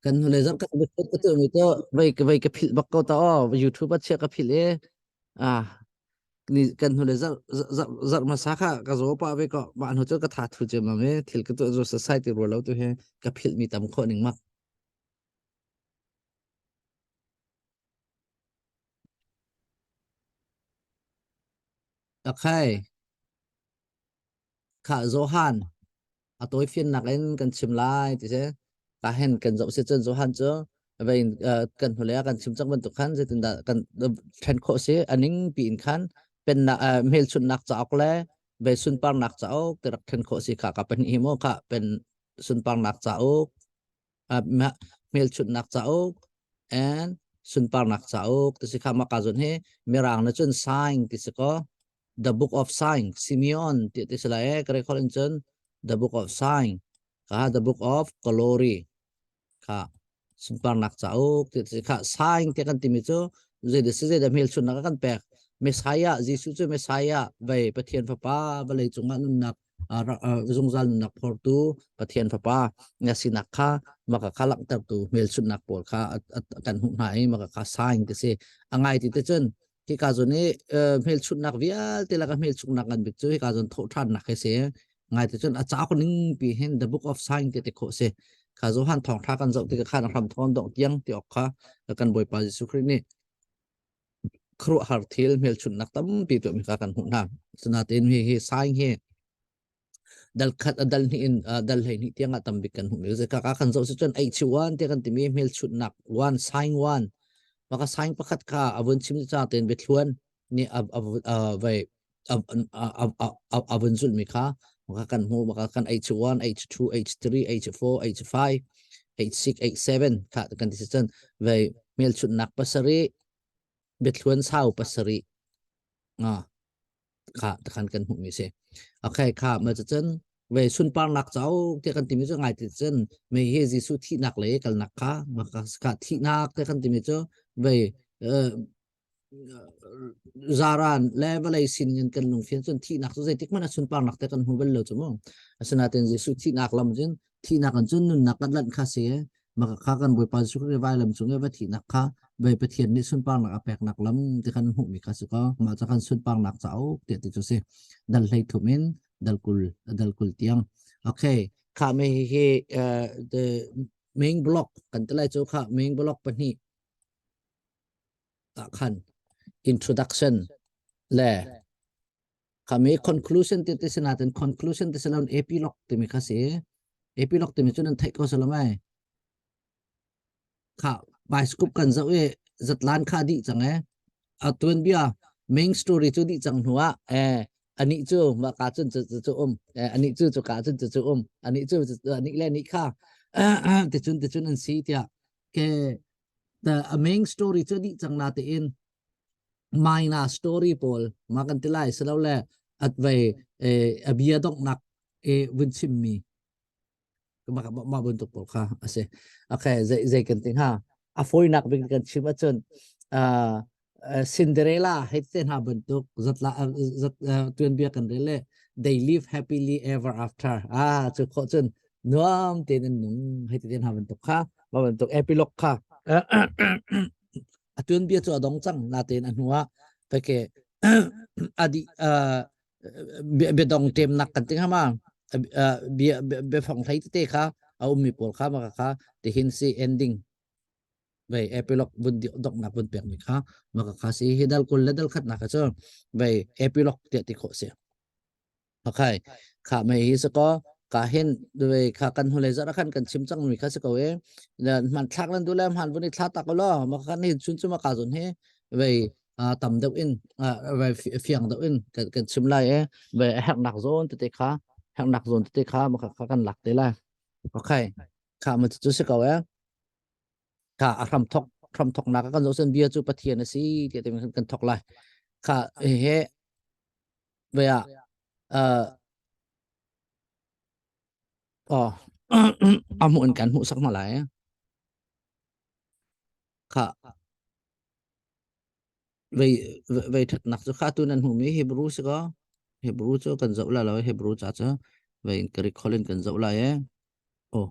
Kan hnulei zarh kan biakut ka tuahmi cu vei vei ka philh bak ko ta aw YouTube ah chiah ka philh i ah ni kan hnulei zarh zarh zarh hmasa kha ka zaw pah ve ko mah hnu cu ka tha thu ciammam i thil ka tuah zu sasai ti rua lo tu hi ka philh mi tam khawh ning mak. Okay. Khah Johan a tawifiannak in kan chim lai ti si. Ka hen kan zoh si cun Johan cu vein kan hnulei ah kan chim cang bantuk khan zeitindah kan ṭhen khawh si a ning piin khan pennak hmelchunhnak cauk le ve sunparnak cauk ti rak ṭhen khawh si kha ka pahnih hi maw kha pen sunparnak cauk hmelchunhnak cauk and sunparnak cauk ti si kha maka zun hi mirang na cun sign ti si ko the book of sign Simeon ti ti si lai e ka record in cun the book of sign kha the book of glory kha sunparnak cauk ti si kha sign ti kan timi cu zei da si zei da hmelchunhnak kan pek Messiah Jesuh cu Messiah vei Pathian fapa vawlei cungah nunnak zungzal nunnak phortu Pathian fapa na sinak kha maka kha langhtertu hmelchunhnak pawl kha kan hmuh hna i maka kha sign ti si a ngai ti te cun hika zawn i hmelchunhnak vialte laka hmelchunhnak ngan bik cu hika zawn thawhṭhannak hi si ngai te cun a cauk ning pi hin the book of sign ti te khawh si kha Johan thawngṭha kan zoh tikah khan hram thawn dong tiang ti awk kha kan Bawipa Jesuh Khrih nih khuaruahhar thil hmelchunhnak tampi tuahmi kha kan hmuh hna. Asinain hi hi sign hi dal khat a dal hnih in dal 12 tiang ah tambik kan hmuhmi ka ka kan zoh si cun H1 te kan timi hmelchunhnak one sign one maka sign pakhat kha a vun chim ca tein biathluan nih a vai a vun zulhmi kha maka kan hmu maka kan H1 H2 H3 H4 H5 H6 H7 kha kan ti si cun vai hmelchunhnak pasarih biathluan sau pasarih nga kha takhan kan hmuhmi si. Okay, kha ma cun ve sunparnak cauk tiah kan timi cu ngai ti cun mei hi Jesuh thihnak le kalnak kha kha thihnak tiah kan timi cu ve zaran le vawlei sin in kan lungfian cun thihnak cu zeitik hmanh ah sunparnak te kan hmu bal lo cu mu. Asinain Jesuh thihnak lam cun thihnak in cun nunnak kan lanh kha si maka kha kan Bawipa Jesuh Khrih vailam cung i va thihnak kha vei Pathian nih sunparnak a peknak lam ti kan hmuhmi kha si ko mah cu kan sunparnak cauk tiah ti cu si dal 13 in dal 20 dal 20 tiang okay kha me hi hi the main block kan ti lai cu kha main block pahnih ah khan introduction le Khami conclusion ti ti sinatin conclusion ti silon epilogue timi kha si. Epilogue timi cu nan theih ko silo mai. Kha bioscope kan zoh i zatlan kha dih cang e. A tuanbia main story cu dih cang hnu ah eh ani cu mah ka cun cu cu um eh ani cu cu ka cun cu cu um ani cu ani le ni kha ti cun ti cun an si tiah ke the a main story cu dih cang na tein minor story pawl ma kan ti lai silole at vei a bia donghnak e vun chimmi ma ma bantuk pawl kha a si okay zei zei kan ti hnga a fawinak bik kan chim ahcun Cinderella hei te hna bantuk zatla zat tuanbia kan rel le they live happily ever after ah cu khawh cun nuam tein an nung hei te hna bantuk kha ma bantuk epilogue kha A tuanbia cu a dong cang natein a hnu ah peke adi biadong ṭemnak kan ti hnga ma bia biafang hlei tete kha a ummi pawl kha maka kha tihin si ending vei epilogue vun donghnak vun pekmi kha maka kha si hi dal 20 le dal khatnak kha cu vei epilogue tiah ti khawh si. Okay. Kha mei hi sako ka hin ve kha kan hnulei zarh khan kan chim cang mi kha si ko e hman thlak nan du le hman vun i thla tak lo ma kan hin chun chu ma ka zon he vei tam deuh in vei fiang deuh in kan kan chim lai e vei hernak zon tete kha hernak zon tete kha ma kha kan lak te lai okay kha ma chu si ko e kha a hram thok hram thok nak kan zo sen bia chu pathian a si ti te kan thok lai kha he Ve ah uh, oh a hmuh in kan hmuhsak hna lai. Kha vei vei thatnak cu kha tu nan hmuhmi Hebrew si ko. Hebrew cu kan zoh lai lo Hebrew ca cu vei in Greek holh in kan zoh lai e. Oh.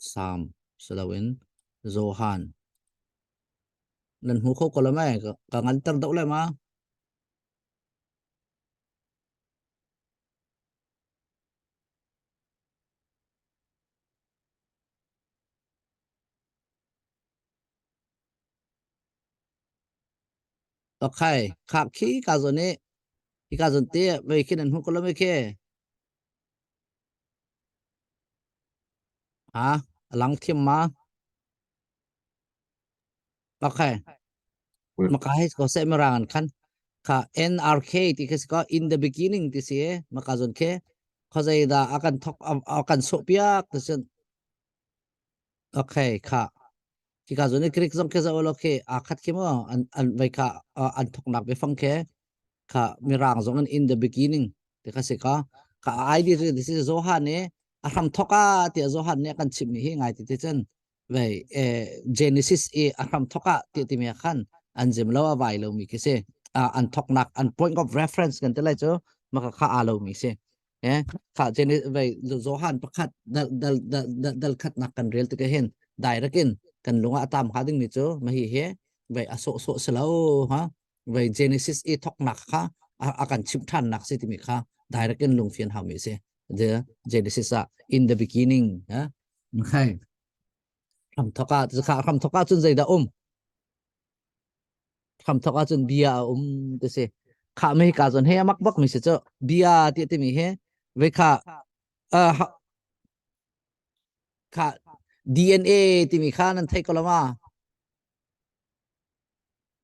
Sam si loin Johan. Nan hmu kho ko lo mei? Ka nganter deuh lai ma? Okay, khak khi ka zawn i hi ka zawn te vei khi nan hmu ko lo mei khi? Ha, a lang thiam ma? Okay. Maka hi ko se mirang an khan kha NRK ti khi ko in the beginning ti si maka zon khe khozei da akan thok akan so piak ti sin Okay kha khi ka zon Greek zong khi zo lo khi a khat khi mo an an vai kha an thok nak biafang khe kha mirang zong in in the beginning ti kha si ka ka ID this is Johan ne a hram thoka ti Johan ne kan chim mi hi ngai ti ti chen vei Genesis i a hram thoka ti ti mi khan an zim lo a vai lo mi khi si an thok nak an point of reference kan te lai chu maka kha a lo mi si eh kha Genesis vei Johan pakhat dal dal dal dal khat nak kan rel ti ke hin direct in kan lunga atam kha ding mi chu ma hi he vei a so so selo ha vei Genesis i thoknak kha a kan chimh ṭhan nak si timi kha direct in lungfian hau mi si the Genesis ah in the beginning ha okay hram thok ah kha hram thok ah cun zeidah um hram thok ah cun bia a um ti si kha mi ka zon he amak bak mi si chu bia ti ti mi he ve kha kha DNA timi kha nan thei ko lo ma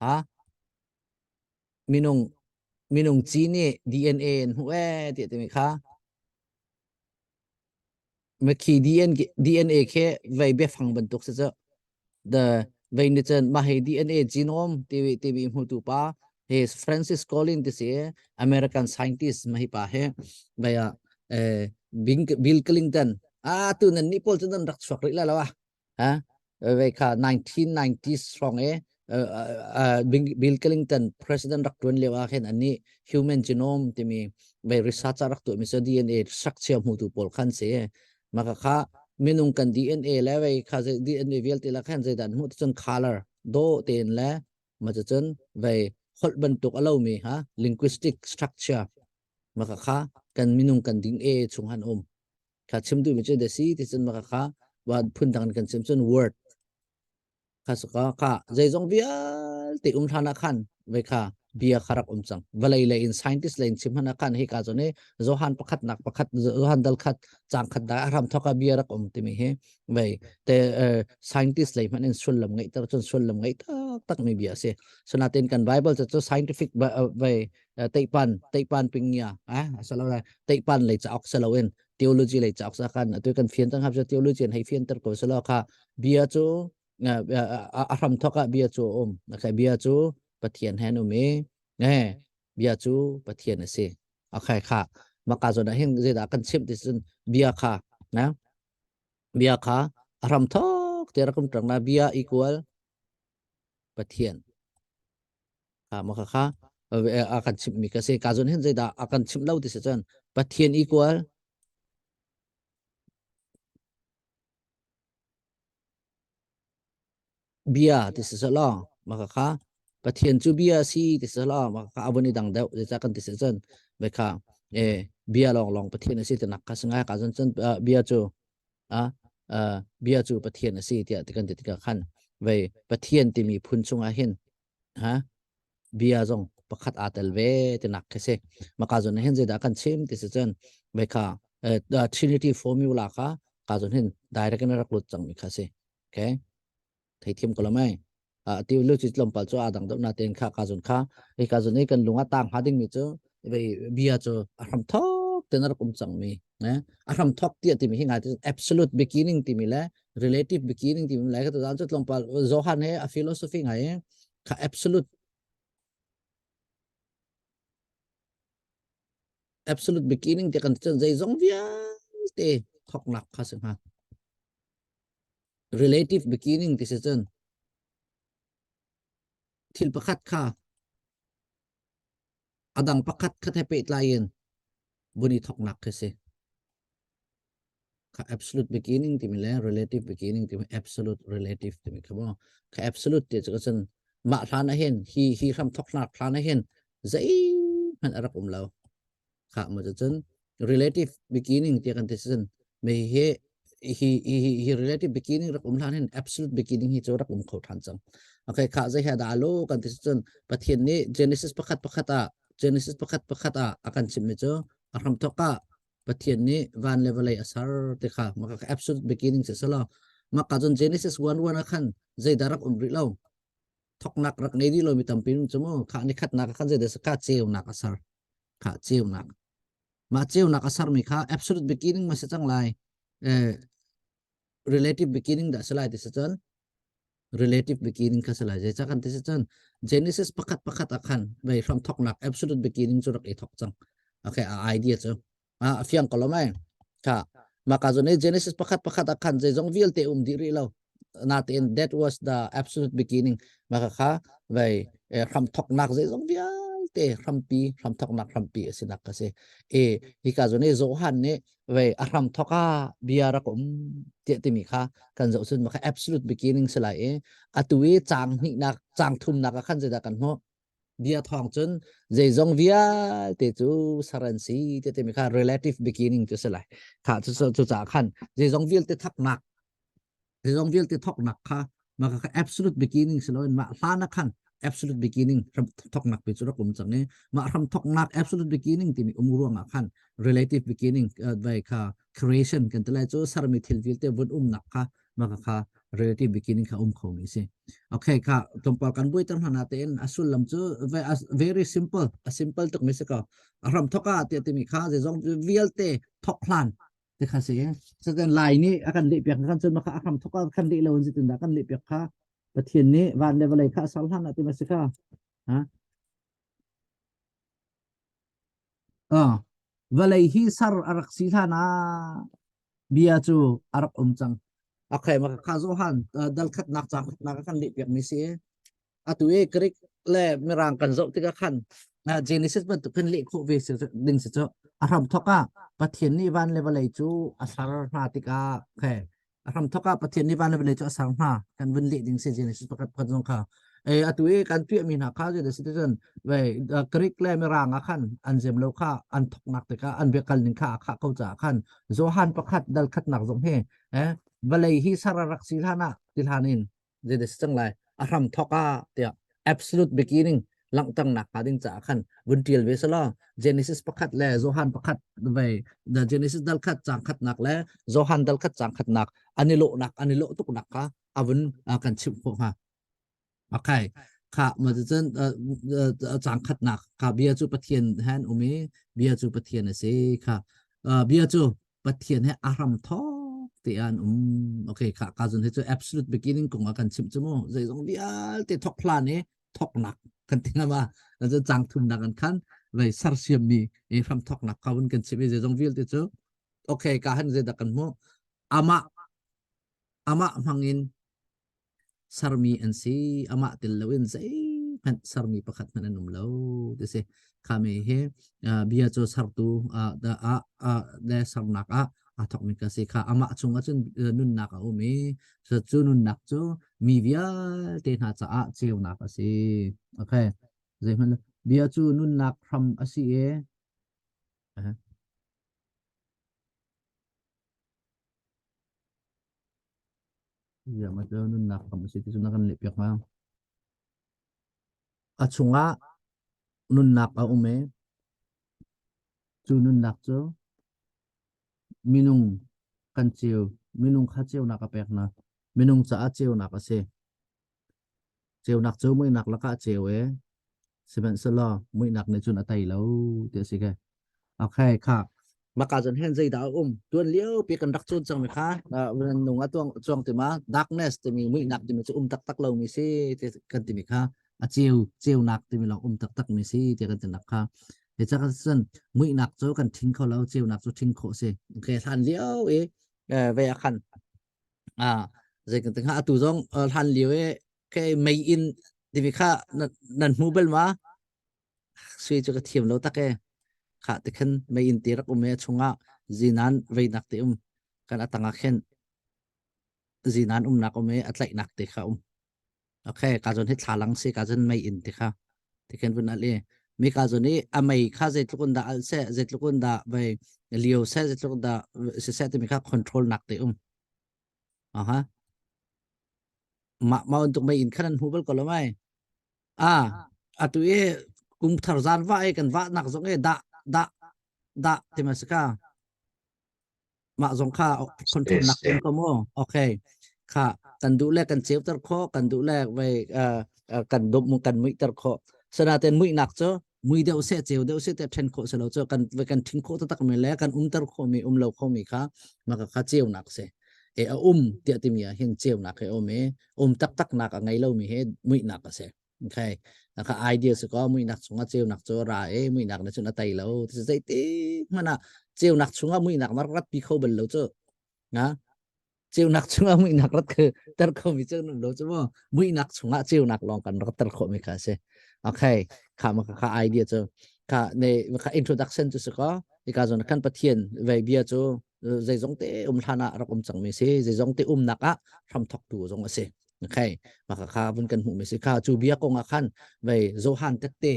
Ha? Minung minung ci nih DNA an hmuh ee tiah timi kha Makhi DNA khi vei biafang bantuk si cu. The vei nih cun mah hi DNA genome timi timi hmutu pa hi Francis Collins ti si American scientist mah hi pa hi vei ah eh, Bill Clinton ah tu nan nih pawl cu nan rak chuak rih lai lo ah Ha vei kha 1990s hrawng i Bill Clinton president rak tuan lio ah khin annih human genome timi vei research rak tuah mi cu DNA structure hmutu pawl khan si. Maka kha minung kan DNA le vei kha DNA vialte la khan zeidah an hmuh cun color do tein le ma cun vei holh bantuk a lomi ha linguistic structure maka kha kan minung kan DNA chung han um. Kha chim duhmi cu the si ti cun maka kha wa phun dang in kan chim cun word kha suka kha zeizong vialte um hlan ah khan ve kha bia kha rak um cang vawlei lei in scientist lei in chim hman ah khan hi ka cun i Johan pakhat nak pakhat Johan dal khat cang khat da ram thoka bia rak um timi hi vei te scientist lei hman in sullam ngeih ter cun sullam ngeih tak tak mi bia si sonatin kan bible cu scientific vei teipan teipan pingya eh asalo lai teipan lei cha ok salo in theology lei cha ok sa kan atu kan fian tang hap theology an hei fian ter ko salo kha bia chu a hram thok ah bia chu um okay bia chu pathian hen um i eh bia chu pathian asi okay kha maka zon ah hin zeida kan chim ti cun bia kha na bia kha a hram thok te rakum tang na bia equal pathian Kha ma kha kha a kan chimhmi ka si. Ka zon hin zeidah a kan chimh lo ti si cun Pathian equal bia ti si selaw ma kha kha Pathian cu bia si ti selaw ma kha avun i dang deuh zeicah kan ti si cun ve kha e bia lawng lawng Pathian a si tinak kha singai ka zon cun bia cu a bia cu Pathian a si tiah ti kan ti tikah khan vei Pathian timi phun chungah hin Ha? Bia zong pakhat aa tel ve tinak khi si. Maka zon hin zeidah kan chim ti si cun ve kha uh, Trinity formula kha ka zon hin direct in rak lut cang mi kha si. Okay? Theithiam ko lamai. Uh, ti lu chi tlawmpal cu aa dang deuh na ten kha ka zon kha i ka zon i kan lunga tang ha ding mi cu vei bia cu a hram thok ten rak um cang mi eh a hram thok tia timi hi ngai absolute beginning timi le relative beginning timi lai ka tu cu tlawmpal Johan he a philosophy ngai kha absolute absolute beginning te kan cun zeizong vialte thoknak kha si hnga relative beginning ti si cun thil pakhat kha adang pakhat kha the pehtlai in vun i thoknak khi si. Kha absolute beginning timi le relative beginning timi absolute relative timi kha mo. Kha absolute ti cu cun mah hlan ah hin hi hi hram thoknak hlan ah hin zeihmanh a rak um lo. Kha mo cun relative beginning ti kan ti cun me hi hi hi hi relative beginning rak um hlan hin absolute beginning hi cu rak um kho than cang. Okay kha zei he dah lo kan ti cun Pathian nih Genesis pakhat pakhat ah Genesis pakhat pakhat ah a kan chimmi cu a hram thok ah Pathian nih van le vawlei a ser ti kha maka kha absolute beginning si selaw maka cun Genesis 1 1 ah khan zeidah rak um rih lo thoknak rak ngei dih lomi tampi um cu mu kha ni khatnak ah khan zeidah kha ceunak a ser kha ceunak mah ceunak a sermi kha absolute beginning ma si cang lai eh, relative beginning dah si lai ti si cun relative beginning kha si lai zeicah kan ti si cun Genesis pakhat pakhat ah khan vei hram thoknak absolute beginning cu rak i thok cang okay a idea cu a fiang ko lo mai kha maka zone Genesis pakhat pakhat ah khan zeizong vialte um dih rih lo natein that was the absolute beginning maka kha vei hram thoknak zeizong vialte hrampi hram thoknak hrampi a sinak ka si e hika zone Johan nih vei a hram thok ah bia rak um tiah timi kha kan zoh cun maka absolute beginning si lai i atu i caang hnihnak caang thumnak ah khan zeidah kan hmuh bia thawng cun zeizong vialte cu ser an si tiah timi kha relative beginning cu si lai kha cu cu caah khan zeizong vialte thaknak Zeizong vialte thawknak kha mah kha absolute beginning si loin mah hlan ah khan absolute beginning hram thawknak pi cu rak um cang i mah hram thawknak absolute beginning timi um ruangah khan relative beginning vai kha creation kan ti lai cu sermi thil vialte vun umnak kha mah kha relative beginning kha um kho mi si. Okay kha tlawmpal kan buaiter hna natein a sullam cu very simple a simple tuk mi si ko. A hram thawk ah tiah timi kha zeizong vialte thawk hlan Ti kha si. Satan Lai nih a kan leh piak kan cun maka a hram thok ah kan leh lo in zeitin dah kan leh piak kha Pathian nih van le vawlei kha a ser hlan ah ti ma si kha ha ah vawlei hi ser a rak si hlan ah bia cu a rak um cang okay maka kha Johan dal khatnak cang khatnak kan leh piak mi si Atu i Greek le Mirang kan zoh tikah khan Genesis bantuk khin leh khawh ve ding si cu a hramthawk ah Pathian nih van le vawlei cu a ser hna tikah okay a hramthawk ah Pathian nih van le vawlei cu a ser hna kan vun leh ding si Genesis pakhat pakhat zong kha e atu i kan tuahmi hna kha zei si cun ve Greek le Mirang ah khan an zem lo kha an thoknak tikah an biakal ning kha a khah ko caah khan Johan pakhat dal khatnak zong hi eh vawlei hi ser a rak si hlan ah ti hlan in zeidah si cang lai a hram thok ah tiah absolute beginning langhternak hnga ding caah khan vun tial ve selaw Genesis pakhat le Johan pakhat vei the Genesis dal khat cang khatnak le Johan dal khat cang khatnak an i lawhnak an i lawh tuknak kha a vun kan chimh khawh hnga okay kha ma cun cang khatnak kha bia cu Pathian han um i bia cu Pathian a si kha bia cu Pathian he a hram thawk te an um. Okay, kha ka zun hi cu absolute beginning kong ah kan chimh cu mu. Zeizong vialte thok hlan i thoknak kan ti ngama. Cu cang thumnak an khan vei sersiam mi i hram thoknak ka vun kan chimh i zeizong vialte cu okay ka han zeidah kan hmuh amah amah hmangin Sermi an si. Amah tel loin zeihmanh sermi pakhat hmanh an um lo ti si. Khami hi bia cu sertu ah le sernak ah aa thawkmi ka si kha amah chungah cun nunnak a um i cu nunnak cu mi vialte hna caah ceunak a si. Okay. Zeihmanh bia cu nunnak hram a si i Ziah cu nunnak hram a si ti cu na kan lehpiak hnga. A chungah nunnak a um i cu nunnak cu minung kan ceu, minung kha ceunak a pek hna. Minung caah ceunak a si. Ceunak cu muihnak lakah a ceu i sihmanhsehlaw muihnak nih cun a tei lo ti a si ke. Okay, kha. Maka cun hen zeidah a um? Tuan lio pi kan rak cawn cangmi kha nung a tuang cuang ti ma darkness timi muihnak timi cu um taktak lomi si ti kan timi kha a ceu ceunak timi lawng um taktak mi si ti kan tinak kha. Hi ca cun muihnak cu kan ṭhing kho lo, ceunak cu ṭhing khawh si. Okay, hlan lio i ve a khan Ah, zei kan ti hnga atu zong hlan lio i ke mei inn timi kha nan hmu bal ma? Sui cu ka thiam lo tak e. Kha ti khan mei inn ti rak um e chungah zinan veinak ti um. Kan atang ah khin zinan umnak um i a tlaihnak te kha um. Okay, ka zon hi thlalang si ka zon mei in ti kha. Ti khin vun al i mi ka zon i a mei kha zeitluk in dah al seh, zeitluk in dah vei lio seh, zeitluk in dah siseh timi kha control nak te um. Aha. Mah mah untuk mei in khan an hmu bal ko lo mai. Ah, atu i kum thar zan va i kan vah nak zong i dah dah dah ti ma si ka. Mah zong kha control nak um ko mu. Okay. Kha kan duh le kan ceuter kho, kan duh le vei kan dum kan muihter kho. Sanaten muihnak cu mui deuh seh ceu deuh seh te then khawh selo cu kan kan thin khawh taktak mi le kan umter khawh mi um lo kho mi kha maka kha ceunak si e a um tiah timi ah hin ceunak he um i um taktak nak a ngei lo mi he muihnak a si okay ka idea su ko muihnak chungah ceunak cu ra e muihnak na cun a tai lo zeiti hmana ceunak chungah muihnak na rat pi kho bal lo cu na ceunak chungah muihnak rat ter kho mi cu nan lo cu mu muihnak chungah ceunak lawng kan rat ter khawh mi kha si okay kha ma kha idea cu kha ne kha introduction cu si ko ika zon kan pathian vei bia cu zeizong te um hlan ah rak um cang mi si zeizong te umnak ah hram thok tu zong a si okay maka kha vun kan hmuh mi si kha cu bia kong ah khan vei Johan tette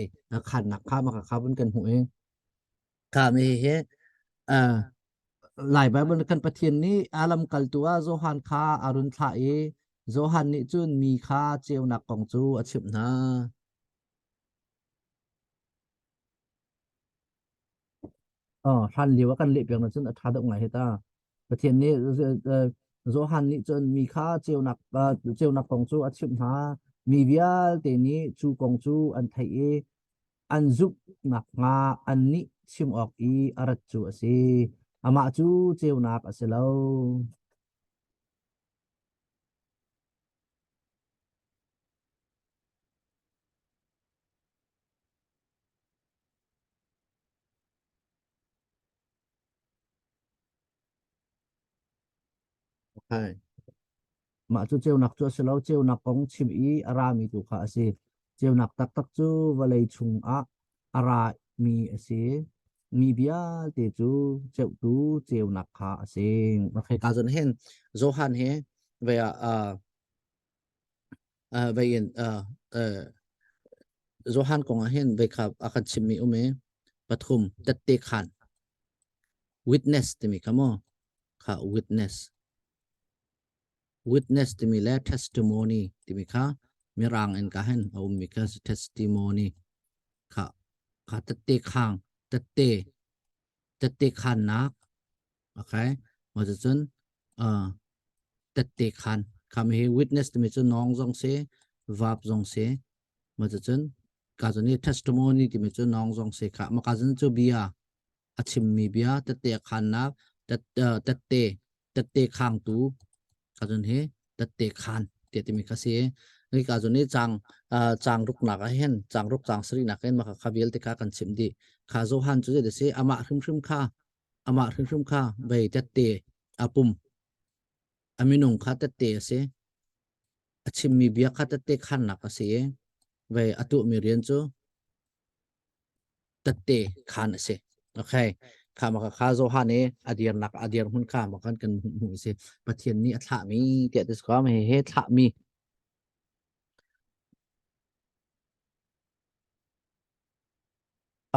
khan nak kha maka kha vun kan hmuh i kha mi hi Lai Baibal kan Pathian nih a lamkaltu ah Johan kha a run thlah i Johan nih cun mi kha ceunak kong cu a chimh hna. Oh, hlan lio ah kan leh piak na cun a ṭha deuh ngai hi ta. Pathian nih Johan nih cun mi kha ceunak ceunak kong cu a chimh hna. Mi vialte nih cu kong cu an theih i an zumh nakhnga annih chim awk i a rat cu a si. Amah cu ceunak a si lo. Okay. Mah cu ceunak cu a si lo, ceunak kong chim i a rami tu kha a si. Ceunak taktak cu vawlei chungah a rami a si. Mi vialte cu ceuhtu ceunak kha a si. Okay, ka zon hin Johan he ve ah uh, vei in uh, uh, Johan kong ah hin vei kha a kan chimmi um i pathum tette khan witness timi kha mu kha witness Witness timi le testimony timi kha mirang in ka hen a ummi kha testimony kha kha tette khang tette tette khannak okay ma cun uh, tette khan kha mi hi witness timi cu nong zong si verb zong si ma cun ka cun ni testimony timi cu nong zong si kha ma ka cun cu bia a chimmi bia tette khannak tette tette khangtu ka cun hi tette khan te timi kha si ni ka cun ni chang chang ruk nak ah hin chang ruk chang sari nak hin maka kha vialte kha kan chim di kha Johan cu de si amah hrimhrim kha amah hrimhrim kha vei tette apum aminung kha tette a si a chimmi bia kha tette khannak a si vei a tuahmi rian cu tette khan a si. Okay. Kha maka kha Johan i a dirnak a dir hmun kha makan kan hmuh si. Pathian nih a thlahmi tiah tis ko he he thlahmi.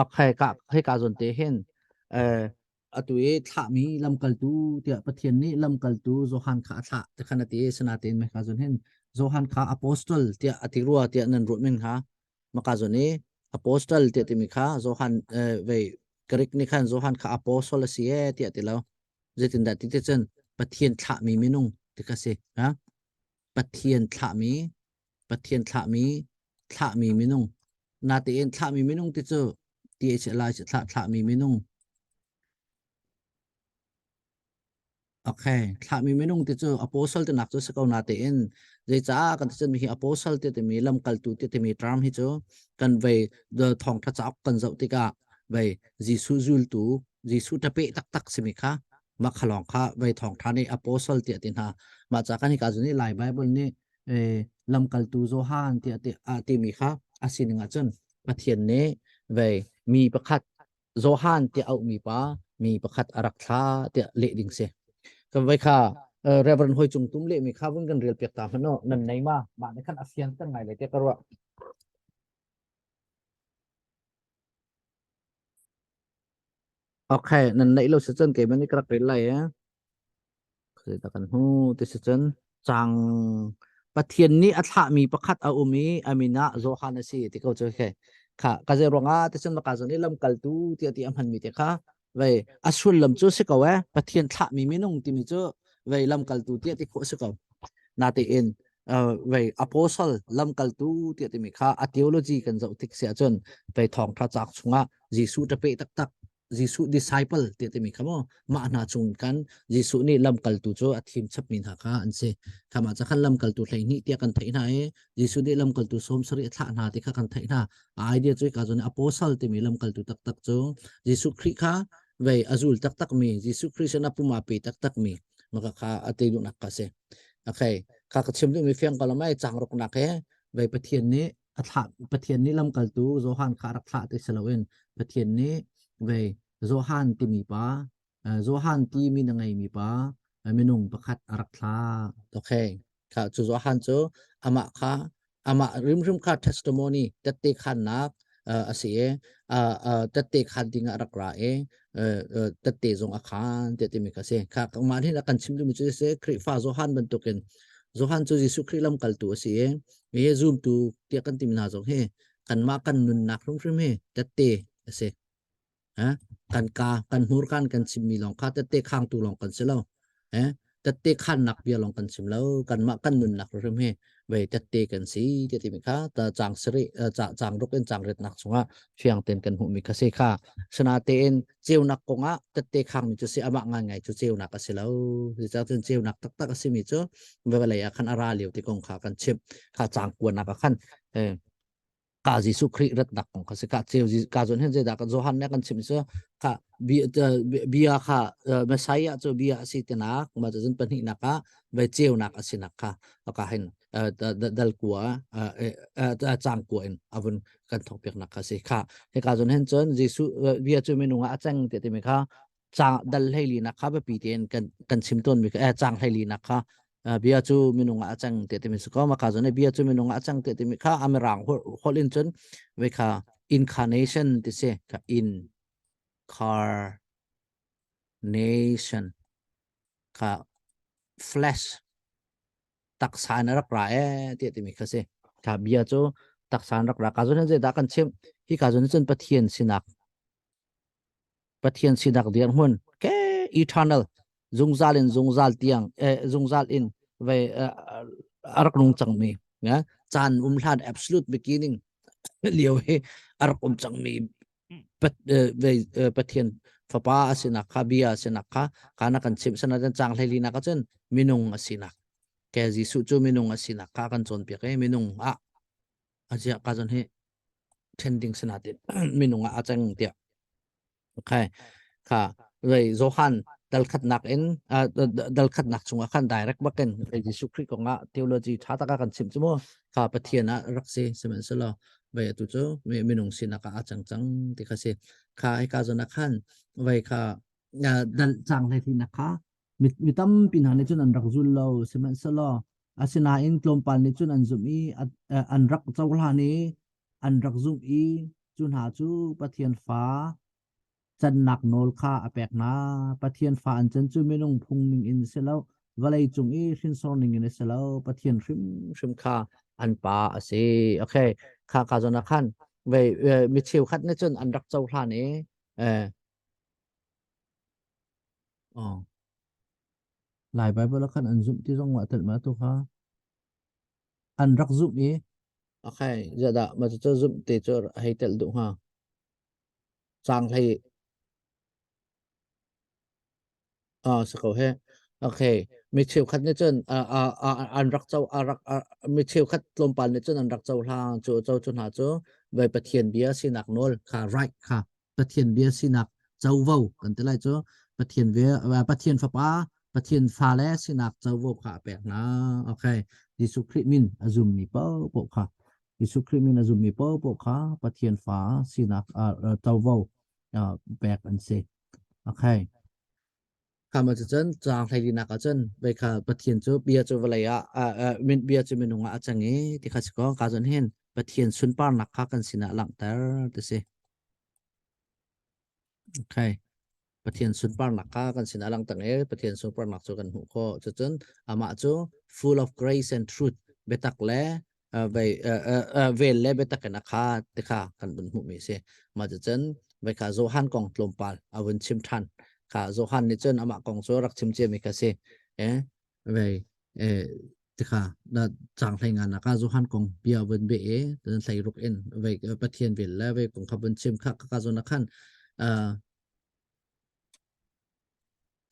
Okay, ka he ka zon te hin eh atu i thlahmi lamkaltu tiah Pathian nih lamkaltu Johan kha a thlah te khan a ti sinain me kha zon hin Johan kha apostle tiah a ti rua tiah nan ruah men kha maka zon i apostle tiah timi kha Johan vei Greek nih khan Johan kha apostle a si e tiah ti lo zeitindah ti ti cun Pathian thlahmi minung ti kha si ha Pathian thlahmi Pathian thlahmi thlahmi minung natein thlahmi minung ti cu THLI thlah thlahmi minung Okay, thlahmi minung ti cu apostle ti nak cu si ko natein zeicah kan ti cun hi apostle ti timi lamkaltu ti timi term hi cu kan vei the thawngtha cauk kan zoh tikah vei Jesuh zultu Jesuh ṭape taktak simi kha mah kha lawng kha vei thawngtha nih apostle tiah ti hna mah ca kan hika cun Lai Bible nih eh, lamkaltu Johan tiah ti a timi kha a sining ah cun Pathian nih vei mi pakhat Johan tiah auhmi pa mi pakhat a rak thla tiah leh ding si. Kan vai kha Reverend Hoi Cung Tum le mi kha vun kan rel piak ta hmano nan nei ma mah ne khan a fian ter ngai le te ka ruah. Okay, nan neih lo si cun keimah nih ka rak rel lai eh. Zeidah kan hmu ti si cun cang Pathian nih a thlahmi pakhat a um i a min ah Johan a si ti ko cu khi. Kha ka zei ruangah ti cun maka zawn i lamkaltu tiah ti a hmanmi te kha vei a sullam cu si ko eh Pathian thlahmi minung timi cu vei lamkaltu tiah ti khawh si ko. Natein vei apostle lamkaltu tiah timi kha a theology kan zoh tik si ahcun vei thawngṭha cauk chungah Jesuh ṭapeh taktak Jesuh disciple ti timi kha maw mah hna chung kan Jesuh nih lamkaltu cu a thim chapmi hna kha an si. Kha mah ca khan lamkaltu 12 tiah kan theih hna i Jesuh nih lamkaltu 70 a thlah hna ti kha kan theih hna. A idea cu ka zawn apostle timi lamkaltu taktak cu Jesuh Khrih kha vei a zul taktak mi Jesuh Khrih sin a pum a pe taktak mi maka kha a te duhnak kha si. Okay, kha ka chim duhmi fiang ko lamai chang ruknak he vei Pathian nih a thlah Pathian nih lamkaltu Johan kha a rak thlah ti si loin Pathian nih vei Johan timi pa Johan timi na ngeimi pa minung pakhat a rak thlah. Okay. Kha cu Johan cu amah kha amah rimhrim kha testimony tette khannak a si i tette khan ding ah rak ra i tette zong a khan tiah timi kha si. Kha mah hin a kan chim duhmi cu si Khrihfa Johan bantukin Johan cu Jesuh Khrih lamkaltu a si i hi zumtu tiah kan timi hna zong hi kanmah kan nunnak hrimhrim hi tette a si. Eh? Kan ka kan hmurkan kan chimmi lawng kha tette khangtu lawng kan si lo. Eh? Tette khannak bia lawng kan chim lo. Kanmah kan nunnak hrim hi vei tette kan si ti timi kha ta chang sari chang ruk in chang ritnak chungah fiang ten kan hmuhmi kha si kha sinatein ceunak kongah tette khangmi cu si amah ngai cu ceunak a si lo. Cucaah ceunak taktak a simi cu vawlei ah khan a ra lio ti kong kha kan chimh. Kha cang kuanak ah khan ka Jesuh Khrih ratnak kong kha si ka ceu ka zon hin zeidah ka Johan nih kan chim cu kha bia kha Messiah cu bia a si tinak ma cun pahnihnak ah ve ceunak a sinak kha ka hin dal kua cang kua in avun kan thok piaknak kha si kha hika zon hin cun Jesuh bia cu minung ah a ceng ti timi kha cang dal hleili nak kha biapi tein kan kan chim tawn mi eh cang hleili nak kha bia cu minung ah a cang ti timi si ko ma kha zon bia cu minung ah a cang ti timi kha amirang holh in cun ve kha incarnation ti si kha incarnation kha flesh taksa in a rak ra ee tiah timi kha si kha bia cu taksa in rak ra ka zon zeidah kan chim hi ka zon cun pathian sinak pathian sinak dirhmun ke eternal zungzal in zungzal tiang eh, zungzal in ve a rak nung cangmi ya caan um hlan absolute beginning lio hi a rak um cangmi Pathian fapa a sinak kha bia a sinak kha kana kan chimh sana dan chang hlei nak cun minung a sinak ke Jesuh cu minung a sinak kha kan cawnpiak i minung ah azia ka zon hi then ding sinatin minung ah a cang tiah Okay. Kha rei Johan dal khatnak in dal khatnak chungah khan direct bakin rei Jesuh Khrih kongah theology tha taka kan chim chu mu kha Pathian ah rak si sihmanhsehlaw vei atu cu minung sinak ah a cang cang ti kha si kha hika zawn ah khan vei kha dal cang hlei thinak kha mi tampi hna nih cun an rak zul lo sihmanhsehlaw asinain tlawmpal nih cun an zumh i an rak cohlan i an rak zumh i cu hna cu Pathian fa cannak nawl kha a pek hna. Pathian fa an can cu minung phung ning in si lo, vawlei cung i hrinsor ning in a si lo, Pathian hrimhrim kha an pa a si. Okay, kha ka zawn ah khan vei mi cheukhat nih cun an rak cohlan i eh, oh, Lai Bible ah khan an zumh ti zong ma tel ma tu kha an rak zumh i okay zadah ma cu zumh te cu hei tel duh hnga Cang hlei ah si ko he. Okay. Mi cheukhat nih cun an rak co a rak mi cheukhat tlawmpal nih cun an rak cohlang cu co cu hna cu vai Pathian bia sinak nawl kha right kha Pathian bia sinak covo kan ti lai cu Pathian bia Pathian fapa Pathian fale sinak covo kha a pek hna. Okay. Jesuh Khrih min a zummi paohpaoh kha Jesuh Khrih min a zummi paohpaoh kha Pathian fa sinak covo pek an si. Okay. Kha ma cun caang hleilinak ah cun vei kha Pathian cu bia cu vawlei ah bia cu minung ah a cang i ti kha si ko ka cun hin Pathian sunparnak kha kan sinah langhter ti si. Okay. Pathian sunparnak kha kan sinah langhter i Pathian sunparnak cu kan hmuh khawh. Cucun amah cu full of grace and truth biatak le vei vel le biatak in a kha ti kha kan vun hmuhmi a si. Mah cucun vei kha Johan kong tlawmpal a vun chim ṭhan. Kha Johan nih cun amah kong cu rak chim ciami kha si. Eh, vei eh, ti kha na cang hlei nga nak ah Johan kong bia vun be e cun hlei ruk in vei Pathian vel le vei kong kha vun chim kha ka zawn ah khan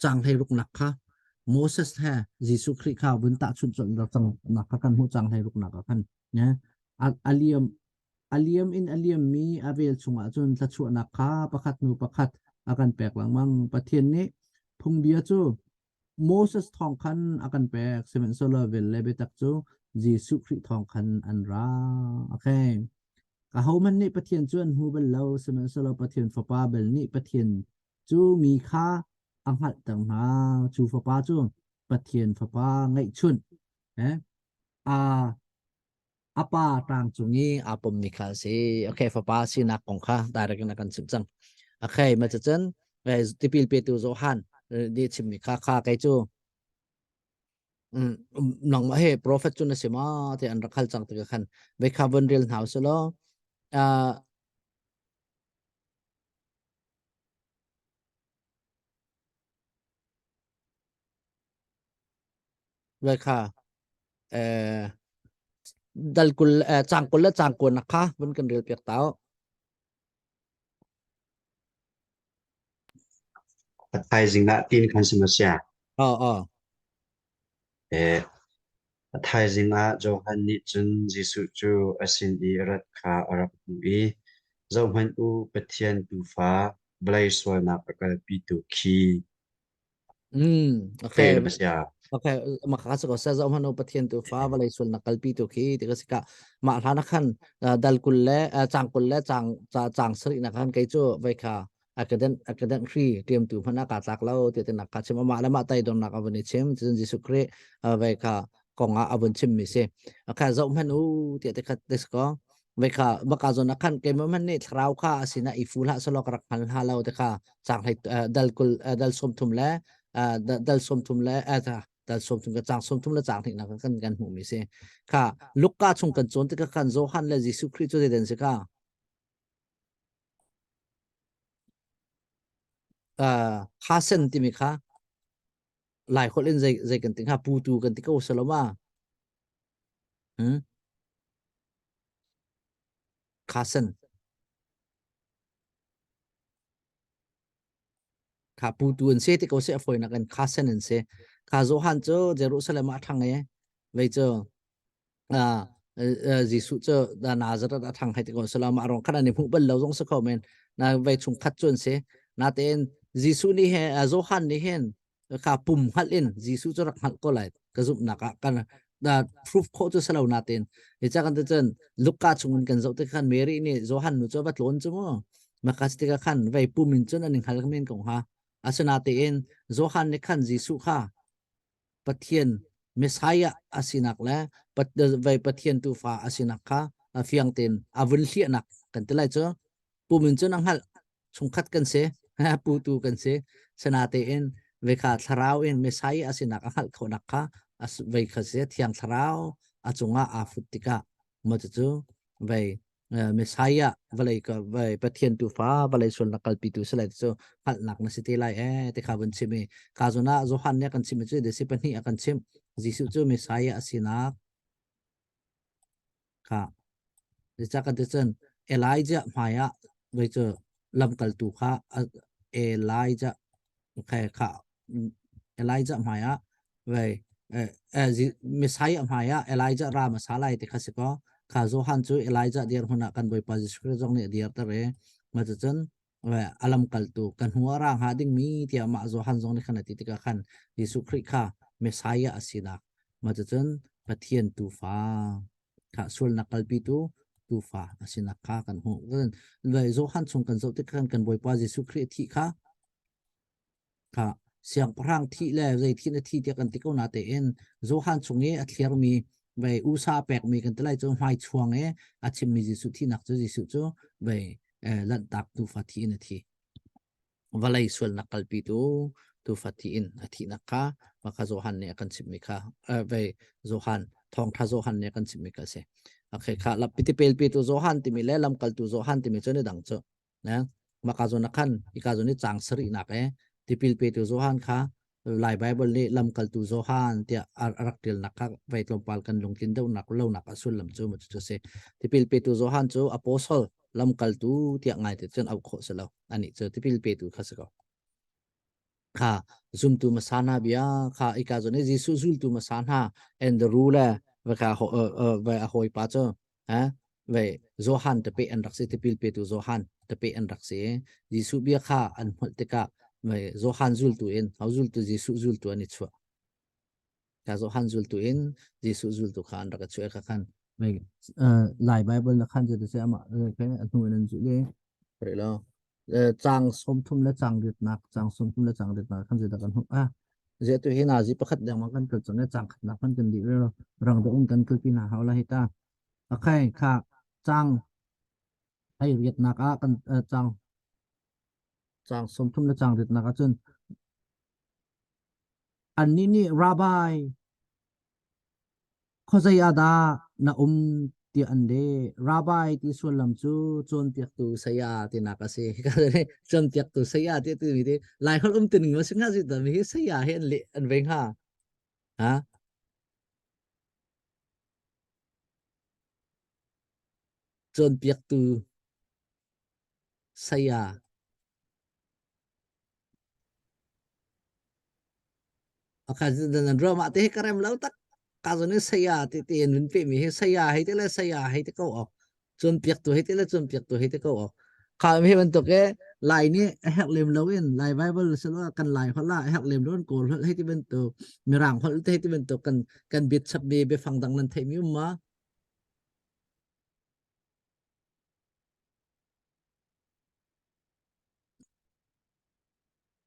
cang hlei ruknak kha Moses he Jesuh Khrih kha vun tahchunh colh rak cang nak kha kan hmuh cang hlei ruknak ah khan ne aliam aliam in aliam mi a vel chungah cun thlachuahnak kha pakhat hnu pakhat a kan pek lengmang Pathian nih phungbia cu Moses thawng khan a kan pek sihmanhsehlaw vel le biatak cu Jesuh Khrih thawng khan an ra okay Ahohmanh nih Pathian cu an hmu bal lo, sihmanhsehlaw Pathian Fapa bel nih Pathian cu mi kha a hngalhter hna. Cu Fapa cu Pathian Fapa ngeihchunh eh, a a pa ṭang cung i aa pommi kha a si. Okay, Fapa sinak kong kha direct in a kan chimh cang. Okay, ma cun tipil petu Johan nih chimmi kha kha kei cu nangmah he prophet cu na si ma ti an rak hal cang tikah khan vei kha von rel hna usih law vei kha dal kul cang kul le cang kuan nak kha vun kan rel piak tau. A thaizing ah tin khan si maw sia? Aw aw. Eh, a thaizing ah Johan nih cun Jesuh cu a sin i a rat kha a rak hmuh i, Zohhmanh u, Pathian Tuufa, vawlei sualnak a kalpitu khi. Okay. Te na sia. Okay, maka sa ko sa zo hmanu Pathian tu fa vawlei sual na kalpi tu khi ti ka si ka mah hlan khan dal kul le chang kul le chang chang sari na khan kei cu vai kha academic academic hri tiam tu hmana ka tlak lo ti te nak ka chim ama le ma tai don nak avun i chim cun Jesuh Khrih vai kha kong ah avun chim mi si kha zo hman u ti te khat des ko vai kha baka zon khan ke mo man ni thlarau kha asina i fu hlah salo ka rak hngal hna lo te kha chang hlei dal kul dal som thum le dal som thum le dal som thum ka chang som thum le chang hnih nak kan kan hmuh mi si kha Luka chung kan cawn tikah khan Johan le Jesuh Khrih cu den si kha kha sen timi kha lai holh in zei zei kan ti hnga putu kan ti ko saloma hmm kha sen Kha putu an si ti ko seh a fawinak in kha sen an si. Kha Johan cu Jerusalem ah a ṭhang i vei cu Jesuh cu Nazareth a ṭhang hei ti ko salam a rong khan an i hmuh bal lo zong si kho men. Na vei chungkhat cu an si. Natein Jesuh nih he Johan nih hin kha pum hngalh in Jesuh cu rak hngalh ko lai ka zumhnak ah kan proof khawh cu si lo natein hi ca kan ti cun Luka chung in kan zoh tik khan Mary nih Johan nu cu va tlawn cu mu maka si tikah khan vei pum in cun an in hngal men ko hnga asinatein Johan nih khan Jesuh kha Pathian Messiah a sinak le vei Pathian tufa a sinak kha fiang tein a vun hliahnak kan ti lai cu pum in cun a hngalh chungkhat kan si putu kan si sinatein vei kha thlarau in Messiah a sinak a hngalh khawhnak kha vei kha si thiang thlarau a cungah aa fut tikah maw cucu vei Messiah vawlei ka vei Pathian tufa vawlei sualnak kalpitu si lai cu hngalhnak na si te lai eh ti kha vun chim i ka zawn ah Johan nih a kan chimh cu desi pahnih a kan chimh Jesuh cu Messiah a sinak Kha zeicah kan ti cun Elijah hmaiah voi cu lamkaltu kha Elijah okay kha Elijah hmaiah vei Messiah hmaiah Elijah ra hmasa lai ti kha si kaw kha Johan cu Elijah dirhmun ah kan Bawipa Jesuh Khrih zong nih a dirter i mah cucun a lamkaltu kan hnu ah ra hnga dingmi tiah mah Johan zong nih khan a ti tikah khan Jesuh Khrih kha Messiah a sinak mah cucun Pathian tuufa kha sualnak kalpitu tuufa a sinak kha kan hmuh. Johan chung kan zoh tik khan kan Bawipa Jesuh Khrih a thih kha kha. Siangpahrang thih le zei thi na thi tiah kan ti ko na tein Johan chung i a thliarmi vei usa pekmi kan ti lai cu hmai chuang i a chimmi Jesuh thihnak cu Jesuh cu vei lanhtak tuufa thi in a thi. Vawlei sualnak kalpitu tuufa thi in a thihnak kha maka Johan nih a kan chimhmi kha vei Johan thawngtha Johan nih a kan chimhmi kha a si. Okay kha tipil petu Johan timi le lamkaltu Johan timi cu ni dang cu. Ne maka zawn ah khan hika zawn i caang sarihnak e tipil petu Johan kha Lai Bible nih lamkaltu Johan tiah a rak ṭialnak kha vei tlawmpal kan lungtlin deuhnak lonak a sullam cu ma cu si. Tipil petu Johan cu apostle lamkaltu tiah ngai te cun auh khawh si lo. Anih cu tipil petu kha si ko. Kha zumtu hmasa hna bia kha ika zawn i Jesuh zultu hmasa hna Andrew le va kha va a hawipa cu eh ve Johan te pe an rak si tipil petu Johan te pe an rak si Jesuh bia kha an hmuh tikah ve Johan zultu in hau zultu Jesuh zultu an i chuah ka Johan zultu in Jesuh zultu kha an rak i chuah kha khan ve Lai Bible na khan cu se ama ke a hnu in an zulh i re lo caang 30 le caang riatnak caang 30 le caang riatnak kan zeidah kan hmuh ah zia tu hi nazi pakhat lengmang kan kal cang i caang khatnak hman kan dih rero rang deuh in kan kalpi hna hau la hi ta okay kha caang hei riatnak ah kan caang caang 30 le caang riatnak ah cun annih nih rabbi Khuazei ah dah na um tiah an leh. Rabbi ti sullam cu cawnpiaktu saya tinak a si. Cawnpiaktu saya ti timi ti Laiholh um tining ma si hnga si mi hi saya hi an leh an ve hnga. Ha? Cawnpiaktu saya. Mah te hi ka rem lo tak. Ka zon in saya ti ti in vun pe mi hi saya hei ti le saya hei ti ko ok. Cawnpiaktu hei ti le cawnpiaktu hei ti ko ok. Kha mi bantuk e Lai nih a herh lem lo in Lai Bible silo kan Lai holh ah a herh lem lo in Kawl holh hei ti bantuk Mirang holh te hei ti bantuk kan kan biat chap mi biafang dang nan theih mi um ma?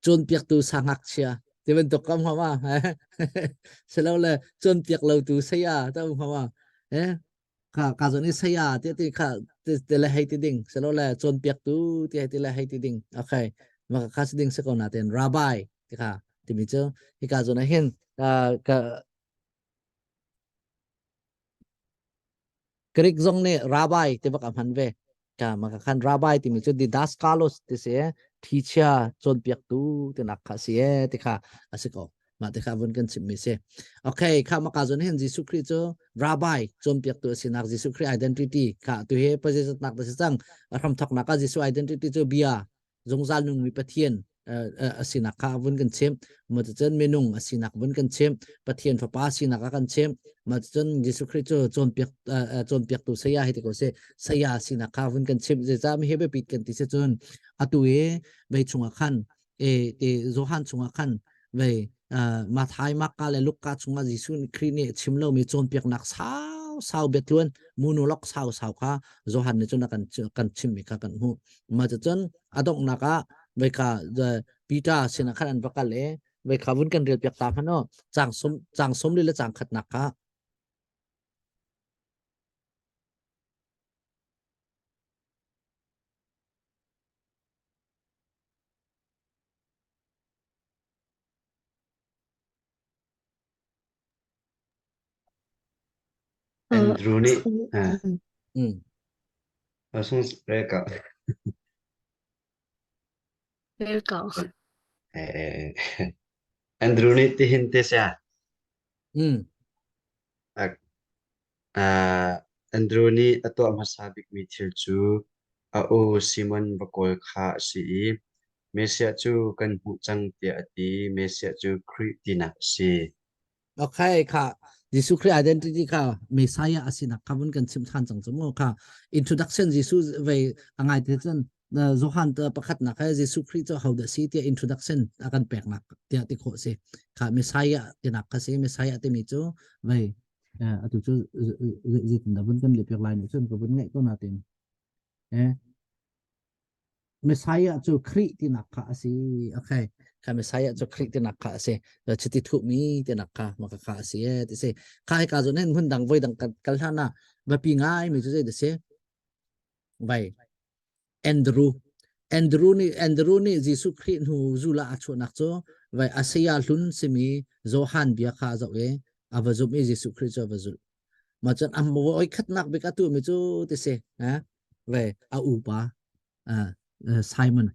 Cawnpiaktu sa ngakchia ti bantuk ka um hnga ma? Silole cawnpiak lotu saya ta um hnga ma? Eh kha ka zawn i saya ti ti kha ti le hei ti ding silole cawnpiaktu ti hei ti le hei ti ding okay ma kha si ding si ko na ten rabbi ti kha timi cu hika zawn ah hin ka Greek zong nih rabbi ti bak a hman ve. Ka maka khan rabbi timi cu didaskalos ti si thichia cawnpiaktu tinak kha si e ti kha a si ko. Mah ti kha vun kan chimmi si. Okay, kha maka zon hin Jesuh Khrih cu rabbi cawnpiaktu a sinak Jesuh Khrih identity kha tu hi position nak ta si cang. A hramthoknak ah Jesuh identity cu bia zungzal nungmi Pathian a sinak kha vun kan chim ma cun minung a sinak vun kan chim Pathian fapa sinak a kan chim ma cun Jesuh Khrih cu cawnpiak cawnpiaktu saya hi ti ko si saya sinak kha vun kan chim zeicah mi hi biapit kan ti si cun atu i vei chungah khan e te Johan chungah khan vei Mathai Marka le Luka chungah Jesuh Khrih nih chim lomi cawnpiaknak sau sau biatluan monolog sau sau kha Johan nih cun a kan kan chimmi kha kan hmuh Mah cucun a donghnak ah veika Peter sinah khan an va kal i veikha vun kan rel piak ta hmanh u caang sawm caang 40 le caang khatnak kha. Andrew nih sung rel ko. Rel ko. Andrew nih tihin te sia. Andrew nih a tuah hmasa bikmi thil cu a u Simon va kawl kha a si i Messiah cu kan hmuh cang tiah a ti. Messiah cu Khrih tinak a si. Okay, kha Jesuh Khrih identity kha Messiah a sinak kha vun kan chim than cang cu mu kha introduction Jesuh vei a ngai te cun Johan te pakhatnak he Jesuh Khrih cu ho dah si tiah introduction a kan peknak tiah ti khawh si kha Messiah tinak kha si Messiah timi cu vei atu cu zeitin dah vun kan leh piak lai nih cun ka vun ngaih ko na tin eh. Messiah cu Khrih tinak kha a si. Okay. Kha Messiah cu Khrih tinak kha a si. Chiti thuhmi tinak kha maka kha a si e ti si. Kha hika zawn hin hmun dang voi dang kal hlan ah biapi ngai mi cu zei ti si. Vai Andrew Andrew nih Andrew nih Jesuh Khrih hnu zula a chuahnak cu vai a saya hlun simi Johan bia kha a zoh i a va zumh i Jesuh Khrih cu a va zulh. Ma cun a voi khatnak bik a tuahmi cu ti si. Ha? Vai a upa Simon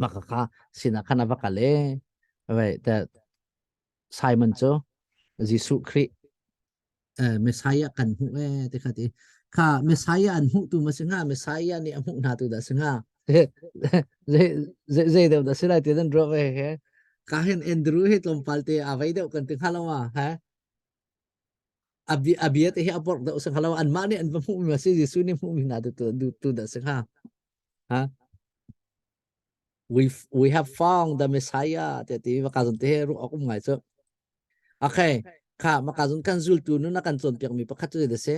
maka kha sinah khan a va kal i vai te Simon cu Jesuh Khrih Messiah kan hmuh e ti kha ti kha Messiah an hmuh tu ma si hnga Messiah nih a hmuh hna tu dah si hnga zei deuh dah si lai ti dan ruah ve he ka hin Andrew hi tlawmpal te a vei deuh kan ti hnga lo ma ha a bia te hi a porh deuh si hnga lo anmah nih an va hmuhmi ma si Jesuh nih hmuhmi hna tu tu tu dah si hnga ha we have found the Messiah te ti maka zon te he ru ok um ngai cu okay kha maka zon kan zultu nu na kan cawnpiak mi pakhat cu da si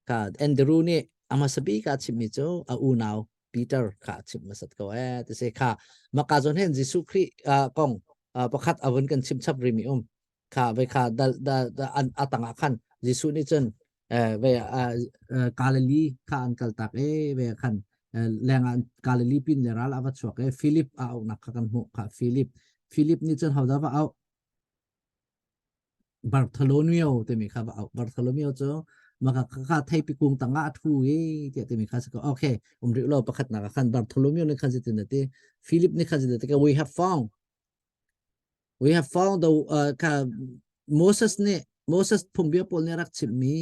kha Andrew nih ama sabi ka chimmi cu a unau Peter kha chim masat ko eh ti si kha maka zon hen Jesuh Khrih kong pakhat avun kan chim chap rimi um kha ve kha dal da an atangah khan Jesuh nih cun ve Galilee kha an kal tak e ve khan leng ah Galilee pin le ral a va chuak e Philip a auhnak kha kan hmuh kha Philip Philip nih cun hodah va auh Bartholomew timi kha va auh Bartholomew cu maka kha theipi kung tangah a thu i tiah timi kha si ko okay um rih lo pakhat nak ah khan Bartholomew nih khan zitin ati Philip nih khan zitin ati we have found We have found the kha Moses nih Moses phungbia pawl nih rak chimhmi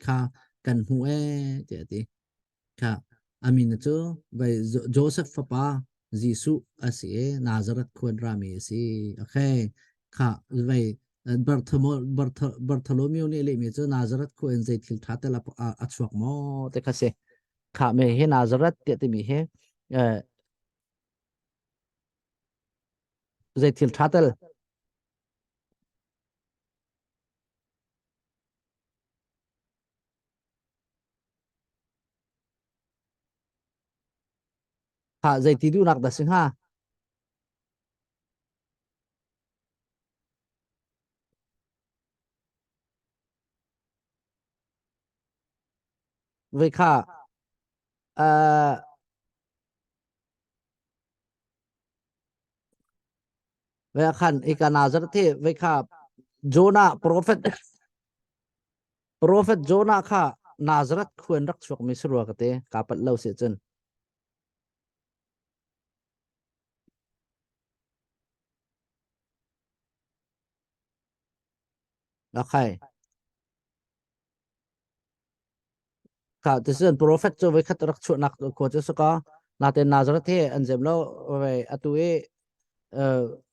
kha kan hmuh ee tiah a ti. Kha a min cu vai Joseph fapa Jesuh a si i Nazareth khua in rami a si. Okay. Kha vai Bartholomew nih lehmi cu Nazareth khua in zei thil ṭha tel a chuak maw ti kha si. Kha me hi Nazareth tiah timi hi Zei thil ṭha tel? Ha, zei ti duhnak dah si hnga? Voi kha uh, Ve khan ika Nazareth hi ve kha Jonah prophet prophet Jonah kha Nazareth khuan rak chuak mi si rua ka te ka pat lo si cun. Okay. Ka ti prophet cu voi khat rak chuahnak khua cu saka natein Nazareth he an zem lo ve atu i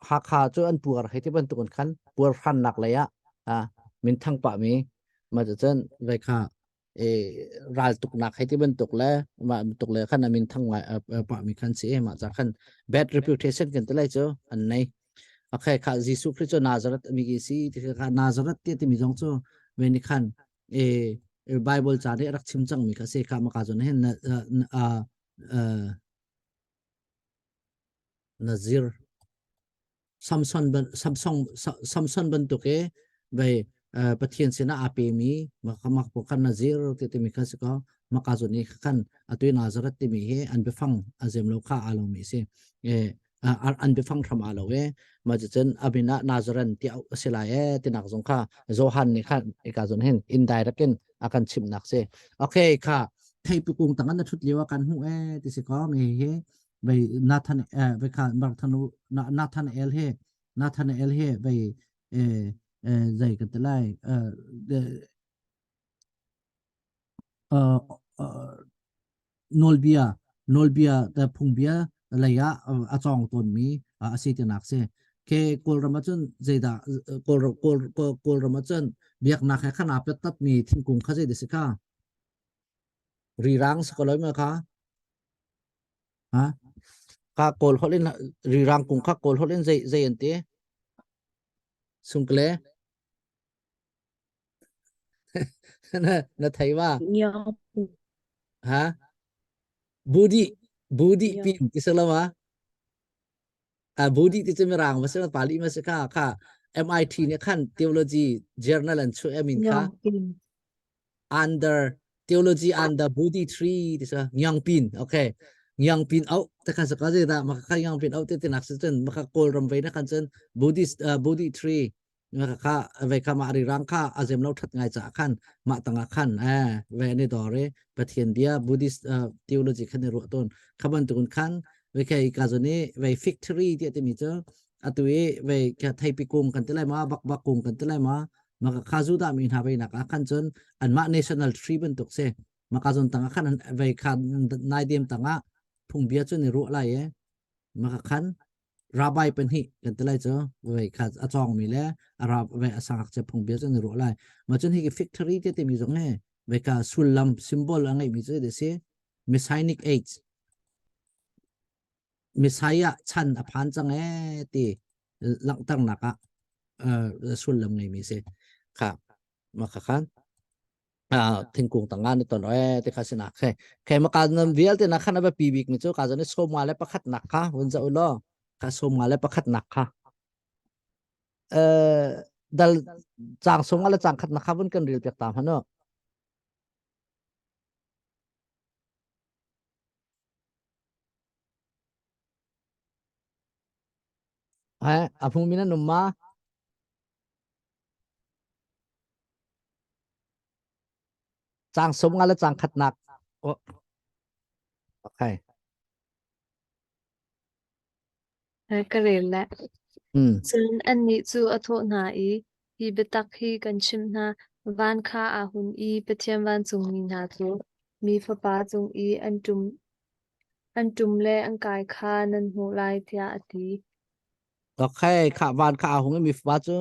Hakha cu an puar hei ti bantuk in khan puar hrannak lei ah min thang pah mi ma cun ve kha e raltuknak hei ti bantuk le mah bantuk le khan a min thang ngai pah mi khan si mah ca khan bad reputation kan ti lai cu an nei okay kha Jesuh Christ cu Nazareth mi si ti kha Nazareth ti timi zong cu ve ni khan e Bible ca nih rak chim cangmi kha si kha maka zawn hin na Nazir Samson ban Samson Samson bantuk e vai Pathian sinah aa pemi maka mak po khan Nazir ti timi kha si ko maka zawn i khan atu Nazareth timi hi an biafang a zem lo kha aa lomi si e an biafang hram aa lo e ma cun abin ah Nazaren ti a si lai e tinak zong kha Johan nih khan ika zon hin indirect in a kan chimnak si okay kha theipi kung tang an thut lio kan hmu e ti si ko mi hi vei Nathan vei kha Barthanu Nathanael he Nathanael he vei zai kan ti lai nawlbia nawlbia phungbia lei ah a cawng tawnmi a si tinak si. Ke Kawlram ahcun zeidah Kawlram ahcun biaknak he khan aa pettatmi thingkung kha zeidah si kha? Rirang si ko lo ma kha? Ha? Ka Kawl holh in rirang kung kha Kawl holh in zei zei an ti? Sungkle? Na na thei ma? Ha? Budi. Budi pin ti salama. A Budi ti cu mirang ma si Pali ma si kha kha MIT nih khan theology journal an chuah amin kha under theology under Bodhi tree ti sa Ngyang Pin okay Ngyang Pin au te khan sa ka je da maka kha Ngyang Pin au te te nak si cun maka kawl ram ve na khan cun Buddhist Bodhi tree maka kha ve kha ma ri rang kha azem lo that ngai cha khan ma tanga khan eh ve ni dore Pathian bia Buddhist theology khan ni ru ton khaban tukun khan ve kai ka zoni ve fig tree ti te mi chu atu i ve kha theipi kung kan ti lai ma bak bak kung kan ti lai ma maka kha Judah mi hna ve nak ah khan cun anmah national tree bantuk si maka zon tangah khan ve kha nai dem tangah phungbia cu ni ruah lai e maka khan rabbi pahnih kan ti lai cu ve kha a chong mi le a rab ve a sangak che phungbia cu ni ruah lai ma cun hi factory te te mi zong he ve ka sullam symbol a ngei mi cu de si messianic age Messiah chan a phan cang ee ti langhternak ah sullam ngeimi si. Kha maka khan thingkung tangah ni ton e ti kha sinak khe khe maka nan vialte na khan a pi bik mi cu ka zon sawm nga le pakhat nak kha vun za ulo kha sawm nga le pakhat nak kha dal chang sawm nga le chang khat nak kha vun kan ril piak ta hmano He a phung min an um ma? Caang sawm nga le caang khatnak. Oh. Okay. Ka rel le. Cun annih cu a thawh hna i, Hi biatak hi kan chimh hna, van kha aa hun i Pathian vancungmi hna cu Mi Fapa cung i an ṭum, an ṭum le an kai kha nan hmuh lai, tiah a ti. Okay, kha van kha aa hung i mi fapa cu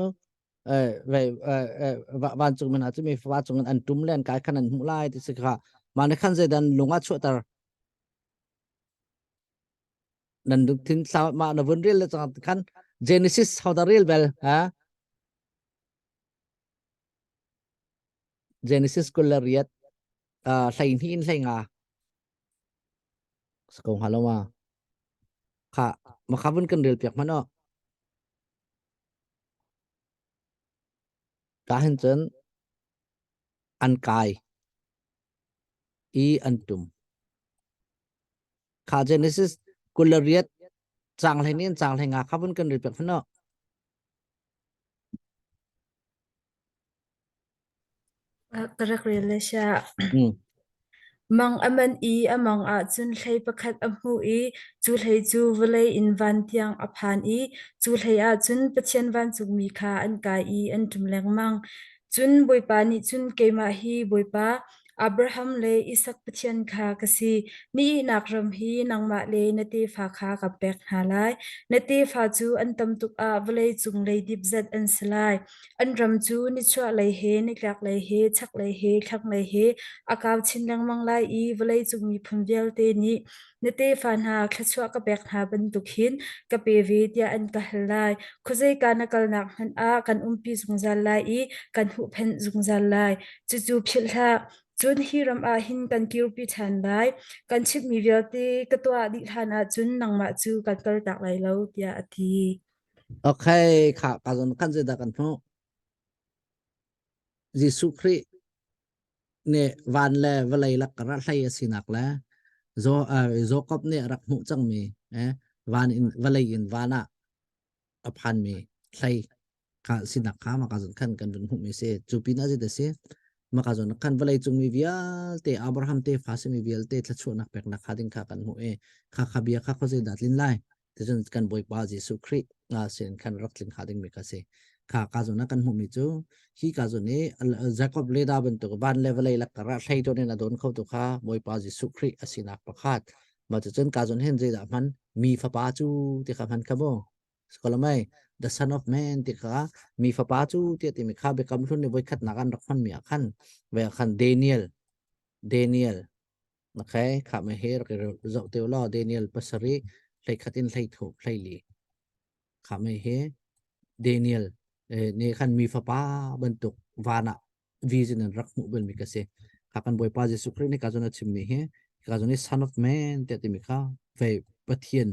vancungmi hna cu mi fapa cung in an ṭum le an kai kha nan hmuh lai ti si kha. Mah nih khan zeidah lung a chuahter? Nan lungthin mah na vun rel le cang khan Genesis how da rel bel ha Genesis 28 12 in 15 ko hnga lo ma kha ma kha vun kan rel piak hmanh o ka hin cun an kai i an tum Kha Genesis 28 caang 12 in caang 15 kha vun kan rel piak hmanh. Ka rak rel le sia. Mang a man i a mang ahcun hlei pakhat a hmuh i cu hlei cu vawlei in van tiang a phan i cu hlei ahcun Pathian vancungmi kha an kai i an ṭum lengmang. Cun Bawipa nih cun keimah hi Bawipa, Abraham le Isak Pathian kha ka si. Ni ihnak ram hi nangmah le na tefa kha ka pek hna lai. Na tefa cu an tam tuk ah vawlei cung leidip zat an si lai. An ram cu nichuahlei he, nitlaklei he, chaklei he, thlanglei he a kau chin lengmang lai i vawlei cung miphun vialte nih na tefa hna thluachuah ka pek hna bantuk hin ka pe ve tiah an ka hal lai. Khuazeika na kalnak hmanh ah kan umpi zungzal lai i kan huhphenh zungzal lai. Cucu philh hlah. Cun hi ram ah hin kan kirpi ṭhan lai. Kan chimhmi vialte ka tuah dih hlan ahcun nangmah cu kan kaltak lai lo, tiah a ti. Okay, kha ka zon kan zeidah kan hmuh? Jesuh Khrih nih van le vawlei lak kar ah hlei a sinak le Jacob nih a rak hmuh cangmi van in vawlei in van ah a phanmi hlei kha sinak kha maka zon khan kan run hmuhmi si. Cu pin ah zeidah si? Maka zon khan vawlei cung mi vialte Abraham te fa simi vialte thluachuahnak peknak kha ding kha kan hmuh i kha kha bia kha khuazei dah tlin lai? Ticun kan Bawipa Jesuh Khrih sin khan rak tling hnga dingmi kha si. Kha ka zawn ah kan hmuhmi cu hi ka zawn i Jacob le da bantuk van le vawlei lakkar ah hlei tawn in a dawn kho tu kha Bawipa Jesuh Khrih a sinak pakhat. Mah cucun ka zawn hin zeidah hman mi fapa cu ti kha hman kha mu. Sikolamai the son of man ti kha mi fapa cu ti timi kha biakam hlun ni voikhatnak an rak hmanmi ah khan ve khan Daniel Daniel Okay, kha me hi rak i zoh te law Daniel pasarih 11 in 13 14 kha me hi Daniel nih khan mi fapa bantuk van ah vision in rak hmuh bal mi ka si. Kha kan Bawipa Jesuh Khrih nih ka zon a chimmi hi ka zon i son of man tiah timi kha. Vei Pathian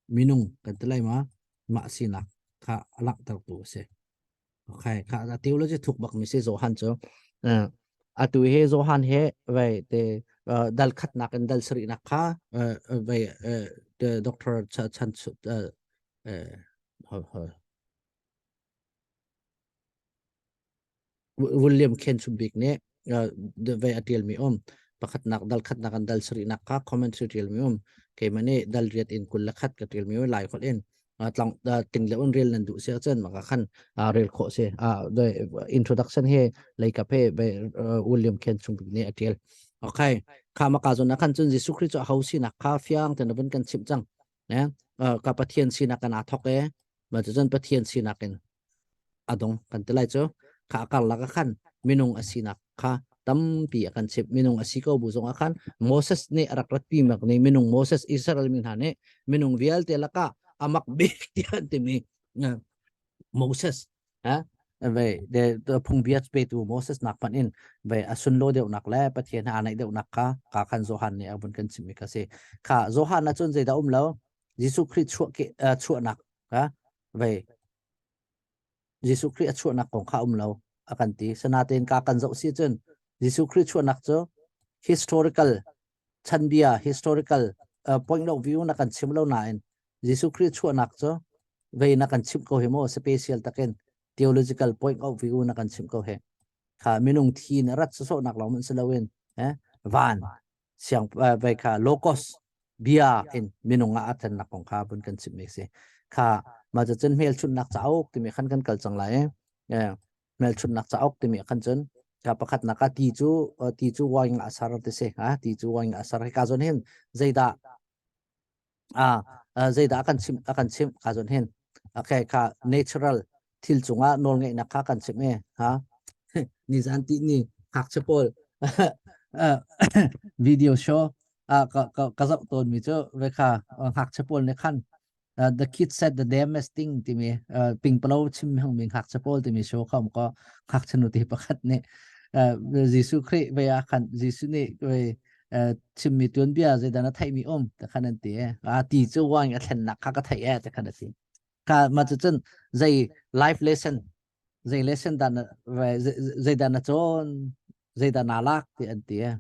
minung kan ti lai ma mah sinak kha a langhtertu a si. Okay, kha theology thuk bak mi si Johan cu. Atu he Johan he vei te dal khatnak in dal sarihnak kha vei Dr. Chan William Khen Chumbik nih vei a ṭialmi um. Pakhatnak dal khatnak in dal sarihnak kha commentary ṭialmi um. Keimah nih dal riat in 21 ka ṭialmi um Lai holh in. Tlang ting le un rel nan duh si ahcun maka khan rel khawh si. Introduction he leikap he William Khen Chumbik nih a ṭial. Okay. Kha maka zawn ah khan cun Jesuh Khrih cu aho sinak kha fiang ten vun kan chimh cang. Ka Pathian sinak kan aa thawk e. Ma cun Pathian sinak in a dong kan ti lai cu kha a karlak ah khan minung a sinak kha tampi a kan chimh minung a si ko bu zong ah khan Moses nih a rak ratpi mak nih minung Moses Israel mi hna nih minung vialte lakah a mak bik tiah an timi Moses ha ve de phungbia petu Moses nak hmanh in ve a sunlo deuhnak le Pathian ha naih deuhnak kha ka khan Johan nih a vun kan chimmi kha si kha Johan ah cun zeidah um lo Jesuh Khrih chuah chuahnak ha ve Jesuh Khrih a chuahnak kong kha um lo a kan ti. Sanatein ka kan zoh si cun Jesuh Khrih chuahnak cu historical chanbia historical point of view na kan chim lo nain Jesuh Khrih chuahnak cu vei na kan chimh ko hi maw special takin theological point of view na kan chimh ko he kha minung thi na rat sawsawhnak lawng man si loin eh van siang vai kha logos bia in minung ah a thennak kong kha bun kan chimh mi si kha ma cu cun hmelchunhnak cauk timi khan kan kal cang lai eh hmelchunhnak cauk timi khan cun ka pakhat nak ah ti cu ti cu wine a sar ti si ha ti cu wine a sar hi ka zon hin zeidah Ah, zeidah a kan chimh a kan chimh ka zawn hin. Okay, kha natural thil cungah nawlngeihnak kha kan chimh e. Ha? Nizan ti ni ngakchia pawl video show ah ka ka ka zoh tawn mi cu ve kha ngakchia pawl nih khan the kid said the damnest thing timi pingpalo chim hang mi ngakchia pawl timi show kha um ko ngakchia nu te pakhat nih Jesuh Khrih ve ah khan Jesuh nih ve chimmi tuanbia zeidah na theihmi um te khan an ti a ti cu wine a thlennak kha ka theih e te khan a ti ka ma cu cun zei life lesson zei lesson dan zei dan na cawn zei dah na lak ti an ti e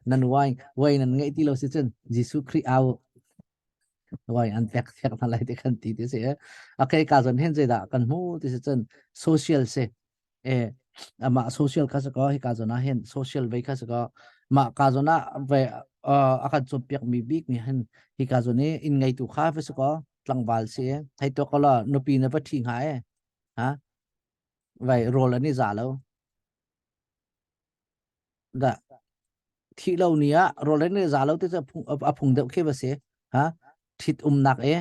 nan wine wine nan ngeih ti lo si cun Jesuh Khrih au wine an pek thiak hna lai ti khan ti ti si e okay ka zon hen zeidah kan hmu ti si cun social si e amah social kha si ko hi ka zawn ah hin social vei kha si ko mah ka zawn ah ve a kan cawnpiak mi bik mi hin hi ka zawn i inn ngeitu kha va si ko tlangval si hei to ko la nupi na va ṭhi hnga e ha vai rawl an i za lo Dah thih lo ni ah rawl in za lo te cu a phung deuh khi va si. Ha thit umnak e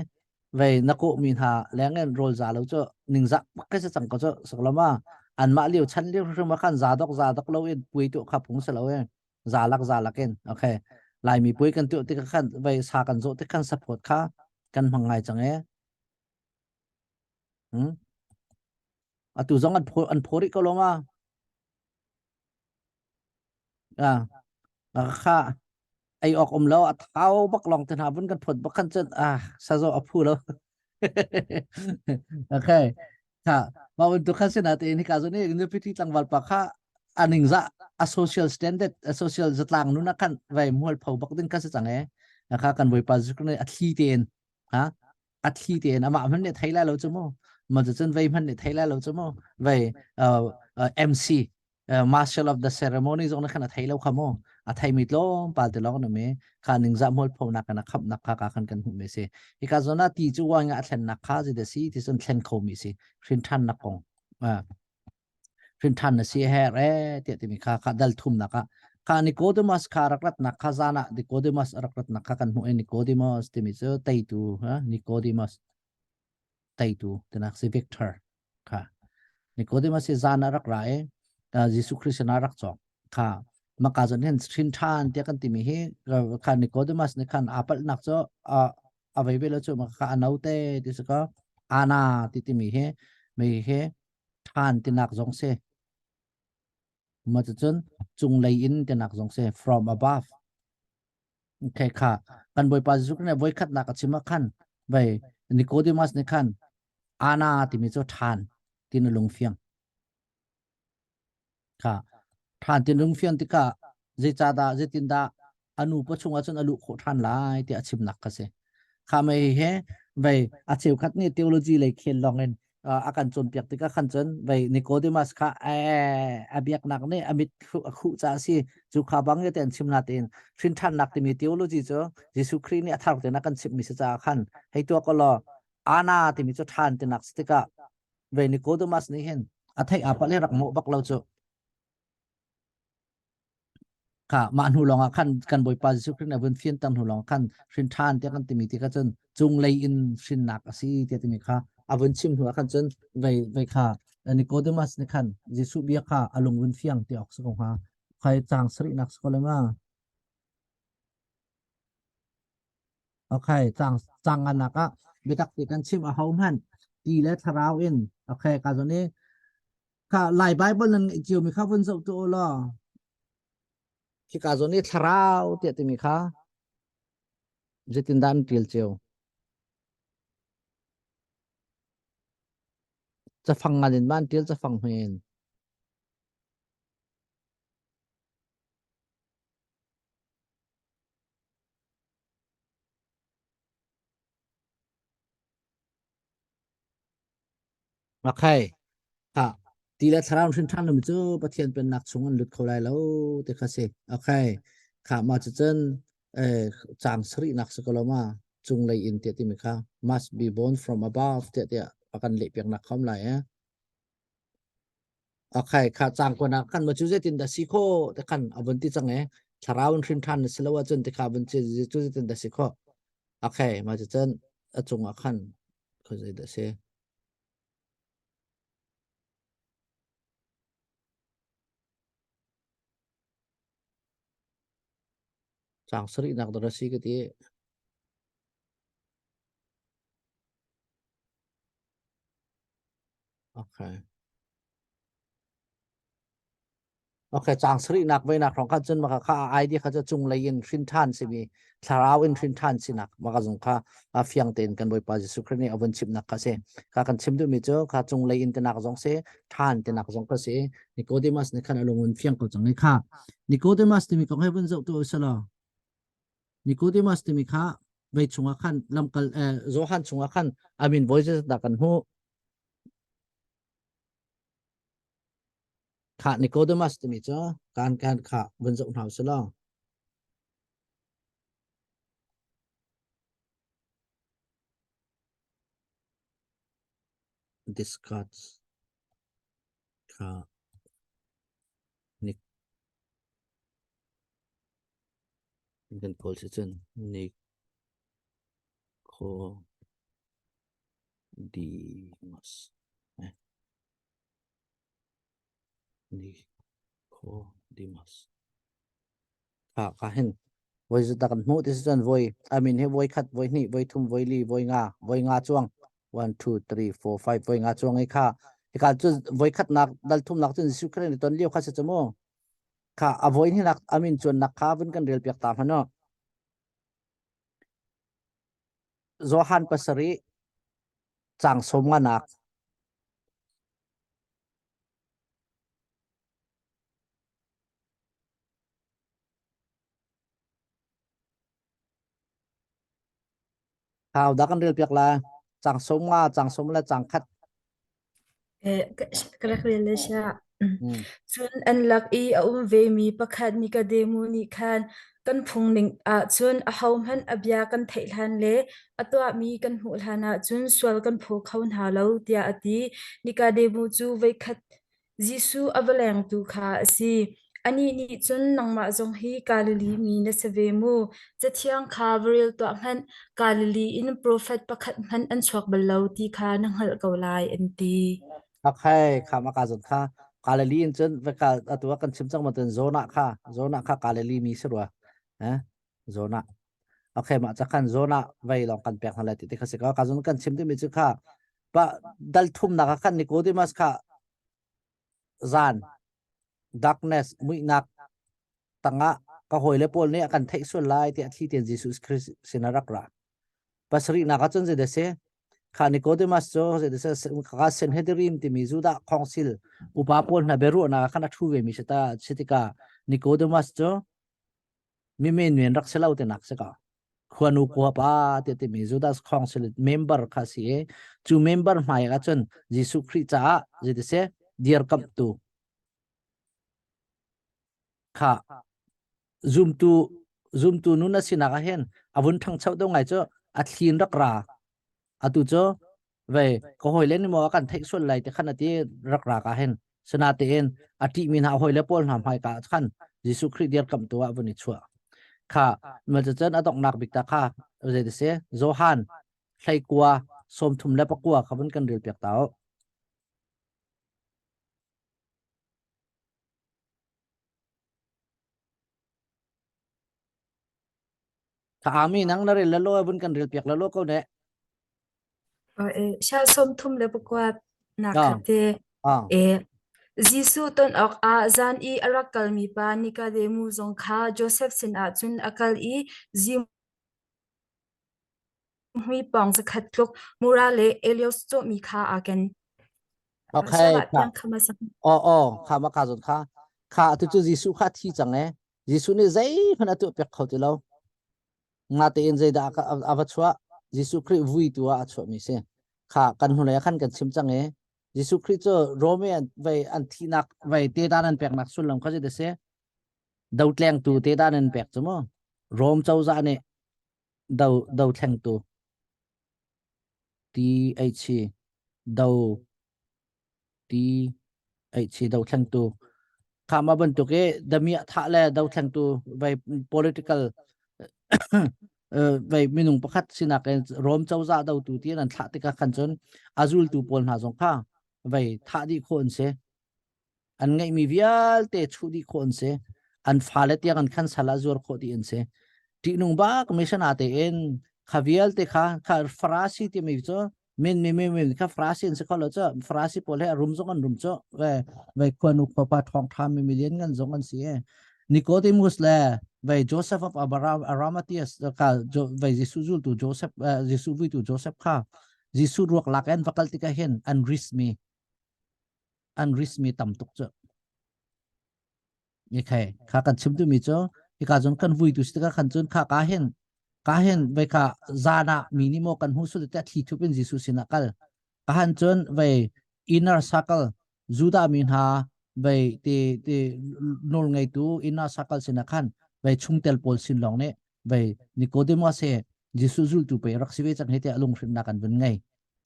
vei na kawh mi hna leng in rawl za lo cu ningzak bak ke si cang ko cu saklama anmah lio chan lio hrim ah khan za dok za dok lo in pui tu kha phung si lo e za lak za lak in okay laimi pui kan tuah tik khan vei sa kan zawh tik khan support kha kan hmang ngai cang e hmm atu zong an pho an pho rih ko lo ma Ah, kha ei awk um lo a thau bak long te hna vun kan phot bak khan cun ah sazo a phu lo. Okay. Kha ma un tu kha sina te ni ka zo ni university tlangval pa kha aning za a social standard a social zatlang nu na khan vai mual pho bak ding kha si chang e kha kan voi pa zu ne a thli ten ha a thli tein amah hmanh nih thei lai lo cu mu ma cun vei hmanh nih thei lai lo cu mu vei MC marshal of the ceremony zong na khan a thei lo kha mu a thei mi tlawmpal te lawng na me kha ningzah mual pho nak kan a khamh nak kha ka khan kan hmuh me si hi ka zona ti cu wa nga a thlen nak kha zi da si ti cun thlen kho mi si hrin than nak kong Hrinṭhan na si her e tiah timi kha kha dal thumnak ah kha Nicodemus kha rak ratnak kha zan ah Nicodemus a rak ratnak kha kan hmuh i Nicodemus timi cu teitu ha Nicodemus teitu tinak si Victor kha Nicodemus hi zan ah rak ra i Jesuh Christ sinah rak cawk kha maka zon hin hrinṭhan tiah kan timi hi kha Nicodemus nih khan aa palhnak cu a vei ve lo cu maka kha a note ti si ka ana ti timi hi mi hi ṭhan tinak zong si. Ma cucun cunglei in tinak zong si from above. Okay kha kan Bawipa Jesuh Khrih nih voikhatnak a chim ah khan vei Nicodemus nih khan ana timi cu ṭhan tin a lungfiang. Kha ṭhan tin lungfiang tikah zeicahdah zeitindah a nu paw chungah cun a luh khawh ṭhan lai tiah a chimnak kha si. Kha mei he vei a cheukhat nih theology lei khel lawng in a kan cawnpiak tikah khan cun vei Nicodemus kha a biaknak nih a mit a khuh caah a si cu kha bang te an chim natein hrin ṭhannak timi theology cu Jesuh Khrih nih a thar tein a kan chimhmi si caah khan hei tuah ko law ana timi cu ṭhan tinak si tikah vei Nicodemus nih hin a theih aa palh hi rak mawh bak lo cu Kha mah hnu lawngah khan kan Bawipa Jesuh Khrih nih a vun fianter hnu lawngah khan hrin ṭhan tiah kan timi ti kha cun cunglei in hrinnak a si tiah timi kha a vun chim hnu ah khan cun vei vei kha Nicodemus nih khan Jesuh bia kha a lung vun fiang ti awk si ko hnga. Khai caang sarihnak si ko le ma. Okay, caang caang nganak ah biatak ti kan chim a ho hmanh ti le thlarau in okay ka zon i Kha Lai Bible nan ngeih cio mi kha vun zoh tu law. Khika zawn i thlarau tiah timi kha zeitindah an ṭial cio? Cafang ngan in ma an ṭial cafang hme in? Okay. Ha. Ti le thlarau hrin ṭhan lomi cu Pathian pennak chung an lut kho lai lo ti kha si. Okay. Kha ma cu cun eh, caang sarihnak si ko lo ma cunglei in tiah timi kha must be born from above tiah tiah a kan leh piaknak khom lai eh. Okay, kha caang kuan ah khan ma cu zeitin dah si kho te khan a vun ti cang eh. Thlarau in hrin ṭhan na si lo ahcun ti kha vun ci cu zeitin dah si kho. Okay, ma cu cun a cung ah khan kho zei dah si. Caang sarihnak dawr a si ka ti. Okay. Okay, caang sarihnak voinak hrawng khan cun maka kha idea kha cu cunglei in hrin ṭhan simi thlarau in hrin ṭhan sinak maka zong kha a fiang tein kan Bawipa Jesuh Khrih nih a vun chimnak kha si. Kha kan chim duhmi cu kha cunglei in tinak zong si, ṭhan tinak zong kha si. Nicodemus nih khan a lungun fiang ko cang i kha Nicodemus timi kong he vun zoh tu usalaw. Nicodemus timi kha vei chungah khan lamkal eh, Johan chungah khan amin voi dah kan hmuh. Khah Nicodemus timi cu kan kan kha vun zoh hna usih law. Discuss kha Nic kan kawl si cun Nicodemus. Eh. Nicodemus. Kha ka hin voi zu tak an hmuh ti si cun voi I mean he voi khat voi hnih voi thum voi li voi nga voi nga chuang 1 2 3 4 5 voi nga chuang i kha hika cu voi khat nak dal thum nak cun Jesuh Christ ni ton lio kha si chu mu kha a voi hnih nak amin chuan nak kha vun kan rel piak ta hmano Johan pasarih cang som nga nak Hau dah kan rel piak la. Cang som nga, cang som le cang khat. Eh, ka rak rel le sia. Cun an lak i a um vemi pakhat Nikodemu nih khan kan phung ning ahcun ahohmanh a bia kan theih hlan le a tuahmi kan hmuh hlan ahcun sual kan phaw kho hna lo tiah a ti. Nikodemu cu voikhat Jesuh a va lengtu kha a si. Anih nih cun nangmah zong hi Galilee mi na si ve mu. Cathiang kha va rel tuah hmanh, Galilee in profet pakhat hmanh an chuak bal lo ti kha na hngalh ko lai, an ti. Okay, kha ma ka zon kha Galilee in cun veka atu kan chim cang ma tun Jonah kha Jonah kha Galilee mi si rua. Eh Jonah. Okay, mah ca khan Jonah vei lawng kan pek hna lai ti ti kha si ko. Ka zon kan chim timi cu kha pa dal thumnak ah khan Nicodemus kha zan darkness muihnak tangah. Ka hawile pawl nih a kan theih sual lai tiah thli tein Jesuh Christ sin a rak ra. Pasarihnak ah cun zeidah si? Kha Nicodemus cu zeidah si kha Sanhedrin timi Judah khawngsil upa pawl hna biaruahnak ah khan a ṭhu vemi si ta si tikah Nicodemus cu mi menmen rak si lo tinak si ko. Khuanu khua pa ti timi Judas Council member kha si i cu member hmai ah cun Jesuh Khrih caah zeidah si dirkamhtu kha zumtu zumtu nun a sinak ah hin a vun ṭhangcho deuh ngai cu a thlin rak ra atu cu vei ka hawile nih maw a kan theih sual lai ti khan a ti rak ra ka hin sinatein a ṭihmi hna hawile pawl hna hmaika ah khan Jesuh Khrih dirkamhtu ah vun i chuah kha cun a donghnak bik ta kha zei ti si Johan hleikua 39 kha vun kan rel piak ta u. Tha ami nang na rel la lo vun kan rel piak la lo ko ne. Sha 39 nak kha te. E Jesuh ton awkah zan i a rak kalmi pa Nikodemu zong kha Josef sinah cun a kal i zihmui pawng zakhat tluk mura le Elios cawhmi kha aa ken. Okay. Oh oh kha ma ka zon kha kha tu cu Jesuh kha thi cang e Jesuh nih zeihmanh a tuah piak kho ti lo. Natein zeidah a va chuah? Jesuh Khrih vui tu ah a chuahmi si. Kha kan hnulei ah khan kan chim cang i Jesuh Khrih cu Rome an vei an thihnak vei tedan an peknak sullam kha zei si? Dotlengtu tedan an pek cu mu. Rome cozah nih do dothlengtu T H do ti eichi dothlengtu kha ma bantuk i damiah thah le dothlengtu vai political vai minung pakhat sinak in Rom cozah dotu ti an thlah tikah khan cun a zultu pawl hna zong kha vai thah dih khawh an si an ngeihmi vialte chuh dih khawh an si an fale tiang an khan sal ah zuar khawh dih an si ṭihnung bak mission ate in kha vialte kha kha farasi timi cu min mi mi min kha farasi an si kho lo cu farasi pawl he a rum zong an rum cu ve ve khuanu khuapa ṭhawng ṭha mi million ngan zong an si e Nicodemus le ve Joseph of Arimathea ka ve Jesuh zultu Joseph Jesuh vuitu Joseph kha Jesuh ruak lak in va kal tikah hin an risk mi an risk mi tam tuk cu Okay, kha kan chim duhmi cu hika cun kan vui tu si tikah khan cun kha ka hin ka hin vei kha zan ah mi nih maw kan hmu sul tiah thli thup in Jesuh sinah kal ka han cun vei inner circle Judah mi hna vei ti ti nawl ngeitu inner circle sinah khan vei chungtel pawl sin lawng nih vei Nicodemus he Jesuh zultu pe rak si ve cang hi tiah lunghrinnak an vun ngei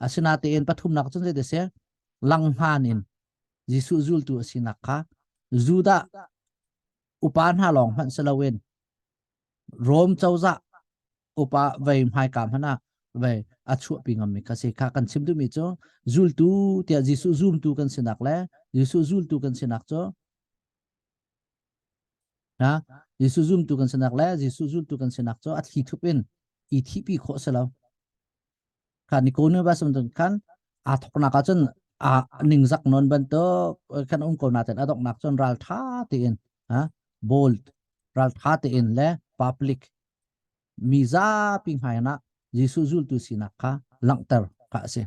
asinatein pathumnak cun zei ti si langhman in Jesuh zultu a sinak kha Judah upa hna lawng hmanh si loin Rom cozah upa vei hmaika hmanh ah vei a chuahpi ngammi kha si kha kan chim duhmi cu zultu tiah Jesuh zumtu kan sinak le Jesuh zultu kan sinak cu ha Jesuh zumtu kan sinak le Jesuh zultu kan sinak cu a thli thup in i thihpi khawh si lo Kha Nicodemus bantuk khan aa thawknak ahcun a ningzak nawn bantuk khan um ko nain a donghnak cun ralṭha tein ha bold ralṭha tein le public mi zapi hmai ah Jesuh zultu sinak kha langhter kha a si.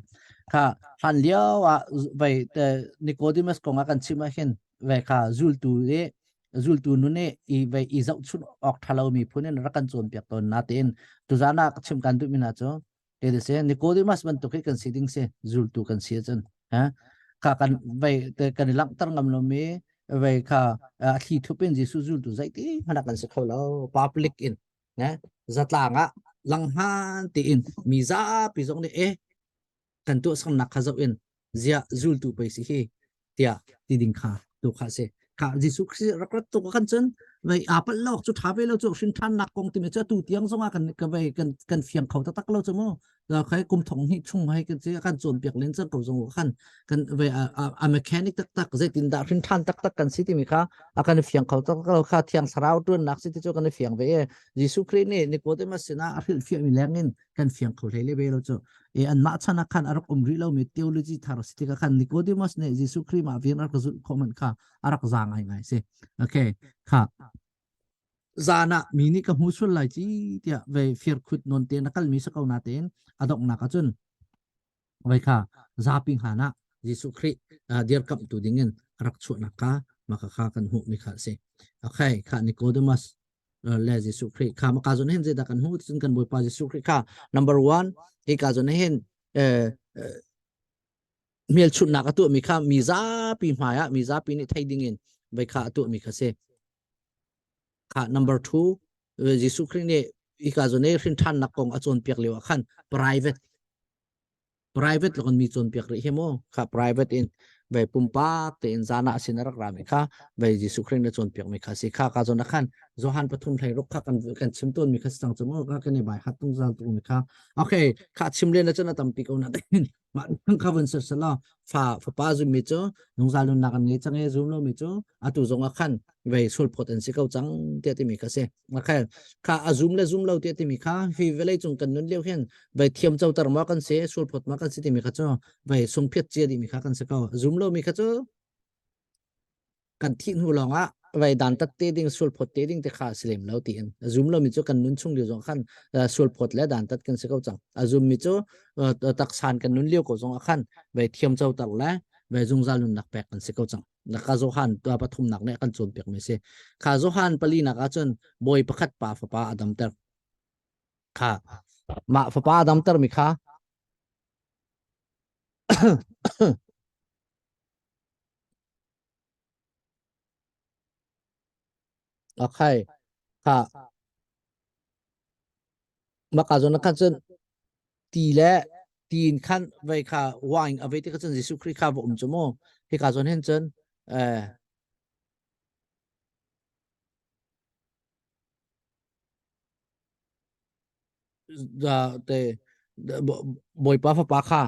Kha hlan lio ah vei Nicodemus kong ah kan chim ah hin ve kha zultu i zultu nun i i vei i zohchunh awk ṭha lomi phun in rak kan cawnpiak tawn natein tuzan ah ka chim kan duhmi hna cu te si Nicodemus bantuk hi kan si ding si zultu kan si ahcun ha kha kan vei te kan i langhter ngam lomi vei kha a thli thup in Jesuh zultu zeiti hmanh kan si kho lo public in ne zatlang ah langhman tiin mi zapi zong nih e kan tuahsernak kha zoh in ziah zultu pei si hi tiah ti ding kha tu kha si kha Jesuh Khrist rak rat tuk kan cun vei aa palh lo cu tha ve lo cu hrin than nak kong timi cu tu tiang zong ah kan ka vei kan kan fiang kho taktak lo cu mu khai kum thong hnih chung hai kan ci kan cawn piak len cang ko zong khan kan vei a mechanic taktak zeitin dah hrin than taktak kan si timi kha a kan fiang kho taktak lo kha thiang thlarau tuan nak si ti cu kan fiang ve e Jesuh Khrist nih Nicodemus sinah a hrilh fiah mi leng in kan fiang kho hlei le ve lo cu e anmah chan ah khan a rak um rih lomi theology thar si tikah khan Nicodemus nih Jesuh Khrih mah vian a rak zulh khawh man kha a rak za ngai ngai si okay kha. Zan ah mi nih ka hmu sual lai ci tiah ve firkhut nawn te na kalmi si ko natein a donghnak ahcun vai kha zapi hngan ah Jesuh Khrih dirkamhtu dingin rak chuahnak kha maka kha kan hmuh mi kha a si. Okay, kha Nicodemus le Jesuh Khrih kha maka zon hin zeidah kan hmuh cun kan Bawipa Jesuh Khrih kha number one hi ka zon hin hmelchunhnak a tuahmi kha mi zapi hmai ah mi zapi nih thei dingin vai kha a tuahmi kha si. Kha number two Jesuh Khrih nih hika zawn i hrin ṭhannak kong a cawnpiak lio ah khan private private lawng mi cawnpiak rih hi mu kha private in vei pumpak tein zan ah sin a rak rami kha vei Jesuh Khrih nih cawnpiak mi kha si kha ka zawn ah khan Johan pathum hlei ruk kha kan kan chim tawn mi kha si cang cu mu kha kan i bai hat tung zal tu mi kha okay kha chim len cun a tampi ko na mah kha vun ser selaw fa fapa zummi cu zungzal nunnak an ngei cang i zum lomi cu atu zong ah khan vei sulphawt an si ko cang tiah timi kha si kha kha a zum le zum lo tiah timi kha hi vawlei cung kan nun lio hin vei thiam coter ma kan si sulphawt ma kan si timi kha cu vei sungphiat cia dimi kha kan si ko zum lomi kha cu kan thih hnu lawng ah vai dantat te ding sulphawt te ding te kha si lem lo tiin a zum lomi cu kan nun chung lio zong khan sulphawt le dantat kan si ko cang a zum mi cu taksan kan nun lio ko zong ah khan vai thiam co tar le vai zungzal nunnak pek kan si ko cang ka Johan tua pathum nak ne kan cawn piak mi si kha Johan pali nak ahcun bawi pakhat pa fapa a damter kha mah fapa a damter mi kha Okay. Kha maka zawn khan cun ti le tiin khan vei kha wine a vei ti kha cun Jesuh Khrih kha va um cu mu. Hika zawn hin cun eh te Bawipa fapa kha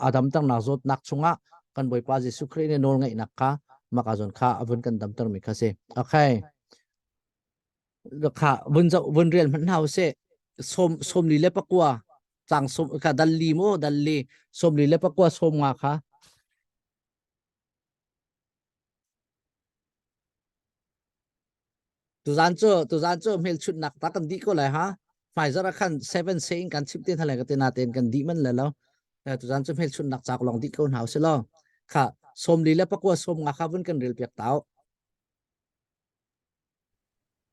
a damternak zawtnak chungah kan Bawipa Jesuh Khrih nih nawl ngeihnak kha maka zawn kha a vun kan damter mi kha si. Okay. Kha vun zoh vun rel hmanh hna usih. Som somli le pakua cang som kha dalli mu dalli somli le pakua som nga kha Tuzan cu tuzan cu hmelchunhnak ta kan dih ko lai ha. Hmaizarh ah khan seven se in kan chimh te hna lai ka te natein kan dih man le lo. Tuzan cu hmelchunhnak cauk lawng dih ko hna usih law. Kha 44 le pakua 50 kha vun kan rel piak tau.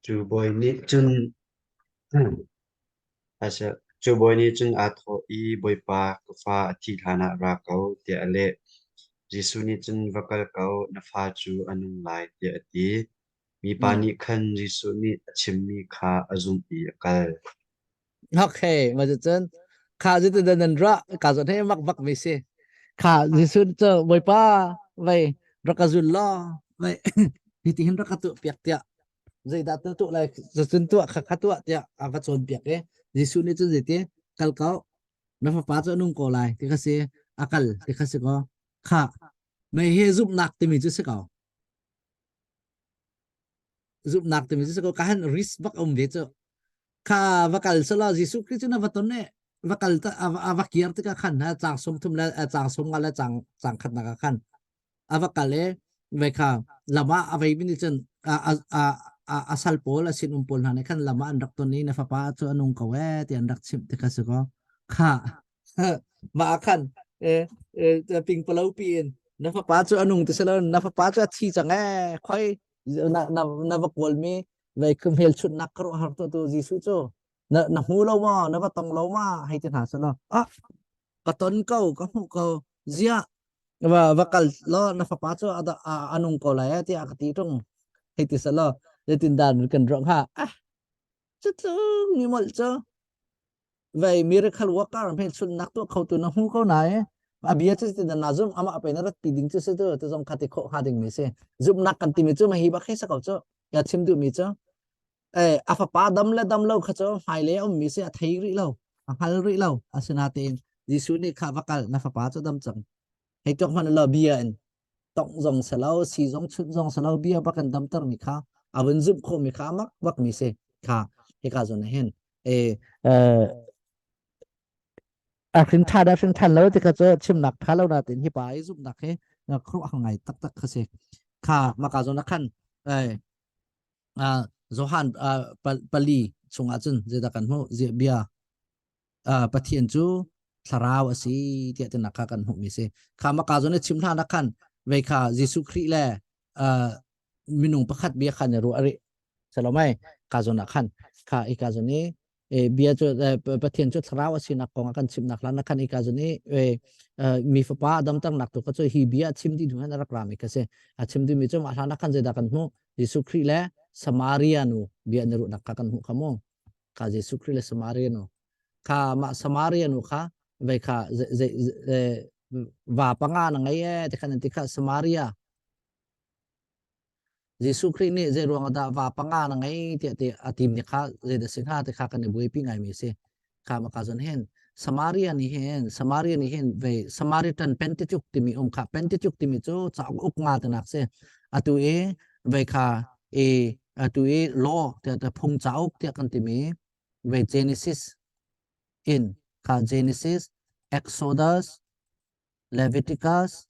Cu bawi nih cun cu bawi nih cun aa thawh i, "Bawipa, ka fa a thih hlanah ra ko," tiah a leh. Jesuh nih cun, "Va kal ko, na fa cu a nung lai," tiah a ti. Mipa nih khan Jesuh nih a chimmi kha a zumh i a kal. Okay, mah cucun kha zeitin dah nan ruah? Ka zawn he mak bak mi si. Kha Jesuh cu Bawipa vei rak ka zul law vei hitihin rak ka tuah piak tiah zeidah tu tuah lai cucun tuah kha kha tuah tiah a va cawnpiak i Jesuh nih cun zeiti kal ko na fapa cu a nung ko lai ti kha si a kal ti kha si ko kha mei hi zumhnak timi cu si ko zumhnak timi cu si ko ka han risk bak um ve cu kha va kal sala Jesuh Khrih cu na va ton ne va kal ta a va kir tikah khan ha cang som thum le cang som nga le cang cang khat nak ah khan a va kal i vei kha lam ah a vei mi nih cun a a a a sal pawl a sinum pawl hna nih khan lam ah an rak ton i na fapa cu a nung ko ee ti an rak chimh ti kha si kaw kha mah ah khan pingpalo pi in na fapa cu a nung ti si lo na fapa cu a thi cang ee khoi na na na va kawl mi vei hmelchunhnak ka ruah har tu tu Jesuh cu na na hmu lo maw na va tong lo ma hei ti hna selaw ah ka ton ko ka hmuh ko ziah va va kal law na fapa cu a a nung ko lai tiah ka ti tung hei ti selaw zeitin dan kan ruah hnga ah cutlung mi molh cu vei miracle worker hmelchunhnak tuah kho tu na hmu ko nai a bia cu tin na zum ama pe na rat pi ding cu si tu tu zong kha ti khawh hnga ding mi si zumhnak kan timi cu ma hi bak hi sa ko cu ya chim duh mi cu Eh, a fapa dam le dam lo kha cu hmailei a ummi si a thei rih lo, a hngal rih lo. Asinain Jesuh nih kha va kal, na fapa cu dam cang. Hei tuak hmanh law bia in tongh zong si lo, si zong chunh zong si lo, bia bak in damtermi kha a vun zumh khawhmi kha a mak bakmi si. Kha hika zawn ah hin eh, eh, a hrin ṭha dah hrin ṭhan lo ti kha cu chimnak ṭha lo natin hi pa i zumhnak hi khuaruahhar ngai taktak kha si. Kha maka zawn ah khan eh. Johan pali chungah cun zeidah kan hmuh bia Pathian cu thlarau a si tiah tinak kha kan hmuhmi si. Kha maka zawn i chim hlan ah khan vei kha Jesuh Khrih le minung pakhat bia khan i ruah rih. Salomai ka zawn ah khan kha i ka zawn i bia cu Pathian cu thlarau a sinak kong a kan chimnak hlan ah khan i ka zawn i mi fapa damternak tu kha cu hi bia chim dih hnu hin a rak rami kha si. A chim dihmi cu mah hlan ah khan zeidah kan hmuh? Jesuh Khrih le Samaria nu bia an i ruahnak kha kan hmuh kha mu. Kha Jesuh Khrih le Samaria nu. Kha mah Samaria nu kha vei kha va panga na ngei e ti khan an ti kha Samaria Jesuh Khrih nih zei ruang dah va panga na ngei tiah ti a tim ni kha zei dah si hnga ti kha kan i buaipi ngaimi si. Kha ma ka zon hin Samaria nih hin Samaria nih hin vei Samaritan Pentateuch timi um kha Pentateuch timi cu cauk uk nga tinak si. Atu i vei kha i atu i law tiah ta phung cauk tiah kan timi vei Genesis in kha Genesis Exodus Leviticus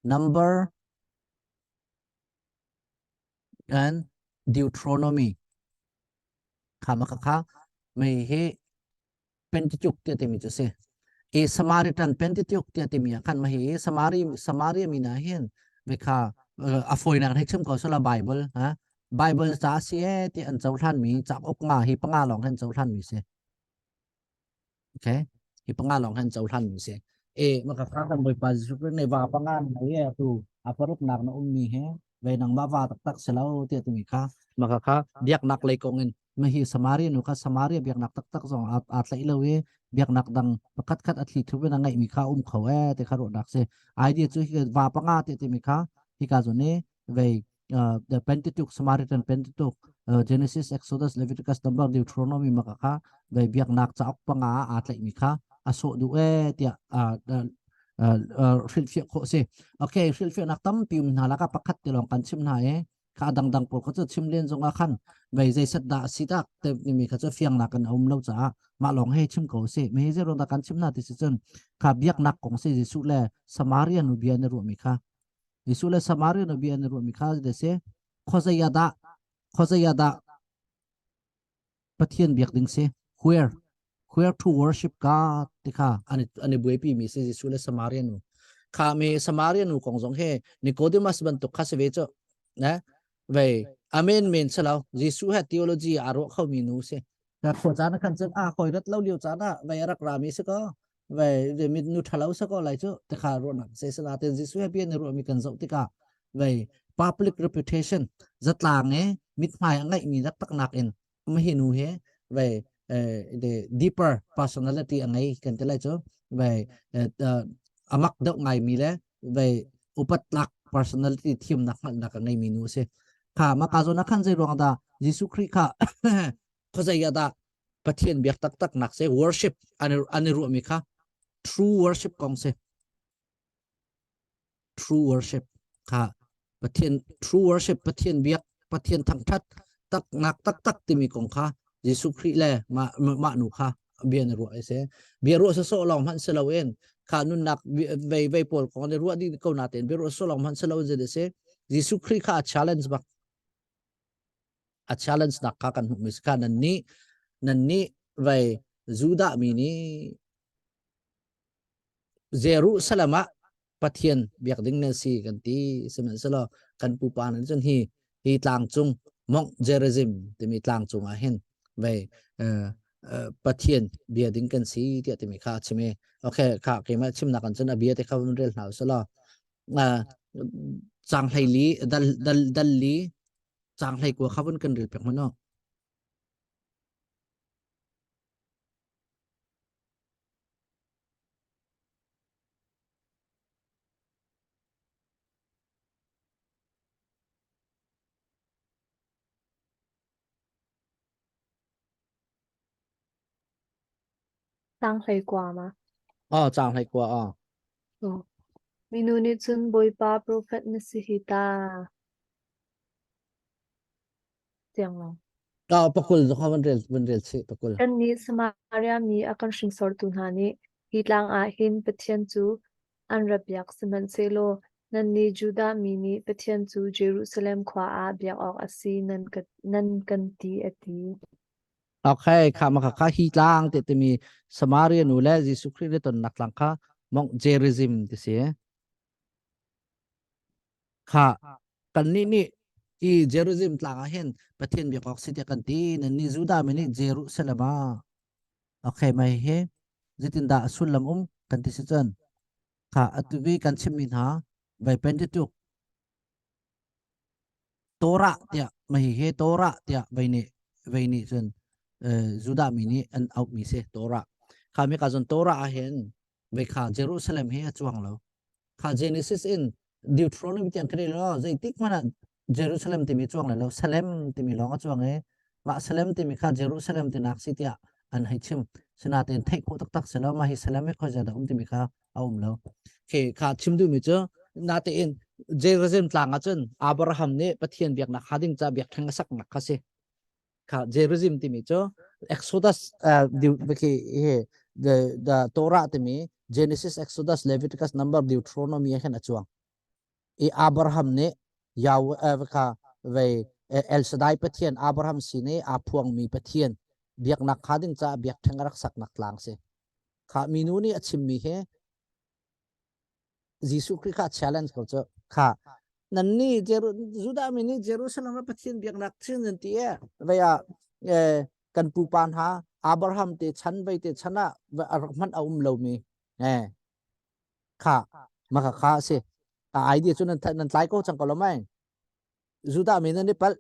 Number and Deuteronomy kha ma kha mei hi Pentateuch tiah timi cu si i Samaritan Pentateuch tiah timi ah khan ma hi Samari Samaria mi na hin me kha a fawinak hei chim ko sala Bible ha Bible ca si e ti an cohlan mi cauk nga hi panga lawng han cohlan mi si Okay. Hi panga lawng han cohlan mi si. E maka kha kan Bawipa Jesuh Khrih nih va panga nei e tu a paruk nak na um mi he ve nang ma va taktak si lo tiah timi kha maka kha biaknak lei kong in ma hi Samaria nu kha Samaria biaknak taktak zong a aa tlaih lo i biaknak dang pakhat khat a thli thup in a ngeih mi kha um kho e ti kha ruahnak si idea cu hi va panga ti timi kha hika zon i vei uh, the Pentateuch, Samaritan Pentateuch, uh, Genesis, Exodus, Leviticus, Number, Deuteronomy maka kha vei biaknak cauk panga aa tlaihmi kha a sawh duh e tiah uh, uh, uh, hrilhfiah khawh si. Okay, hrilhfiahnak tampi um hna laka pakhat te lawng kan chim hna e kha dangdang pawl kha cu chim len zongah khan vei zei set dah si tak te mi kha cu fiangnak kan um lo caah mah lawng he chim ko si me hi zei dah kan chim na ti si cun kha biaknak kong si Jesuh le Samaria nu bia na ruah mi kha Jesuh le Samaria nu bia an i ruahmi kha zeidah a si? Khuazei ah dah khuazei ah dah Pathian biak ding si? Where? Where to worship God ti kha an i, an i buaipi mi si Jesuh le Samaria nu. Kha mi Samaria nu kong zong he Nicodemus bantuk kha si ve cu. Ne? Vei amen men si lo. Jesuh he theology aa ruah kho mi nu si. Na khua caan ah khan cun a koi rat lo lio caan ah vei a rak rami si ko. Vei mit nu ṭhalo si ko lai cu ti kha ruahnak se sinain Jesuh he bia ni ruahmi kan zoh tikah vei public reputation zatlang e mithmai a ngeihmi taktak in hi nu he vei the deeper personality a ngei kan ti lai cu vei amak deuh ngaimi le vei upat tlak personality thiamnak hngalhnak a ngeimi nu a si. Kha maka zawn ah khan zei ruang dah Jesuh Khrih kha khuazei ah dah Pathian biak taktak nak se worship an an i ruahmi kha true worship kong si. True worship kha Pathian true worship Pathian biak Pathian thangthat taknak taktak timi kong kha Jesuh Khrih le mah mah nu kha bia na ruah si. Bia ruah sawsawh lawng hmanh si loin kha nunnak vei vei pawl kong ne ruah dih ko natein bia ruah sawsawh lawng hmanh si loin zei si Jesuh Khrih kha a challenge bak a challenge nak kha kan hmuh mi si kha nan nih nan nih vei Judah mi nih Jerusalem ah Pathian biak ding nan si kan ti sihmanhsehlaw kan pupa nan cun hi hi tlang cung Mount Gerizim timi tlang cung ah hin vei Pathian bia ding kan si tiah timi kha a chim i okay kha keimah chimnak an cun a bia te kha vun rel hna usalaw cang hlei li dal dal dal li cang hlei kua kha vun kan rel pek hmanh Tang hlei kua ma? Oh, cang hlei kua oh. Oh. Minu nih cun Bawipa profet na si hi ta. Tiang lo. Oh, pakul zong van rel van rel chih pakul. Kannih Samaria mi a kan hringsortu hna nih hi tlang ah hin Pathian cu an ra biak sihmanhsehlaw. Nannih Judah mi nih Pathian cu Jerusalem khua ah biak awk a si nan ka, nan kan ti, a ti. Okay, kha ma kha hi tlang te timi Samaria nu le Jesuh Khrih le tonnak tlang kha Mount Gerizim ti si. Kha kannih nih i Jerusalem tlang ah hin Pathian biak awk si tiah kan ti. Nannih Judah mi nih Jerusalem ah. Okay, mai hi zeitindah sullam um kan ti si cun kha atu vi kan chimmi hna vai Pentateuch Torah tiah mai hi Torah tiah vai nih vai nih cun Judah mi nih an auhmi si Torah. Kha mi ka zon Torah ah hin vai kha Jerusalem hi a cuang lo. Kha Genesis in Deuteronomy tiang kan lo zeitik hmanh ah Jerusalem timi cuang lai lo Salem timi lawng a cuang i mah Salem timi kha Jerusalem tinak si tiah an hei chim. Sinain theih khawh taktak si lo mah hi Salem hi khoi dah um timi kha a um lo. Khi kha chim duhmi cu natein Jerusalem tlang ah cun Abraham nih Pathian biaknak ha ding ca biakṭheng a saknak kha si. Kha Jerusalem timi cu Exodus khi the the Torah timi Genesis, Exodus, Leviticus, Number, Deuteronomy ah khan a cuang. I Abraham nih Yahweh kha vei El Shaddai Pathian Abraham sin i aa phuangmi Pathian biaknak kha ding caah biakṭheng a rak saknak tlang si. Kha minu nih a chimmi hi Jesuh Khrih kha challenge ko cu kha nannih Judah mi nih Jerusalem ah Pathian biaknak chin nan ti e vei ah kan pupa hna Abraham te chan vei te chan ah a rak hmanh a um lomi eh kha maka kha si a idea cu nan nan tlai ko cang ko lo mai Judah mi nan i palh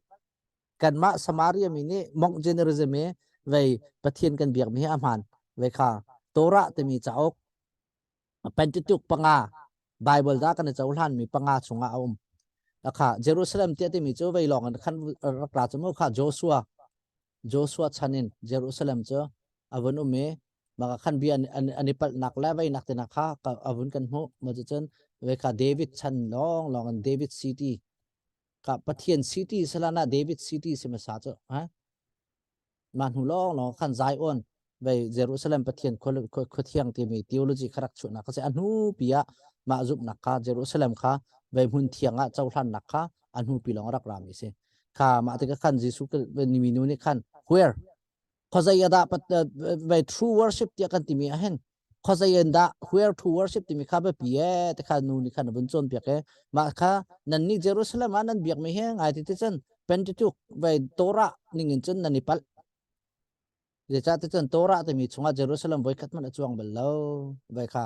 kanmah Samaria mi nih monk generism i vei Pathian kan biak mi hi a hmaan vei kha Torah timi cauk Pentateuch panga Bible da kan i cohlan mi panga chungah a um kha Jerusalem tiah timi cu vei lawng in khan rak ra cu mu kha Joshua Joshua chan in Jerusalem cu a vun um i maka khan bia an i palhnak le veinak tinak kha a vun kan hmuh ma cun vei kha David chan lawng lawng in David City ka Pathian city salana David city si masa cu ha mah hnu lawng lawng khan Zion vei Jerusalem Pathian khua thiang timi theology kha rak chuahnak kha si a hnu pi ah mah zumhnak kha Jerusalem kha vei hmun thiang ah cohlannak kha a hnu pi lawng rak rami si kha mah tikah khan Jesuh minu nih khan where khuazei ah dah vei true worship tiah kan timi ah hin khuazei in dah where to worship timi kha biapi e te kha nu nih khan a vun cawnpiak e mah kha nan nih Jerusalem ah nan biakmi hi ngai ti ti cun Pentateuch vei Torah ning in cun nan i palh zeicah ti cun Torah timi chungah Jerusalem voikhat hmanh a cuang bal lo vei kha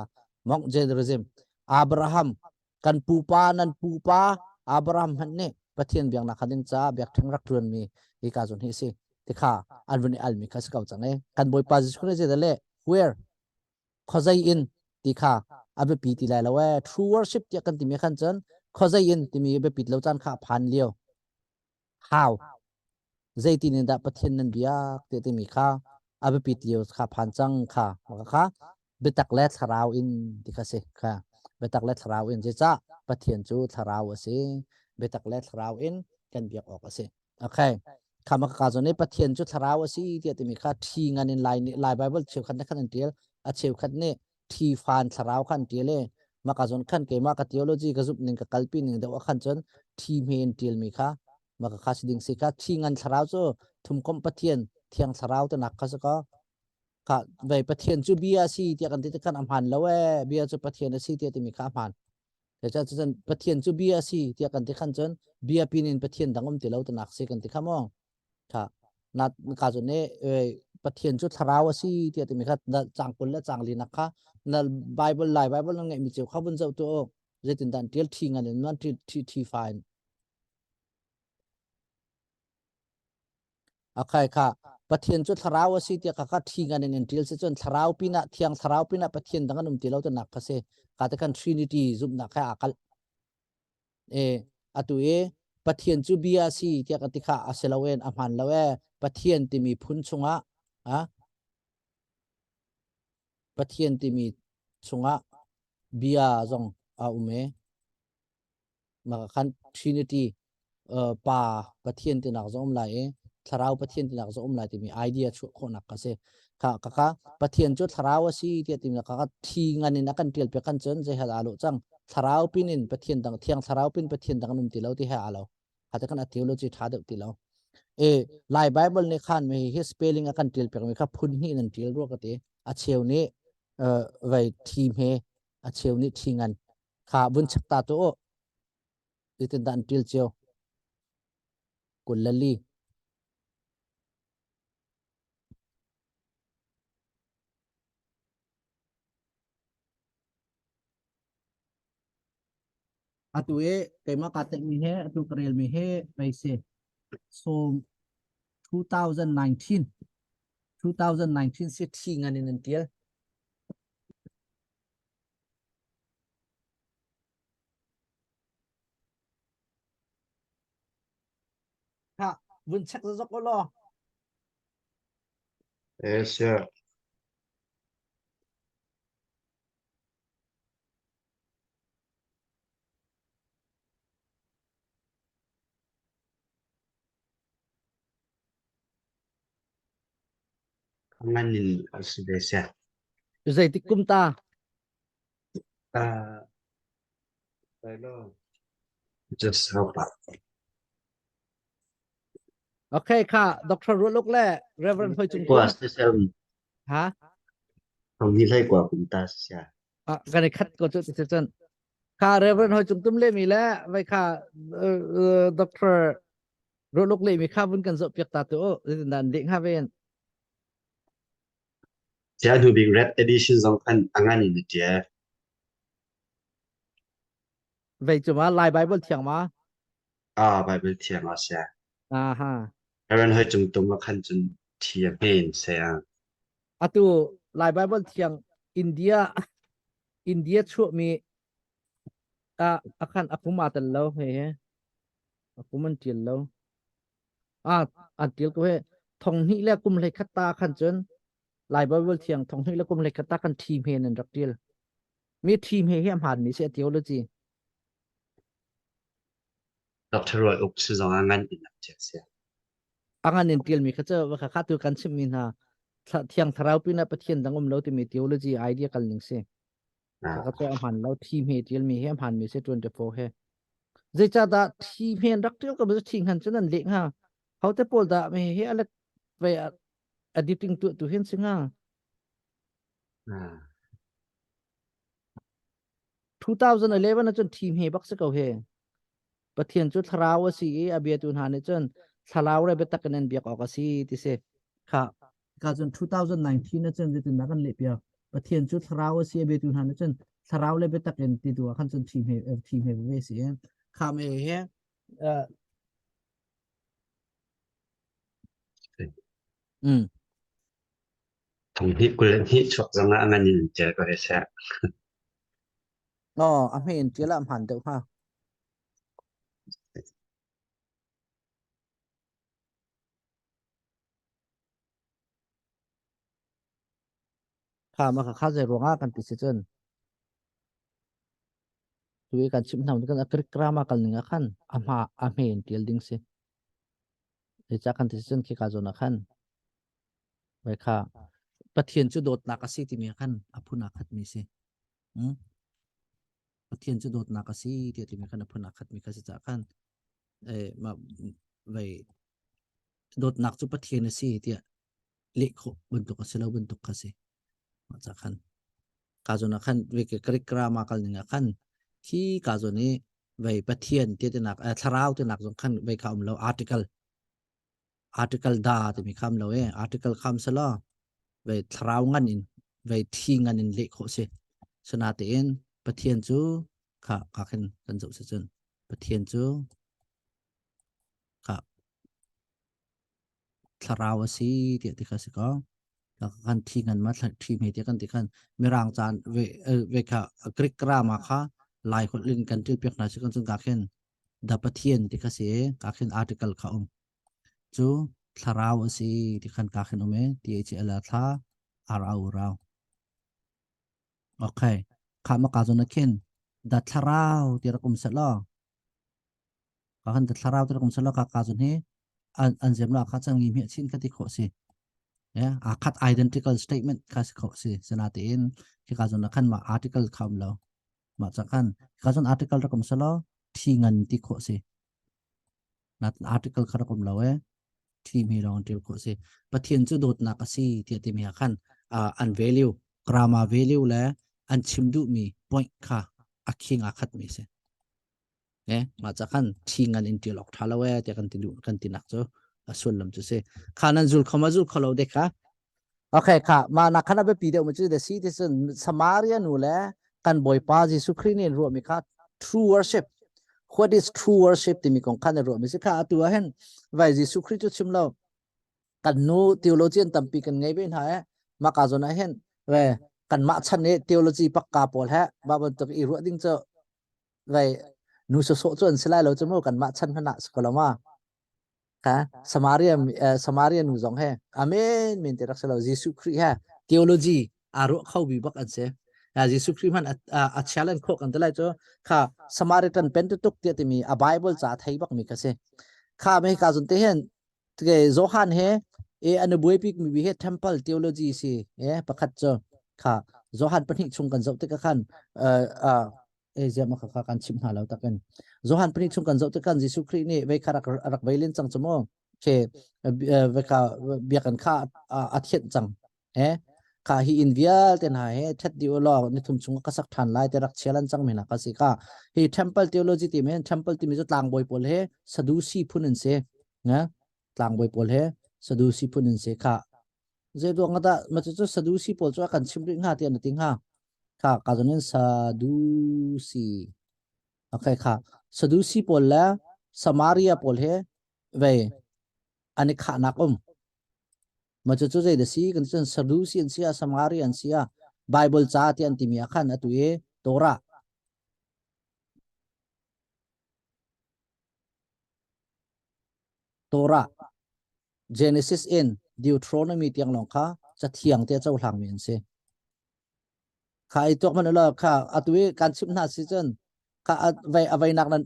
monk Jerusalem Abraham kan pupa nan pupa Abraham hmanh nih Pathian biaknak kha ding caah biakṭheng rak ṭuanmi hi ka zon hi si ti kha an vun i almi kha si ko cang e kan Bawipa Jesuh Christ le where khuazei in ti kha a biapi ti lai lo e true worship tiah kan timi khan cun khuazei in timi biapit lo caan kha a phan lio how zeitin in dah Pathian nan biak ti timi kha a biapit lio kha phan cang kha kha biatak le thlarau in ti kha si kha biatak le thlarau in zeicah Pathian cu thlarau a si biatak le thlarau in kan biak awk a si okay khama ka zawn i Pathian cu thlarau a si tiah timi kha thi ngan in Lai nih Lai Bible cheukhat nih khan an tial a cheukhat nih thi fan thlarau khan tial i maka zawn khan keimah ka theology ka zumh ning ka kalpi ning deuh ah khan cun thi hme in tial mi kha maka kha si ding si kha thi ngan thlarau cu thumkomh Pathian thiang thlarau te nak kha si ko kha vei Pathian cu bia a si tiah kan ti te khan a hmaan lo ee bia cu Pathian a si tiah timi kha a hmaan cun Pathian cu bia a si tiah kan ti khan cun bia pin in Pathian dang um ti lo tinak si kan ti kha maw kha na ka cun ne Pathian cu thlarau a si tiah timi kha cang kul le cang li nak kha na Bible lai Bible na ngeih mi cio kha vun zoh tu zeitin dan tial thi ngan in man thi thi thi fine A khai kha Pathian cu thlarau a si tiah kha kha thi ngan in in ṭial si cun thlarau pinah thiang thlarau pinah Pathian dang an um ti lo tinak kha si. Ka te khan Trinity zumhnak he aa kalh. E atu i Pathian cu bia a si tiah ka ti kha a si lo en a hmaan lo e Pathian timi phun chungah a Pathian timi chungah bia zong a um e. Maka khan Trinity Pa Pathian tinak zong um lai i Thlarau Pathian tinak zong um lai timi idea chuah khawhnak kha si. Kha kaka Pathian cu Thlarau a si tiah timi kha thi ngan in a kan tial piak kan cun zei hal aa lawh cang. Thlarau pin in Pathian dang Thiang Thlarau pin Pathian dang an um ti lo ti he aa lo. Kha kan a theology tha deuh ti lo. E Lai Bible nih khan mi hi spelling a kan tial piak mi kha phun hnih nan tial rua ka ti. A cheu nih vai thi hme a cheu nih thi ngan kha vun chek ta tu Zeitin dah an ṭil cio? 24. Atu i keimah kaa tlaihmi he atu ka relmi he pei si. Sawm 2019 2019 si thi ngan in an tial. Ha, vun check zok u law. Eh, sure. Ngan in a si ve sia. Zeitik kum ta? Uh, just help out. Okay, kha Dr. Rualuk le Reverend Hoi Cung Kwa si Ha? Thong ni hlei kwa kum ta sia. Ah, kan i khat ko cu ti cun. Kha Reverend Hoi Cung Tum le mi le vai kha Dr. Rualuk le mi kha vun kan zoh piak ta tu o. Zeitin ding ha ven. Sia hnu bik Red Edition zong khan a ngan in a ṭial. Vei cu ma Lai Bible thiang ma? Ah, Bible thiang ah sia. Aha. Aaron hoi cung tum ah khan cun thi a hme in sia. Atu Lai Bible thiang India India chuahmi a akhan akum aa tel lo he he akum an ṭial lo. Ah, an ṭial ko he. Thong hnih le kum hlei khat ta khan cun Lai Bible thiang thong hnih le kum hlei khat ta khan thi hme nan rak ṭial. Mi thi hme hi a hmaan mi si a theology. Dr. Roy Uk si zong ah ngan in an ṭial sia. A ngan in ṭial mi kha cu va kha tu kan chimh mi hna thiang thlarau pinah Pathian dang um lo timi theology idea kal ning si. Ka cu a hmaan lo thi hme ṭial mi hi a hmaan mi si 24 he. Zeicahdah thi hme an rak ṭial ko thi ngan cun an leh hnga. Hote pawl dah mi hi a let ve editing tu tu hin si hnga. 2011 ahcun thi hme bak si ko he. Pathian cu thlarau a si i a biatu hna nih cun thlarau le biatak in an biak awk a si ti si. Kha ka cun 2019 ahcun zeitindah kan leh piak. Pathian cu thlarau a si a biatu hna nih cun thlarau le biatak in ti tu ah khan cun thi hme thi hme ve si. Kha me he mm Thong hnih 22 chuak zong ah a ngan in ṭial ko he seh. No, a hme in ṭial ah hmaan deuh hnga. Kha ma kha kha zei ruangah kan ti si cun. Tu i kan chimh hna kan a Greek grammar kal ning ah khan a hma a hme in ṭial ding si. Zeicah kan ti si cun khi ka zawn ah khan Vai kha Pathian cu dawtnak a si timi khan a phun aa khatmi si. Hmm? Pathian cu dawtnak a si tiah timi khan a phun aa khatmi kha si caah khan eh, ma, vai dawtnak cu Pathian a si tiah leh khawh bantuk a si lo bantuk kha si. Mah ca khan ka zawn ah khan ve Greek grammar kal ning ah khan khi ka zawn i vei Pathian ti tinak eh, thlarau tinak zong khan vei kha um lo article article da timi kham lo e article kham sala vei thlarau ngan in vei thi ngan in leh khawh si sana tein pathian cu kha ka khin kan zoh si cun pathian cu kha thlarau a si tiah ti kha si ko kan thi ngan ma thi me ti kan ti khan mirang caan ve ve kha Greek grammar kha lai holh in kan til piak hna si kan cun ka khin da pathian ti kha si ka khin article kha um cu thlarau a si ti khan ka khin um e ti h l thla r au rau okay kha ma ka zon khin da thlarau ti rak um selo ka khan da thlarau ti rak um selo ka ka zon hi an an zem la kha chang ngi mi chin kha ti kho si ya a khat identical statement kha si kho si sana te in khi ka zon khan ma article kham lo. Mah ca khan ka cun article rak um selaw thi ngan ti khawh si. Nat article kha rak um lo e. Thi mi lawng ṭial khawh si. Pathian cu dawtnak a si tiah timi ah khan uh, an value, grammar value le an chim duhmi point kha a khing aa khatmi si. Eh, mah ca khan thi ngan in ṭial awk ṭha lo e tiah kan ti duh kan ti nak cu a sullam cu si. Kha nan zul kho ma zul kho lo dek kha. Okay, kha mah nak khan a biapi deuh mi cu the si ti cun Samaria nu le kan Bawipa Jesuh Khrih nih ruahmi kha true worship. What is true worship timi kong khan ruahmi si kha atu ah hin vai Jesuh Khrih cu chim lo kan nu theologian tampi kan ngei ve hna e maka zawn ah hin ve kanmah chan i theology pakka pawl he mah bantuk i ruah ding cu vai nu sawsawh cu an si lai lo cu mu kanmah chan hmanh ah si ko lo ma Ka Samaria Samaria nu zong he amen men te rak si lo Jesuh Khrih he theology aa ruah kho bi bak an si. Jesuh Khrih hmanh a challenge khawh kan ti lai cu kha Samaritan pen tuk tiah timi a Bible ca thei bak mi kha si. Kha me ka zun te hin ke Johan he e an buai mi bi he temple theology si e pakhat cu kha Johan pahnih chung kan zoh tikah khan e zia ma kha kan chim hna lo takin Johan pahnih chung kan zoh tikhan Jesuh Khrih nih vei kha rak rak vei len cang chu mu ke ve kha biakan kha a thianh cang he kha hi in vialte hna he that di law ni thum chung ka sak than lai te rak chialan cang mi na ka si ka hi temple theology ti men temple ti mi chu tlangbawi pawl he Sadusi phun an si na tlangbawi pawl he Sadusi phun an si kha Zeiruang ah dah mah cucu Sadusi pawl cu a kan chimh rih hnga tiah na ti hnga? Kha ka zawn in Sadusi. Okay kha Sadusi pawl le Samaria pawl he vei an i khahnak um. Mah cucu zei da si kan cun Sadusi an si ah Samaria an si ah Bible ca ti an timi ah khan atu i Torah Torah Genesis in Deuteronomy tiang lawng kha cathiang te cohlangmi an si. Kha i tuak man lo kha atu i kan chimh hna si cun kha vei a veinak nan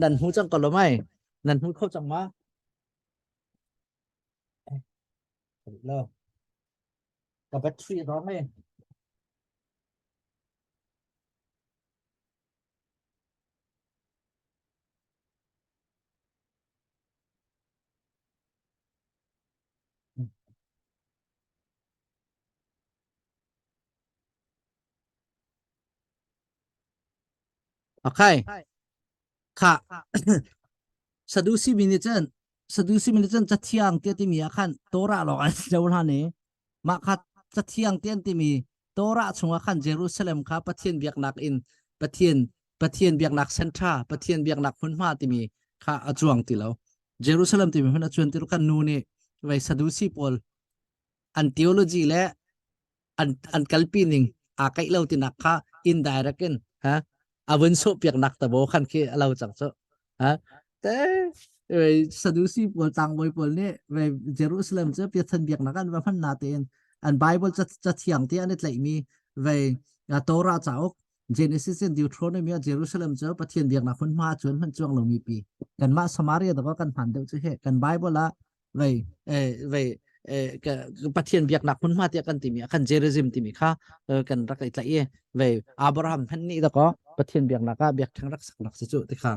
nan hmu cang ko lo mai nan hmu kho cang ma lo ka battery dong e Okay. Kha Sadusi mi nih cun Sadusi mi nih cun cathiang tiah timi ah khan Torah lawng an cohlan i mah kha cathiang tiah an timi Torah chungah khan Jerusalem kha Pathian biaknak in Pathian Pathian biaknak center Pathian biaknak hmunhma timi kha a cuang ti lo. Jerusalem timi hmun a cuan ti lo kan nu nih vei Sadusi pawl an theology le an an kalpi ning aa kaih lo tinak kha indirect in ha a vun sawh piaknak tabo khan khi a lo cang cu ha te Sadusi pawl tlangbawi pawl nih ve Jerusalem cu Pathian biaknak an va hman na tein an Bible cathiang te an i tlaihmi ve Torah cauk Genesis in Deuteronomy ah Jerusalem cu Pathian biaknak hmunhma cun hman chuang lomi pi kanmah Samaria dawh kan hman deuh cu he kan Bible ah vei vei Pathian biaknak hmunhma tiah kan timi kan Jerizim timi kha kan rak i tlaih i vei Abraham hman nih dakaw Pathian biaknak ah biakṭheng rak sak nak si cu ti kha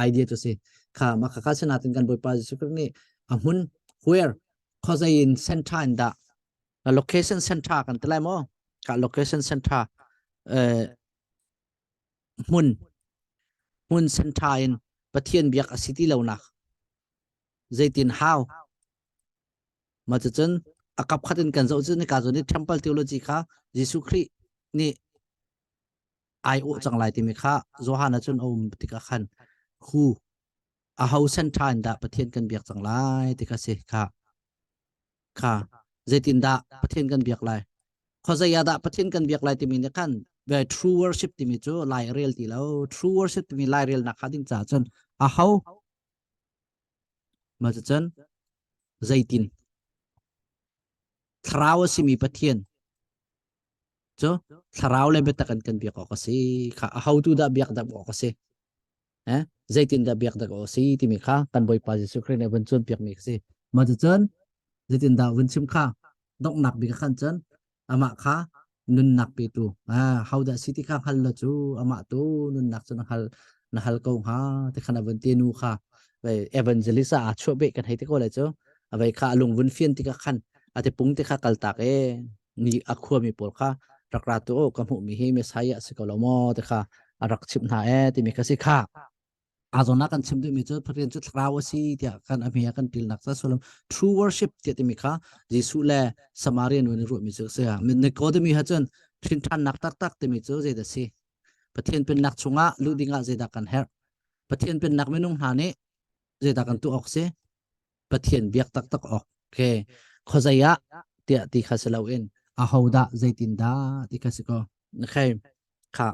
idea cu si kha mah kha kha sinatin kan Bawipa Jesuh Khrih nih a hmun where khawzei in center in dah location center kan ti lai maw ka location center hmun hmun center in Pathian biak a si ti lo nak zeitin how ma cucun a kap khat in kan zoh cu nika zawn i temple theology kha Jesuh Khrih nih ai awh cang lai timi kha Johan ah cun a um tikah khan hu a ho center in dah Pathian kan biak cang lai ti kha si kha kha zeitindah Pathian kan biak lai khuazei ah dah Pathian kan biak lai timi nih khan the true worship timi cu lai rel ti lo true worship timi lai rel nak kha ding ca cun a ho mah cucun zeitin thlarau a simi Pathian cu thlarau le biatak in kan biak awk a si kha a hotu dah biak dak awk a si eh zeitin dah biak dak awk a si timi kha kan Bawipa Jesuh Khrih nih a vun cawnpiak mi a si mah cucun zeitin dah vun chim kha donghnak bik ah khan cun amah kha. Nunnak petu. Ah, hodah si ti kha hngal lo cu amah tu nunnak cu na hal na hal ko hnga ti khan a vun ti nu kha vei evangelist ah aa chuah beh kan hei ti ko lai cu. A vei kha a lung vun fian tikah khan a ti pung te kha kaltak e mi a khuami pawl kha rak ra tu ka hmuhmi hi Messiah si ko lo maw ti kha a rak chimh hna e timi kha si kha. Azona kan chim duhmi cu Pathian cu thlarau a si tiah kan a hme ah kan tilnak ca sullam true worship tiah timi kha Jesuh le Samaria nu nih ruahmi cu a si. Nikodemi ha cun ṭhinṭhannak taktak timi cu zeidah si? Pathian pennak chungah luh dingah zeidah kan herh? Pathian pennak minung hna nih zeidah kan tuah awk si? Pathian biak taktak awk. Okay. Khuazei ah tiah ti kha si loin ahodah zeitindah ti kha si ko. Okay. Kha.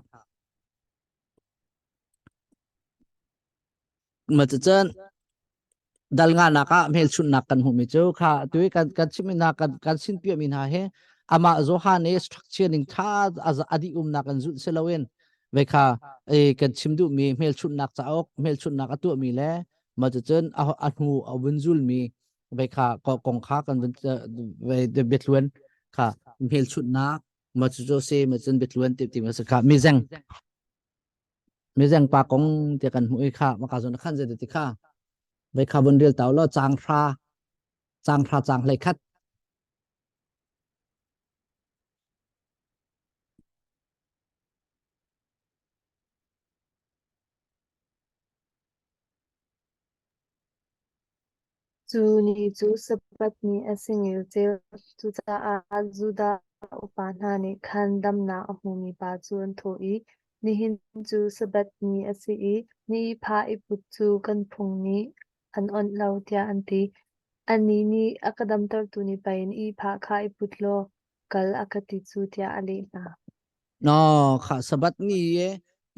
Cucun dal nganak ah hmelchunhnak kan hmuhmi cu kha tu i kan kan chimmi hna kan kan sinpiahmi hna hi amah Johan i structure ning tha a dih umnak an zulh si loin ve kha e kan chim duhmi hmelchunhnak cauk hmelchunhnak a tuahmi le mah cucun a a hnu a vun zulmi ve kha kong kha kan vun ve biatluan kha hmelchunhnak mah cucu si mah cun biatluan ti ti ma si kha mizeng mizeng pa kong ti kan hmuh i kha maka zon khan zei ti kha vei kha vun rel tau lo chang hra chang hra chang hlei khat Cu ni cu Sabbath ni a si ngelcel. Cucaah Judah upa hna nih khan damnak a hmumi pa cu an thawh i, “Nihin cu Sabbath ni a si i na ihphah i put cu kan phung nih an onh lo,” tiah an ti. Annih nih, “A ka damtertu nih pei na ihphah kha i put law kal a ka ti cu,” tiah a leh hna. No, kha Sabbath ni i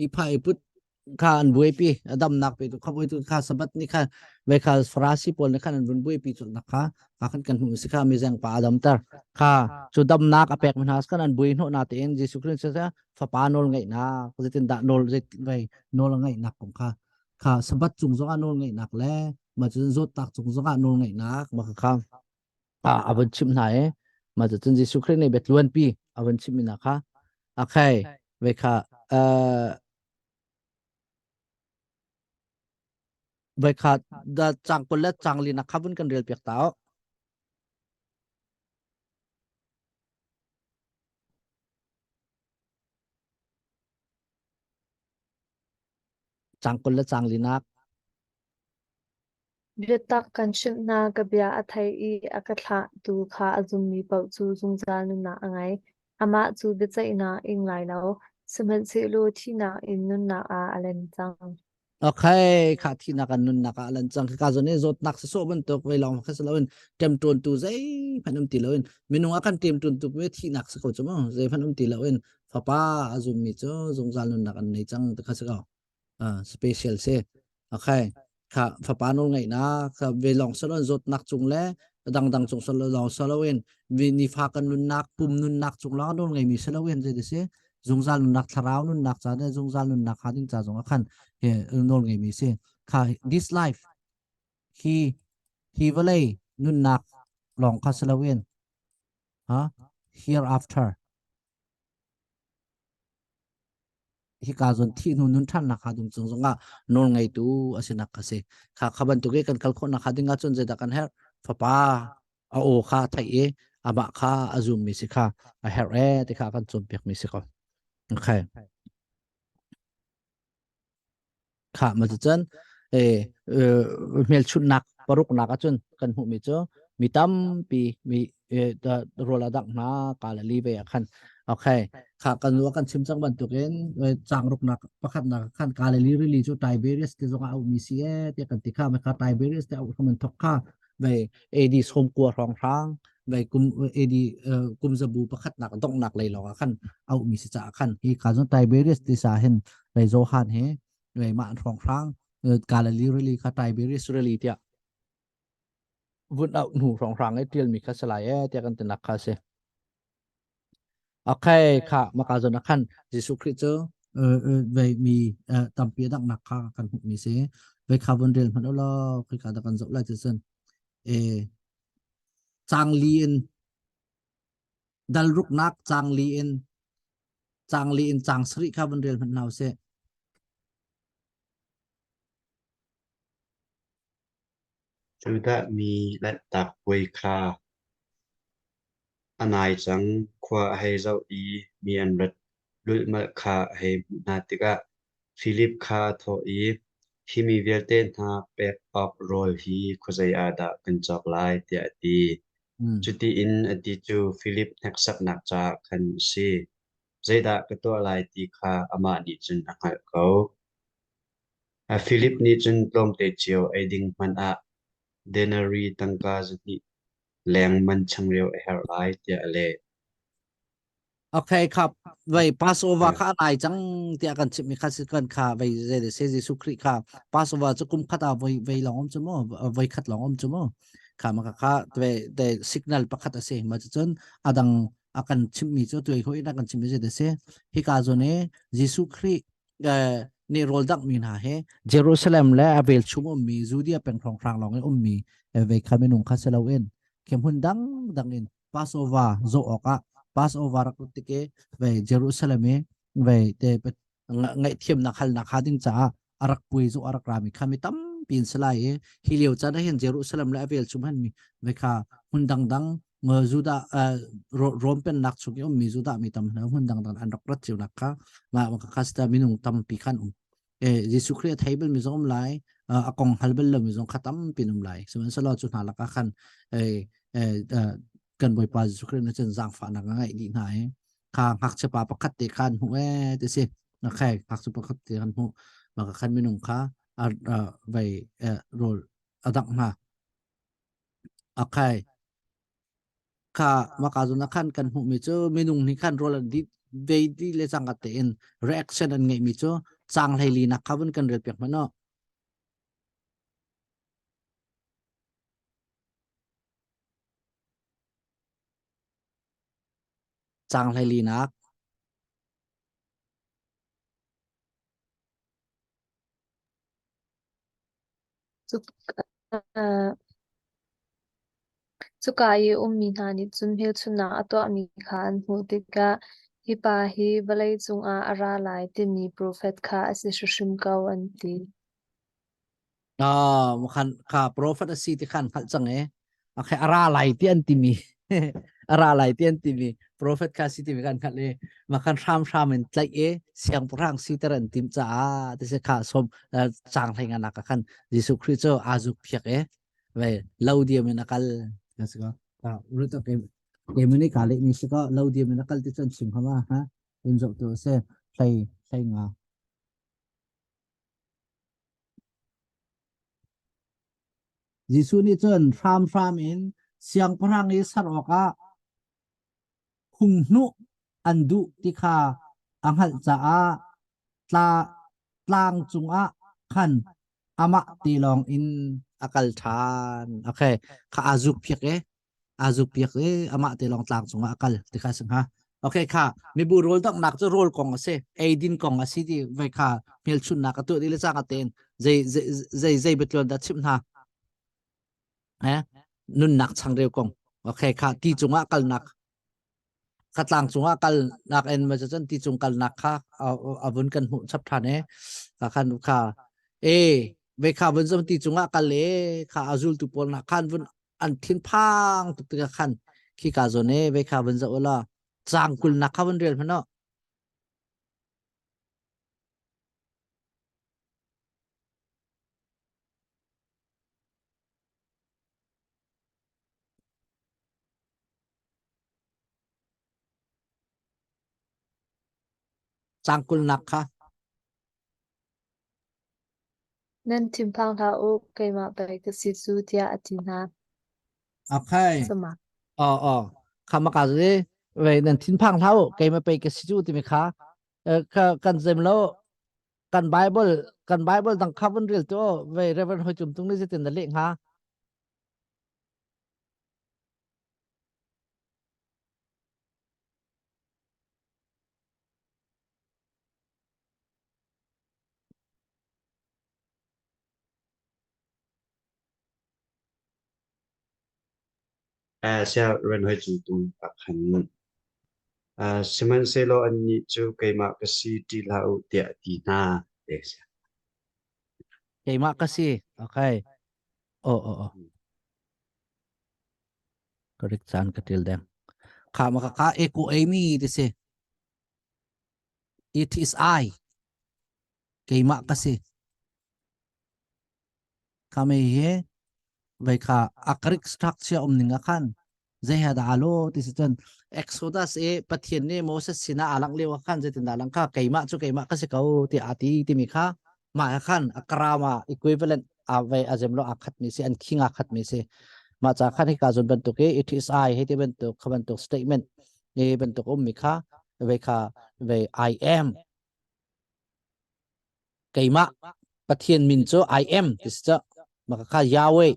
ihphah i put kha an buaipi a damnak pe tu kha tu kha sabat ni kha ve kha farasi pawl ne khan an vun buaipi chu nak kha kha khan kan hmu si kha mi zeng pa adam ter kha chu damnak a pek hna kan an bui hno na te in Jesu Christ sa fapa nawl ngai na zeitin dah nawl zei vai nawl ngai nak kong kha kha sabat chung zong ah nawl ngai nak le ma cun zawt tak chung zong ah nawl ngai nak ma kha a a vun chim hna e ma cun Jesu Christ nih betluan pi a vun chim na kha akhai ve kha Voikhat da cang 20 le cang li nak kha vun kan rel piak ta o. Cang 20 le cang li nak. Biatak kan chimh hna, ka bia a thei i a ka thlahtu kha a zummi paoh cu zungzal nunnak a ngei. Amah cu biaceihnak ing lai lo, sihmanhsehlaw thihnak in nunnak ah a len cang. Okay, kha thihnak an nunnak ah a lan cang. Ka zawn i zawtnak sawsawh bantuk vei lawng kha si loin ṭemṭawntu zeihmanh um ti loin minung a kan ṭemṭawntu pe thihnak si ko cu mu zeihmanh um ti loin fapa a zummi cu zungzal nunnak an nei cang ti kha si ko. Special si. Okay. Kha fapa nawl ngeihnak kha ve lawng saloin zawtnak cung le dangdang cung salo lawng saloin nifa kan nunnak pum nunnak cung lawng nawl ngeimi saloin zei si zungzal nunnak thlarau nunnak ca le zungzal nunnak kha ding ca zong ah khan he nawl ngeimi si kha this life hi hi vawlei nunnak lawng kha saloin ha hereafter Hika zawn thih hnu nun ṭhannak hnga ding cung zongah nawl ngeitu a sinak a si. Kha kha bantuk i kan kal khawhnak hnga ding ahcun zeidah kan herh? Fapa a aw kha theih i amah kha a zummi si kha a herh ee ti kha kan cawnpiakmi si ko. Okay. Kha ma cucun hmelchunhnak paruknak ahcun kan hmuhmi cu mi tampi mi rawl a dangh hna Galilee ve ah khan okay kha kan nu kan chim cang bantukin chang ruknak pakhatnak khan Galilee rili cu Tiberias te zong ah auhmi si e tiah kan ti kha kha Tiberias te auh hram an thok kha ve AD 90 hrawng hrang ve kum AD kum zabu pakhatnak donghnak lei lawng ah khan auhmi si caah khan hi ka zong Tiberias ti sa hin ve Johan he ve mah hrawng hrang Galilee rili kha Tiberias rili tiah vun auh hnu hrawng hrang i tialmi kha salai e tiah kan tinak kha si. Okay, kha maka zon ah khan Jesuh Khrih cu ve mi tampi a danghnak kha kan hmuh mi si. Ve kha vun rel hmanh ulaw khika da kan zoh lai ti cun e chang li in. Dal ruknak caang li in caang li in caang sarih kha vun rel hmanh hna usih. Judah mi Lanhtak Puai kha a nai cang. Khua a hei zoh i mi an rat lulhmalh kha a hei hmuh hna tikah Filip kha a thawh i, “Hi mi vialte hna pek awk rawl hi khuazei ah dah kan cawk lai?” tiah a ti. Cutiin a ti cu Filip hneksaknak caah khan a si. Zeidah ka tuah lai ti kha amah nih cun a hngalh ko. Filip nih cun tlawmte cio ei ding hmanh ah denarii tangka 200 leng man changreu a herh lai, tiah a leh. Okay, kha vei Passover kha a nai cang tiah kan chimmi kha si kan kha vei zei de se Jesuh Khrih kha Passover cu kum khat ah voi vei lawng um cu mu voi khat lawng um cu mu kha ma kha ve de signal pakhat a si ma cun adang a kan chimmi cu tuai hoi na kan chimmi zei de se hika zawn i Jesuh Khrih nih rawl dangmi hna he Jerusalem le a velchum ummi Judea peng hrawnghrang lawng i ummi ve kha minung kha si loin khi hmun dang dang in Passover zawh awkah Passover rak lut tik i ve Jerusalem i ve te ngaihthiamnak halnak ha ding caah a rak puai zawh a rak rami kha mi tampi in si lai i hi lio caan ah hin Jerusalem le a velchum han mi ve kha hmun dangdang Judah Rom pennak chung i ummi Judah mi tam hna hmun dangdang an rak rat cio nak kha mah kha sita minung tampi khan um e Jesuh Khrih a thei bal mi zong um lai a kong hal bal lo mi zong kha tampi um lai sihmanhsehlaw cu hna lakah khan kan Bawipa Jesuh Khrih na cun zaangfahnak a ngeih dih hna i kha ngakchia pa pakhat te khan hmuh e ti si okay ngakchia pakhat te kan hmuh maka khan minung kha vei rawl a dangh hna Okay. Kha maka zun ah khan kan hmuhmi cu minung nih khan rawl an dih vei di le cangka tein reaction an ngeihmi cu caang hleili nak kha vun kan rel piak hmanh aw. Caang hleili nak. Cuka i a ummi hna nih cun hmelchunhnak a tuahmi kha an hmuh tikah, “Hi pa hi vawlei cungah a ra lai timi profet kha a si hrimhrim ko,” an ti. Ah, khan kha profet a si ti khan hngalh cang e. Okay, a ra lai ti an timi. a ra lai ti an timi profet kha si timi kan hngalh i ma khan hramhram in tlaih i siangpahrang siter an tim caah ti si kha som chang hlei nga nak khan Jesuh Khrih cu aa zuk phiak e ve lo diam in a kal ka si ko ru to ke ke mani ka le mi si ko lo diam in a kal ti cun chim hama ha un zo tu se hlei hlei nga Jesuh nih cun hramhram in siangpahrang i ser awkah hunghnuh an duh ti kha a hngalh caah tla, tlang cungah khan amah te lawng in a kal ṭhan. Okay, kha aa zuk phiak e. Aa zuk piak i amah te lawng tlang cungah a kal ti kha si hnga. Okay, kha mibu rawl donghnak cu rawl kong a si, eidin kong a si ti vai kha hmelchunhnak a tuah dih le cang tein zei zei zei zei biatluan dah chimh hna. Eh, nunnak changreu kong. Okay, kha ti cungah kalnak kha tlang cungah kalnak en ma cun ti cung kalnak kha a vun kan hmuh chap than e ka khan kha e ve kha vun zom ti cungah kal e kha a zultu pawl na khan vun an thinphang tuk tikah khan khi ka zawn e ve kha vun zoh la cang kul nak kha vun rel hmano Cang kulnak kha. Nan thinphang hlah u, keimah pei ka si cu, tiah a ti hna. Okay. Sama. Oh, oh. Kha maka zu ve nan thinphang hlah u, keimah pei ka si cu timi kha ka kan zem lo kan Bible kan Bible dang kha vun rel tu ve Reverend Hoi Tum Tung ni zetin na leh hnga? Siah Ren Hoi Cung Tung ah khan. Sihmanhsehlaw annih cu keimah ka si ṭih hlah u tiah a ti hna. Keimah ka si. Okay. Oh, oh, oh. Ka rik caan ka ṭil deng. Kha ma ka ka eko emi ti si. It is I. Keimah ka si. Kha me hi vai kha a Greek structure um ning ah khan zei ha dah alo ti si cun Exodus i Pathian nih Moses sinah aa langh lio ah khan zeitindah langh kha keimah cu keimah ka si ko ti aa ti timi kha mah ah khan a karama equivalent a vai a zem lo aa khat mi si an khing aa khat mi si mah ca khan hika zon bantuk i it is I hei ti bantuk kha bantuk statement ni bantuk um mi kha vai kha vai I am Keimah Pathian min cu I am ti si cu. Maka kha Yahweh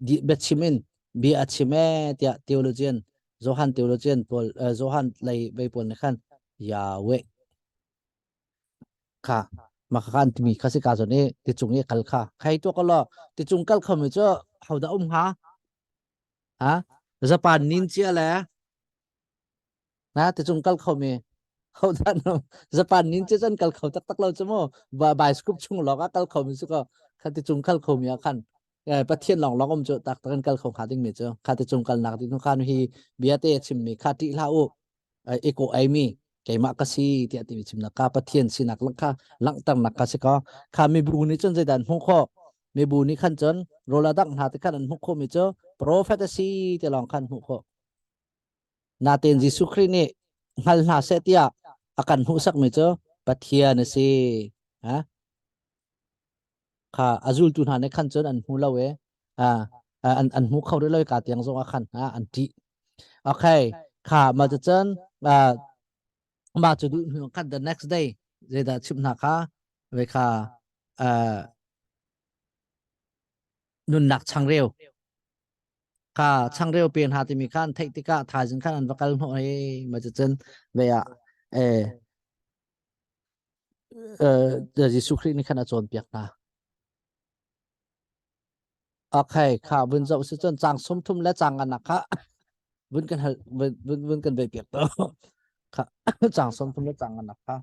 di biachim in bia a chim ee tiah theologian Johan theologian pawl Johan lei vei pawl nih khan Yahweh kha maka khan timi kha si ka zawn i ticung i kal kha khai tu ko lo ticung kal khomi cu hodah um hnga ha Japan nin cia le Na ticung kal kho mi ho dah no Japan nin che cun kal kho taktak lo cu mu bioscope chung lawng ah kal kho mi su ko kha ticung kal kho mi ah khan Pathian lawng lawng um cu tak tak in kal kho kha ding mi cu kha ticung kal nak ding khan hi bia te chim mi kha ṭih hlah u i ko ai mi keimah ka si tiah ti mi chimnak ka Pathian sinak lang kha langhternak ka si ko kha mibu nih cun zeidan hmuh khawh mibu nih khan cun rawl a dangh hna ti khan an hmuh khawh mi cu prophet a si ti lawng khan hmuh khawh Natein Jesuh Khrih nih hngal hna seh tiah a kan hmuhsakmi cu Pathian a si. Ha? Kha a zultu hna nih khan cun an hmu lo e. An, an hmu kho rih lo ka tiang zong ah khan ha, an ṭih. Okay, kha ma cun mah cu duh hnu khan the next day zeidah chimh hna kha ve kha nunnak changreu Kha changreu pe hna timi kha an theih tikah thaizing khan an va kal hnawh hei ma cucun ve ah eh Jesuh Khrih nih khan a cawnpiak hna. Okay, kha vun zoh si cun cang 30 le cang anak kha vun kan hal vun vun kan ve piak to. Kha cang 30 le cang anak kha.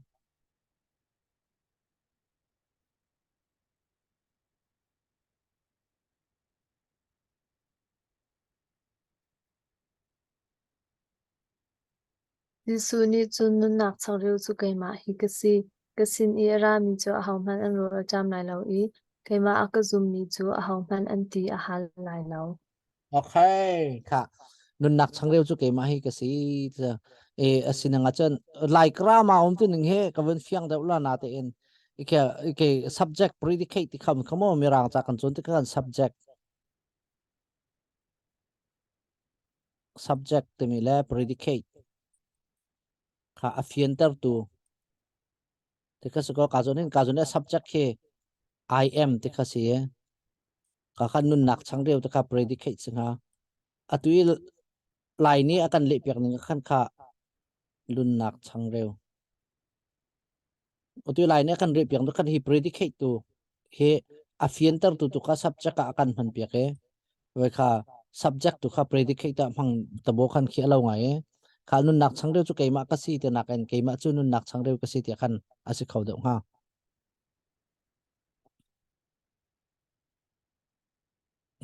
Jesuh nih cun nunnak changreu cu keimah hi ka si. Ka sin i a rami cu ahohmanh an rawl a ṭam lai lo i keimah a ka zummi cu ahohmanh an ti a hal lai lo. Okay, kha nunnak changreu cu keimah hi ka si. E asinang ahcun Lai grammar um tu ning he ka vun fiang deuh la na tein ike ike subject predicate ti kham khamo mirang ca kan cawn ti kan subject subject timi le predicate kha a fiantertu ti kha si ko ka zawn in ka zawn subject khi I am ti kha si ka khan nunnak changreu te kha predicate si hnga atu i lai nih a kan leh piak ning khan kha nunnak changreu Atu lai nih a kan reh piak tu khan hi predicate tu hi a fianter tu tu kha subject ah a kan hman piak i voi kha subject tu kha predicate ah hmang tabo khan khi a lo ngai i kha nunnak changreu cu keimah ka si ti nak in keimah cu nunnak changreu ka si ti khan a si kho deuh hnga.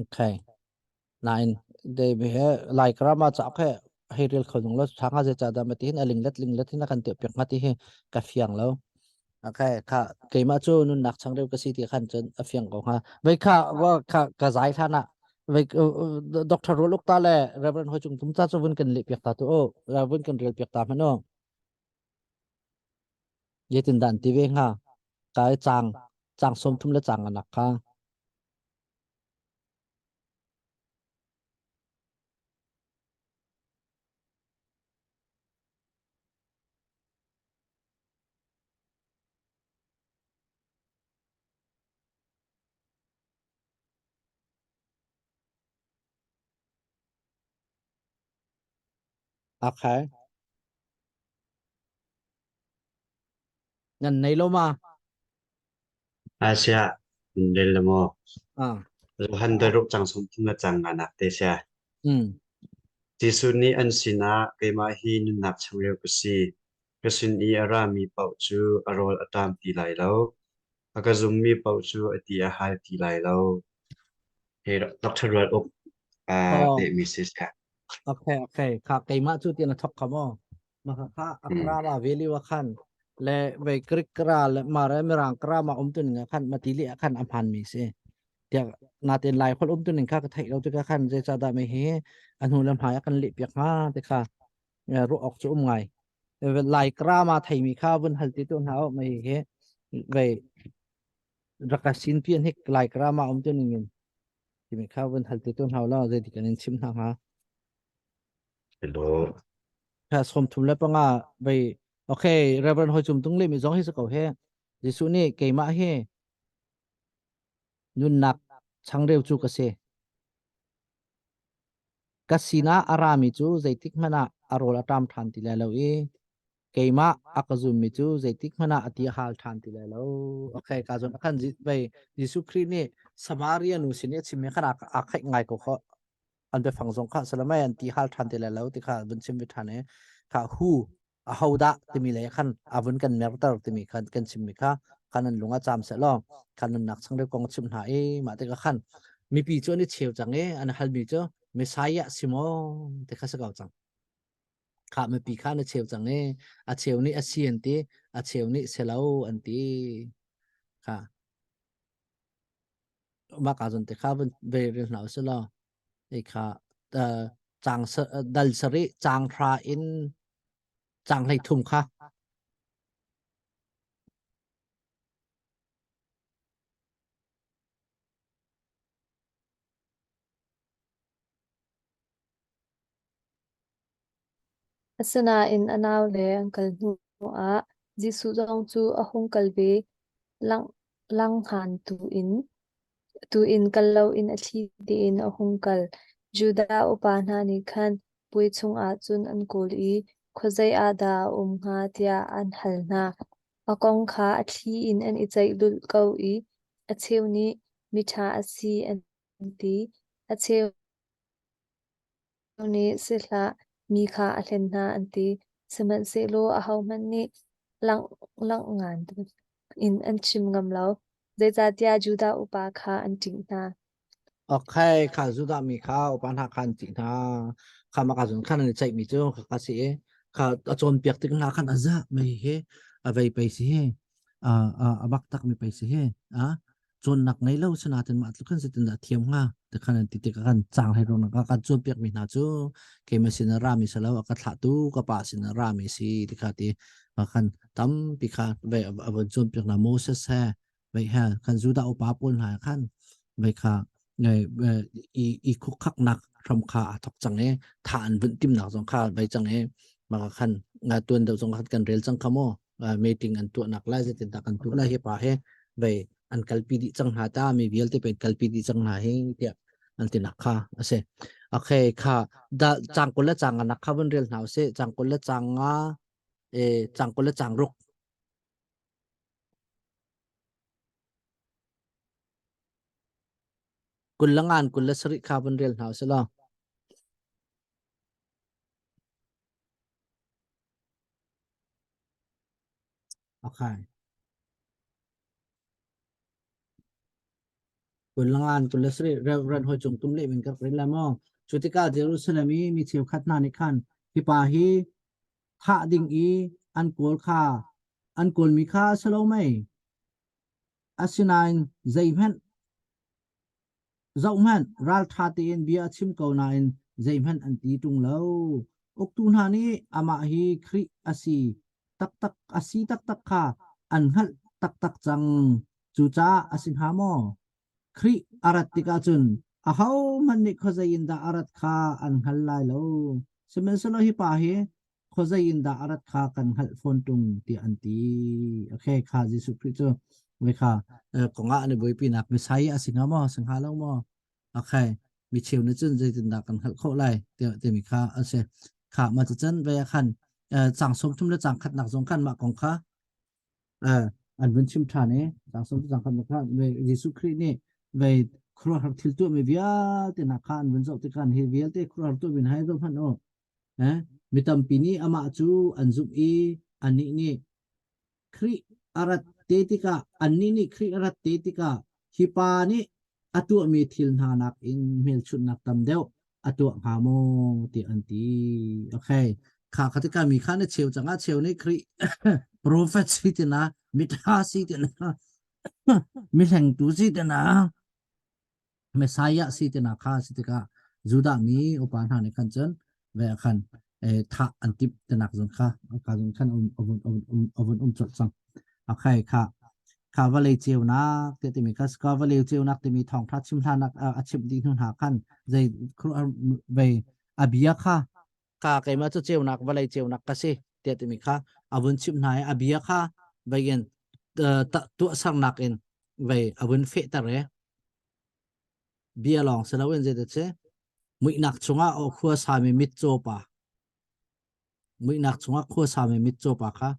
Okay. Nain de he lai krama cha khe hei rel kho ding lo thanga je cha da ma ti hin a linglet linglet hin a kan te piak ma ti hi ka fiang lo. Okay, kha keimah cu nunnak changreu ka si ti khan cun a fiang ko hnga. Vei kha wa kha ka zai hlan ah vei Dr. Rul Uk ta le Reverend Hoi Cung Tum ta cu vun kan leh piak ta tu o vun kan rel piak ta hmanh o. Yetin dan ti ve hnga. Kai chang chang 30 le chang anak kha. Okay. Nan nei lo ma? Asia rel le maw? Ah. Johan daruk cang sung thum le cang nga nak te sia. Mm. Jesuh nih an sinah, Keimah hi nunnak changreu ka si. Ka sin i a rami paoh cu a rawl a ṭam ti lai lo. A ka zummi paoh cu a ti a hal ti lai lo. Hi Dr. Rual Uk aa Oh, pehmi si seh. okay, okay. Kha keimah cu tian a thok kha maw? Maka kha akra ma value a khan le vei Greek kra le mare mirang kra ma um tu ning khan matili a khan a hman mi si. Tiah natin lai khol um tu ning kha ka theih lo tikah khan zeicahdah mei hi a hnu le hmai a kan leh piak hnga ti kha ruah awk cu um ngai. Lai kra ma theimi kha vun hal ti tu hna o mei hi vei raka sin pian hik lai kra ma um tu ning in timi kha vun hal ti tu hna la zeiti kan in chim hna hnga. Hello. Kha 35 vei okay Reverend Hoi Cum Tung le mi zong hi sa ko he Jesuh nih keimah hi nunnak changreu cu ka si. Ka sinah a rami cu zeitik hmanh ah a rawl a ṭam ṭhan ti lai lo i keimah a ka zummi cu zeitik hmanh ah a ti a hal ṭhan ti lai lo. Okay, ka zawn khan vei Jesuh Khrih nih Samaria nu sin i a chimmi khan aa khaih ngai ko kho. An biafang zong kha salamai an ti hal ṭhan ti lai lo ti kha vun chim ve ṭhan i kha hu ahodah timi lei khan a vun kan merter timi khan kan chimmi kha khan an lung a caam seh law khan nunnak changreu kong chim hna i mah tikah khan mipi cu an i cheu cang i an halmi cu Messiah si maw ti kha si ko cang kha mipi kha an i cheu cang i a cheu nih a si an ti a cheu nih si lo an ti kha mah ka zon te kha vun ve ril hna usih law ei kha cang dal sarih cang hra in cang hlei thum kha Asinain a naule an kal hnuah Jesuh zong cu a hung kal ve. Langhngan tu in kal loin a thli tein a hung kal. Judah upa hna nih khan puai chungah cun an kawl i khuazei ah dah a um hnga tiah an hal hna. A kong kha a thli in an i ceih lulh ko i a cheu nih miṭha a si an ti, a cheu nih si hlah, mi kha a hlen hna an ti. Sihmanhsehlaw ahohmanh nih langngan in an chim ngam lo, zeicahtiah Judah upa kha an ṭih hna. Okay, kha Judah mi kha upa hna kha an ṭih hna. Kha mah ka zun khan an i ceihmi cu kha si i kha a cawnpiak tik hna khan a zah mei hi a vei pei si hi a a bak tak mi pei si hi a cawnnak ngei lo sinain mah tluk khan zeitin dah thiam hnga ti khan an ti tikah kan cang hlei ruang ka kan cawnpiak mi hna cu keimah sin a rami si lo a ka thlahtu ka pa sin a rami si ti kha ti khan tampi kha ve a von cawnpiak hna Moses he vei he kan Judah upa pawl hna khan vei kha i i khukkhaknak hram kha a thok cang i tha an vun timnak zong kha vei cang i maka khan nga tuan deuh zong khan kan rel cang kha mu meeting an tuahnak lai zeitindah kan tuah lai hi pa he vei an kalpi dih cang hna ta mi vialte pe kalpi dih cang hna hi tiah an tinak kha a si okay kha da chang kul le chang nga nak kha vun rel hna usih chang kul le chang nga e chang kul le chang ruk kul le ngan kul le sarih kha vun rel hna usih law Okay. Kulangan kulasri Reverend hoi cung tum le min ka rin la mo. Cu tikah Jerusalem i mi cheukhat hna nih khan hi pa hi thah ding i an kawl kha an kawlmi kha a si lo mei? Asinain zeihmanh Zohhmanh, ralṭha tein bia a chim ko nain zeihmanh an ti ṭung lo. Uktu hna nih amah hi Khrih a si taktak a si taktak kha an hngalh taktak cang. Cucaah a si hnga maw? Khrih a rat tikah cun ahohmanh nih khuazei in dah a rat kha an hngal lai lo. Sihmanhsehlaw hi pa hi khuazei in dah a rat kha kan hngalh fawn ṭung tiah an ti. Okay, kha Jesuh Khrih cu voi kha kongah an i buaipinak Messiah a si hnga maw, si hnga lo maw? Okay, mi cheu nih cun zeitindah kan hngalh khawh lai timi kha a si. Kha mah cucun vei ah khan cang 30 le cang khatnak zong khan mah kong kha an vun chim ṭhan i cang 30 cang khatnak kha Jesuh Khrih nih vei Khuaruahhar thil tuahmi vialte hna kha an vun zoh tikah hi vialte khuaruahhar tuahmi hna hi zoh hmanh u. Eh, mi tampi nih amah cu an zumh i annih nih Khrih a rat te tikah annih nih Khrih a rat te tikah hi pa nih a tuahmi thil hna nakin hmelchunhnak tam deuh a tuah hnga maw tiah an ti. Okay. Kha kha tikah mi kha na cheu cang ah cheu nih Khrih prophet si tina mitha si tina mi hlengtu si tina Messiah si tina kha si tikah Judah mi upa hna nih khan cun ve khan thah an timh tinak zong kha ka zong khan um avun um colh cang. Okay kha kha vawlei ceunak te timi kha ka vawlei ceunak timi thawngtha chim hlanak a chimh dih hnu hna khan zei vei a bia kha ka keimah cu ceunak vawlei ceunak ka si tiah timi kha a vun chimh hna i a bia kha vei in tuahsernak in vei a vun fehter i bia lawng si loin zeidah si muihnak chungah aw khua sami mitcaw pa muihnak chungah khua sami mitcaw pa kha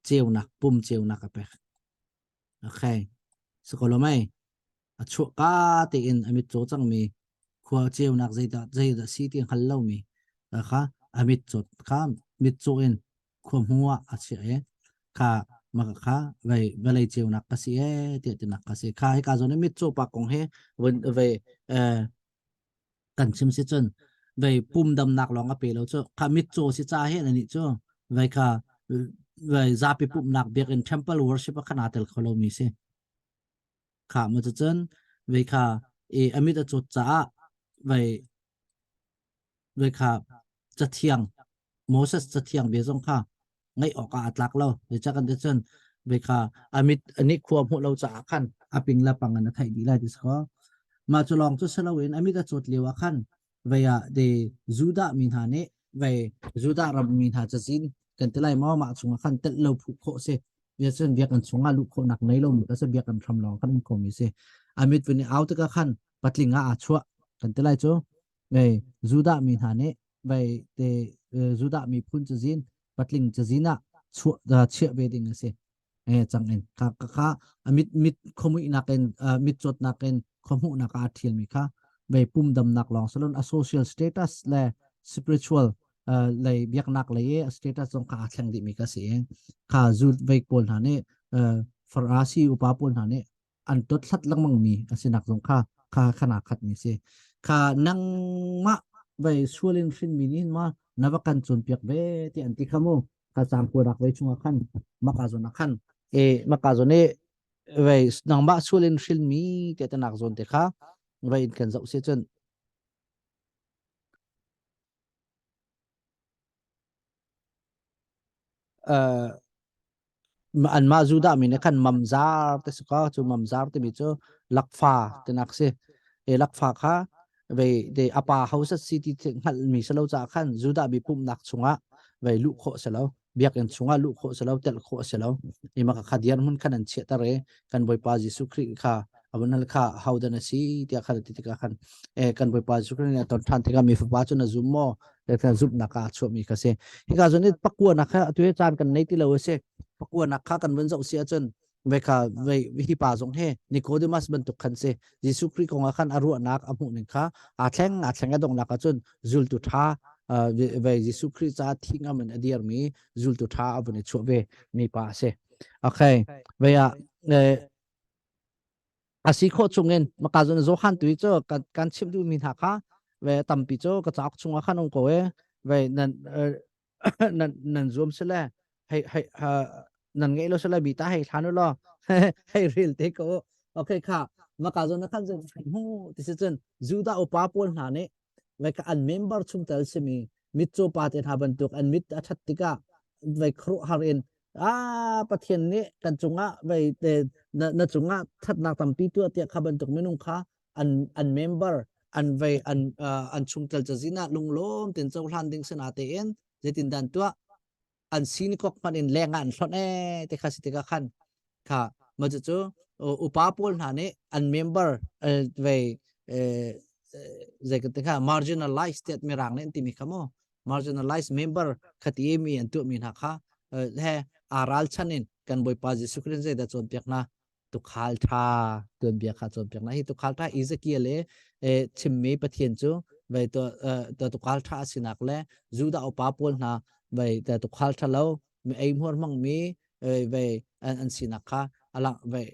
ceunak pum ceunak a pek okay sakolomai a chuah ka tein a mitcaw cangmi khua ceunak zeidah zeidah si ti hngal lomi kha a mitcaw kha mitcaw in khua hmu ah a chiah i kha maka kha vei vawlei ceunak ka si e tiah tinak ka si kha hika zawn i mitcaw pa kong he vun vei kan chim si cun vei pum damnak lawng a pe lo cu kha mitcaw si ca he ani cu vei kha vei zapi pumhnak biakinn temple worship a khan aa tel kho lomi si Kha mu cucun vei kha i a mit a cawt caah vei vei kha cathiang Moses cathiang bia zong kha ngaih awk ah a tlak lo. Zeicah kan ti cun vei kha a mit a nih khua hmuh lo caah khan a ping le pang in a theih dih lai ti si kaw. Mah cu lawng cu si loin a mit a cawt lio ah khan vei ah de Judah mi hna nih vei Judah ram mi hna cazin kan ti lai maw mah chungah khan telh lo phu khawh si. Bia cun biakinn chungah luh khawhnak nei lomi ka si biakinn hram lawng kan um khomi si. A mit vun i au tikah khan patling ah aa chuah kan ti lai cu. Vei Judah mi hna nih vei te Judah miphun cazin patling cazin ah chuah chiah ve ding a si. Eh cang in kha kha a mit mit khomuihnak in mit cawtnak in khuahmuhnak ah aa ṭhialmi kha vei pum damnak lawng salon a social status le spiritual lei biaknak lei i status zong kha aa thleng dihmi ka si i kha zu vei pawl hna nih Farasi upa pawl hna nih an dothlat lengmang mi a sinak zong kha kha khana khat mi si kha nangmah vei sual in hrin mi nih ma na va kan cawnpiak ve ti an ti kha mu kha cang kuadak vei chungah khan maka zawn ah khan e maka zawn i vei nangmah sual in hrin mi te tanak zawn te kha vei in kan zoh si cun Uh, anmah Judah mi nih khan mamzar te si ka cu mamzar timi cu lakfa tinak si e lakfa kha vei de apa house si ti hngalh mi si lo caah khan Judah mi pumhnak chungah vei luh khawh si lo biakinn chungah luh khawh si lo telh khawh si lo ima kha diar hmun khan an chiahter i kan Bawipa Jesuh Khrih kha a vun hal kha hodan a si tiah khan ti tikah khan e kan Bawipa Jesuh Khrih nih a ton ṭhan tikah mi fapa cu na zum maw le zumhnak ah a chuahmi kha si hika zawn i pakuanak kha atu hi caan kan nei ti lo a si pakuanak kha kan vun zoh si ahcun ve kha ve hi pa zong he Nicodemus bantuk khan si Jesuh Khrih kong ah khan a ruahnak a hmuh ning kha aa thleng aa thleng a donghnak ahcun zultu ṭha ve Jesuh Khrih ca thi ngam in a dirmi zultu ṭha a vun i chuah ve mi pa a si okay ve ah a si khawh chungin maka zon Johan tu cu kan kan chimh duhmi hna kha ve tampi cu ka cauk chungah khan um ko e ve nan nan nan zuam sile hei hei nan ngei lo sile mi ta hei thlan u law hei ril te ko okay kha maka zon khan zon hu ti si cun Judah upa pawl hna nih ve ka an member chungtel simi mitcaw pa te hna bantuk an mit a that tikah vei khuaruahhar in ah Pathian nih kan cungah vei te na, na cungah thatnak tampi tuah tiah kha bantuk minung kha an an member an vei an uh, an chungtel cazin ah lunglawm ten cohlan ding sana tein zeitin dan tuah an synagogue hmanh in leng ah an hlonh ee te kha si tikah khan kha ma cu upa pawl hna nih an member vei zei kan ti kha marginalized tiat mirang nih an timi kha mu marginalized member khati mi an tuah mi hna kha he aa ralchan in kan Bawipa Jesuh Christ zeidah cawnpiak hna. Tukhal ṭha tuanbia kha cawnpiak hna. Hi tukhal ṭha Ezekiel le chimmi Pathian cu vei to tukhal ṭha a sinak le Judah upa pawl hna vei tukhal ṭha lo mi eihmuar hmangmi vei an sinak kha alang vei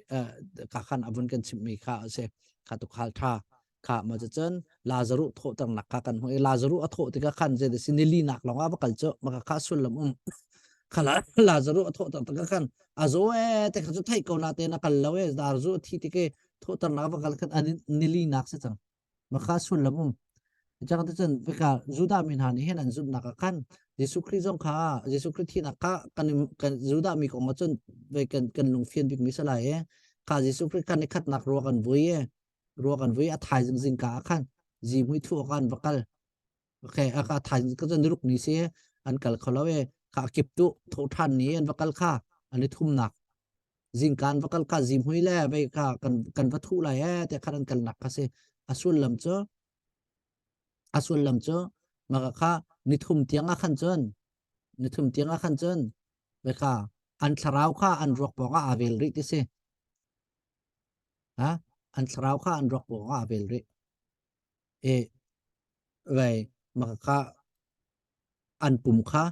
ka khan avun kan chimmi kha a si. Kha tukhal ṭha kha ma cun Lazaruh thawhternak kha kan hmuh i Lazaruh a thawh tikah khan zei si nili nak lawng ah va kal cu maka kha sullam um kha Lazaruh a thawhter tikah khan a zaw e te kha cu theih ko na te na kal lo e Lazaruh a thi tik i thawhternak va kal khan nili nak si cang maka sullam um cang te cun vika Judah mi hna nih hin an zumhnak ah khan Jesuh Khrih zong kha Jesuh Khrih thihnak kha kan kan Judah mi kong ah cun kan kan lungfian bik mi salai e kha Jesuh Khrih kan i khatnak ruak an vui e ruak an vui a thaizing zingka ah khan zihmui thu awk an va kal okay a ka thaizing ka niruk ni si an kal kho lo e kha kip tu tho than ni an va kal kha an i thumnak zingka an va kal kha zihmui le vei kha kan kan va thu lai e te khan an kal nak kha si a sullam cu a sullam cu maka kha nithum tiang ah khan cun nithum tiang ah khan cun ve kha an thlarau kha an ruak pawng ah aa vel rih ti si Ha? An thlarau kha an ruak pawng ah a vel rih. E vei maka kha an pum kha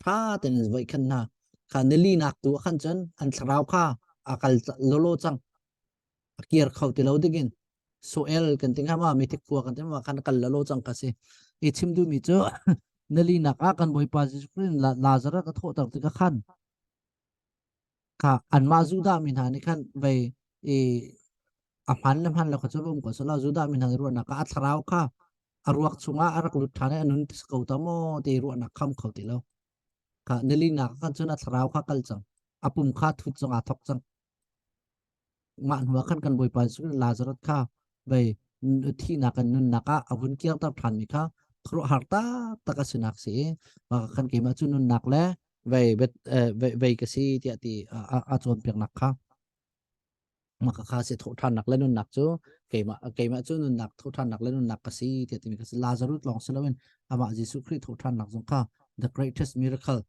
tha tein an voih khan hna. Kha nili nak tu ah khan cun an thlarau kha a kal lolo cang. A kir kho ti lo dingin Soel kan ti hnga ma mithi khua kan ti ma khan kal lolo cang ka si. I chim duhmi cu nili nak ah kan Bawipa Jesuh Christ Lazarus a thawhter tikah khan Kha anmah Judah mi hna nih khan vei i a hman le hman lo kha cu va um ko seh law Judah mi hna nih ruahnak ah a thlarau kha a ruak chungah a rak lut ṭhan i a nun ti ko ta maw ti ruahnak kham kho ti lo. Kha nilinak khan cun a thlarau kha kal cang. A pum kha thut zong aa thawk cang. Mah hnuah khan kan Bawipa Jesuh Lazarus kha vei thihnak in nunnak ah a vun kirter ṭhanmi kha khuaruahhar taktak a sinak si i mah khan keimah cu nunnak le vei vei ka si tiah ti a cawnpiaknak kha mah kha si thawhṭhannak le nunnak cu keimah keimah cu nunnak thawhṭhannak le nunnak ka si tiah timi ka si Lazarus lawng si loin amah Jesuh Khrih thawhṭhannak zong kha the greatest miracle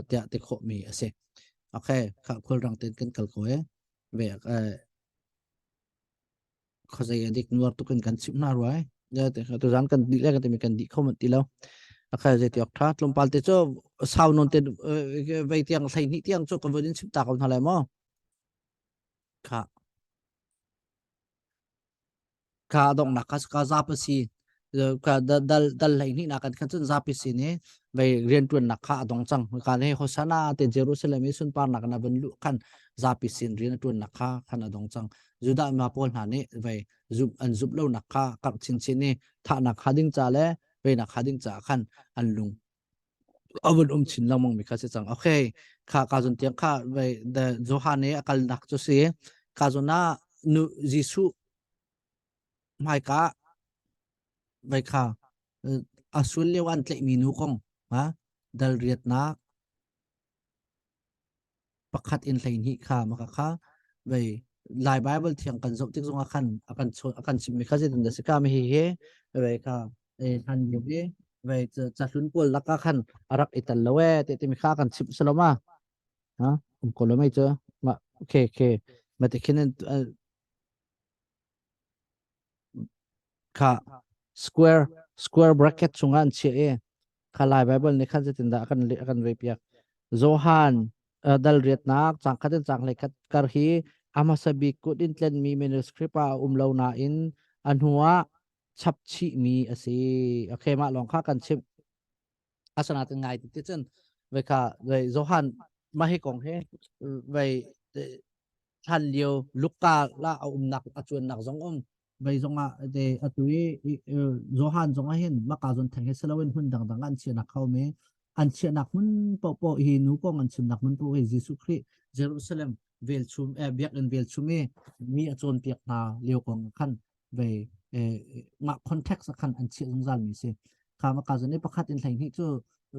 tiah ti khawhmi a si. Okay, kha khulrang tein kan kal ko e. Ve khazei adik nuar tukin kan chim hna ruai. Ya te kha tuzan kan di le kan timi kan di kho man ti lo. Akha zei ti ok tha tlawmpal te chu sau non te vei tiang thlei ni tiang chu kan voin chim ta ko hna lai mo. Kha Kha donghnak kha ka zapi si ka dal dal 12 nak kan khan cun zapi sin i vei rianṭuannak kha a dong cang. Ka le Hosanna te Jerusalem i sunparnak na van luh khan zapi sin rian a ṭuannak kha khan a dong cang. Judah ma pawl hna nih vei zumh an zumh lonak kha karh chinchin i thahnak kha ding ca le veinak kha ding caah khan an lung a vun um chin lengmang mi kha si cang. Okay, kha ka zun tiang kha vei the Johan i a kalnak cu si ka zun ah nu Jesuh hmaika vai kha a sul lio an tlaihmi nu kong ha dal riatnak pakhat in 12 kha maka kha vei Lai Bible thiang kan zoh tik zongah khan a kan a kan chimmi kha zeitin dah si ka mi hi hi vei kha e hlan lio i vei cahlun pawl lakah khan a rak i tel lo e te timi kha kan chimh saloma ha um ko lo mei cu ma okay okay ma te khin Kha square square bracket chungah an chiah i kha Lai Bible nih khan zeitindah a kan a kan ve piak. Johan dal riatnak cang khat in cang hlei khat kar hi a hmasa bik kut in tlenmi manuscript ah a um lo nain a hnuah chap chihmi a si. Okay, mah lawng kha kan chimh. Asinain ngai ti cun vei kha vei Johan mah hi kong hi vei hlan lio Luka la a umnak a cuannak zong um vei zongah te atu i Johan zong ah hin maka zon theng hi siloin hmun dangdang an chiahnak kho mi an chiahnak hmun popo hi nu kong an chimnak hmun popo hi Jesuh Khrih Jerusalem velchum eh biakinn velchum i mi a cawnpiak hna lio kong khan vei mah context ah khan an chiah zungzal mi si kha maka zon i pakhat in 12 cu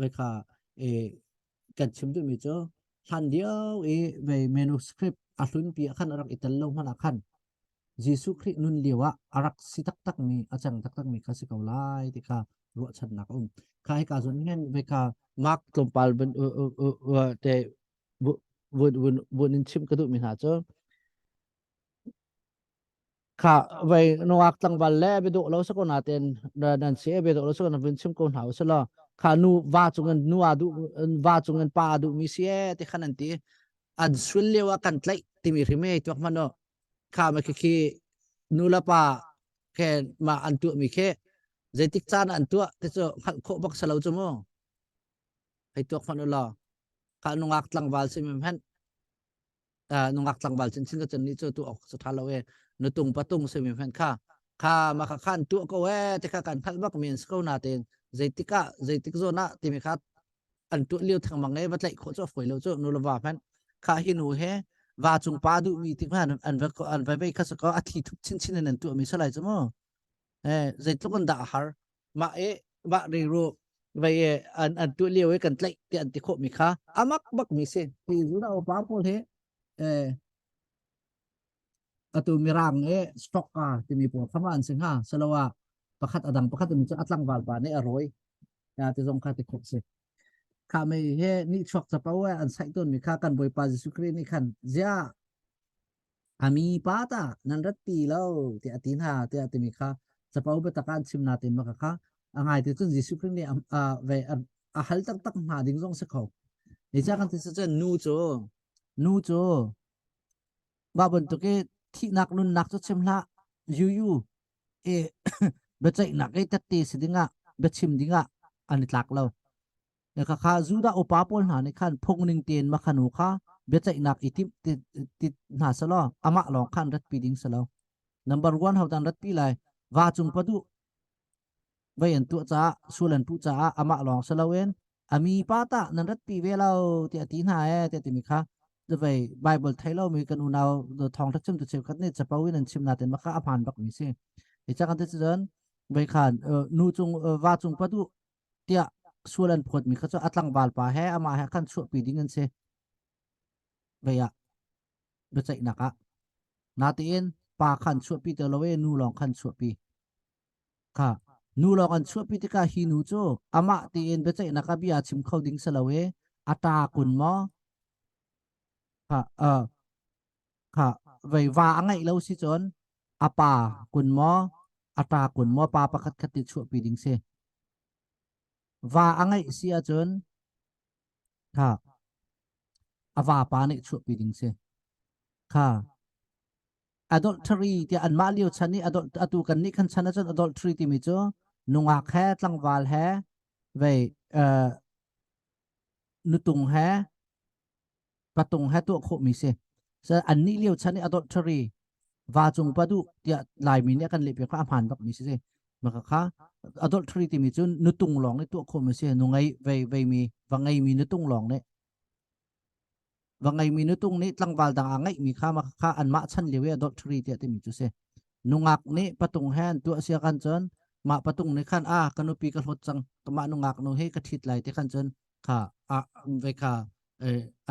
vei kha kan chim duhmi cu hlan lio i vei manuscript a hlunpi ah khan a rak i tel lo hmanh ah khan Jesuh Khrih nun lio ah a rak si taktak mi a cang taktak mi kha si ko lai ti kha ruahchannak a um. Kha hika zawn hin vei kha Mark tlawmpal te vun vun vun in chim ka duh mi hna cu. Kha vai nungak tlangval le biadawh lo sako natin nan si biadawh lo sako na vun chim ko hna usila kha nu va cungin nu a duh va cungin pa a duh mi si e ti khan an ti an sul lio ah kan tlaih timi hrim e tuak hmanh u kha ma khi khi nu le pa khe ma an tuah mi khi zeitik caan an tuah ti cu hngalh khawh bak salo cu mu hei tuak hmanh u law kha nungak tlangval si mi hmanh nungak tlangval chinchin ka cun ni cu tu ok cu tha lo e nutung patung simi hmanh kha kha ma kha khan tu ko e te kha kan hngalh bak mi an si ko na ten zeitik ah zeitik zawn ah timi kha an tu liu thang mang e va tlaih khawh chu foi lo chu nu le va hmanh kha hi nu he va cung pa duh mi tik hman an va an va vei kha ko a thi thup chin chin in an tu mi salai chu mu eh zeitluk an dah har mah e mah riru vei e an an tu lio e kan tlaih ti an ti khawh mi kha amak bak mi si ti zu na pa pawl he eh atu mirang e stock ka timi pawl khama an sing ha salowa pakhat adang pakhat um chu atlangval pa ne a roi ya ti zong kha ti khawh si kha mei he ni chuak chapo e an sai ton mi kha kan boipa Jesu Christ ni khan zia A mi pa tah nan rat ti lo tiah a ti hna tiah timi kha capo biatak ah an chim nain maka kha a ngai ti cun Jesuh Khrih nih a, ve a hal taktak hna ding zong si kho. Ni ca kan ti cun nu cu nu cu mah bantuk i thihnak nunnak cu chim hlah yu e biaceihnak i tette si dingah biachim dingah an i tlak lo. Khakha Judah upa pawl hna nih khan phung ning tein makhanu kha biaceihnak i timh ti, ti hna selaw amah lawng khan ratpi ding si lo. Number one hodan ratpi lai va cung paduh vei an tuah caah sual an puh caah amah lawng si loin ami pa tah nan ratpi ve lo tiah ti hna e tiah timi kha vei Bible thei lomi kan unau thawngtha chim tu cheukhat nih capo in an chim natin maka a hmaan bak mi si. Hi ca kan ti cun vei khan nu cung va cung paduh tiah sual an phawtmi kha cu a tlangval pa he amah he khan chuahpi ding an si. Vei ah biaceihnak ah. Natein pa khan chuahpi te lo e nu lawng khan chuahpi. Kha nu lawng an chuahpi tikah hi nu cu amah tein biaceihnak ah bia chim kho ding si lo e a ta kun maw kha uh, kha vei va a ngeih lo si cun a pa kun maw a ṭa kun maw pa pakhat khat ti chuahpi ding si va a ngeih si ahcun kha a vapa nih chuahpi ding si kha adultery tiah anmah lio chan i adult atu kan nih kan chan ahcun adultery timi cu nungak he tlangval he vei uh, nutung he patung he tuah khawhmi si. So annih lio chan i adultery va cung pa duh tiah Laimi nih kan lehpiak kha a hmaan bakmi si si. Maka kha adultery timi cu nutung lawng nih tuah khawhmi si. Nu ngei vei veimi va ngeimi nutung lawng nih va ngeimi nutung nih tlangval dang aa ngeihmi kha maka kha anmah chan lio i adultery tiah timi cu si. Nungak nih patung he an tuah sia kan cun mah patung nih khan a ka nupi ka hlawt cang mah nungak nu hi ka ṭhit lai ti khan cun kha a ve kha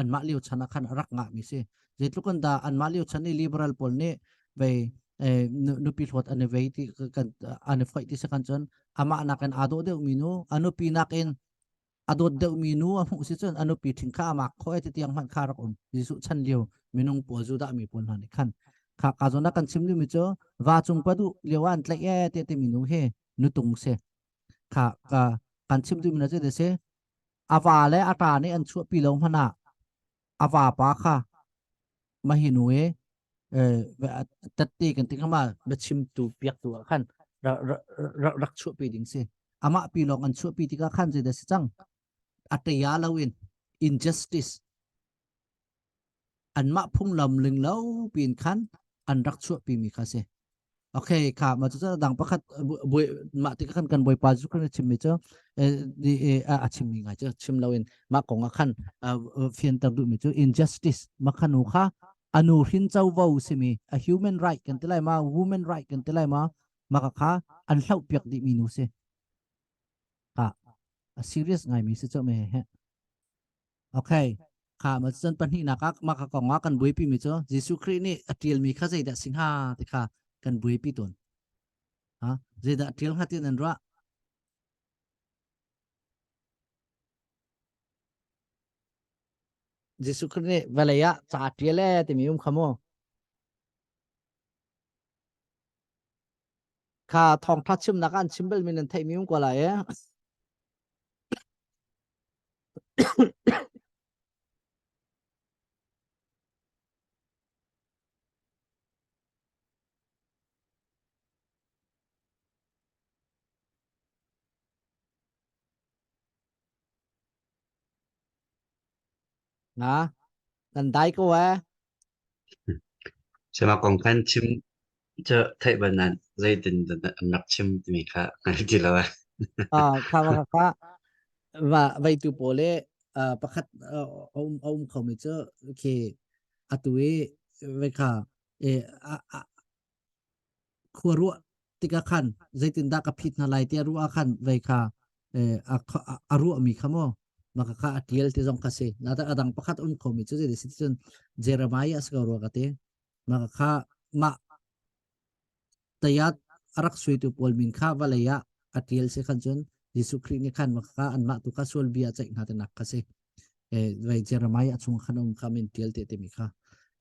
anmah lio chan ah khan a rak ngahmi si. Zeitluk in dah anmah lio chan i liberal pawl nih vei nupi hlawt an i vei ti kan an i foih ti si kan cun amah nakin aa dawh deuhmi nu a nupi nakin a dawt deuhmi nu a hmuh si cun a nupi ṭhing kha a mak khawh e ti tiang hmanh kha rak um. Jesuh chan lio minung pawl Judah mi pawl hna nih khan kha ka zawn ah kan chim liomi cu va cung pa duh lio ah an tlaih e ti timi nu hi nutung si. Kha ka kan chim duhmi na cu si a va le a ṭa nih an chuahpi lo hmanh ah a vapa kha mahinu i tette kan ti ma biachimtu piaktu ah khan rak chuahpi ding si amah pi lawng an chuahpi tikah khan zeidah si cang a ṭea lo in injustice anmah phunglam ling lo piin khan an rak chuahpi mi kha si. Okay, kha ma cu dang pakhat boi mah ti khan kan bawipa cu kan chim mi cu a chim mi ngai cu chim lo in mah kong ah khan fianter duh mi cu injustice makhanu kha anu hrin covo simi a human right kan ti lai ma woman right kan ti lai ma maka kha an hloh piak dih mi nu si ka a serious ngai mi si chu me he Okay. Kha ma cun pahnihnak ah mah kha kong ah kan buaipi mi cu Jesuh Khrih nih a ṭialmi kha zeidah si hnga ti kha kan buaipi tawn. Ha? Zeidah a ṭial hnga ti nan ruah? Jesuh Khrih nih vawlei ah ca a ṭial ee timi um kha mu. Kha thawngtha chimnak an chim bal mi nan theih mi um ko lai e. Na nan dai ko eh. Sema kong khan chim cu theih ban nan zeitin an rak chim timi kha hngal ti lo eh. Ah kha kha kha va vei tu pawl le pakhat a um a um khomi cu khi atu i vei kha e khua ruah tikah khan zeitindah ka phit hna lai tiah ruah ah khan vei kha a ruahmi kha maw maka kha a tial ti zong kha si na a dang pakhat um khomi cu zei si cun Jeremiah a si ko rua ka ti maka kha mah tayat a rak suitu pawl min kha vawlei ah a tial si khan cun Jesuh Khrih nih khan maka kha anmah tu kha sual bia ceih hna tinak kha si e Jeremiah chung khan um kha min tial te timi kha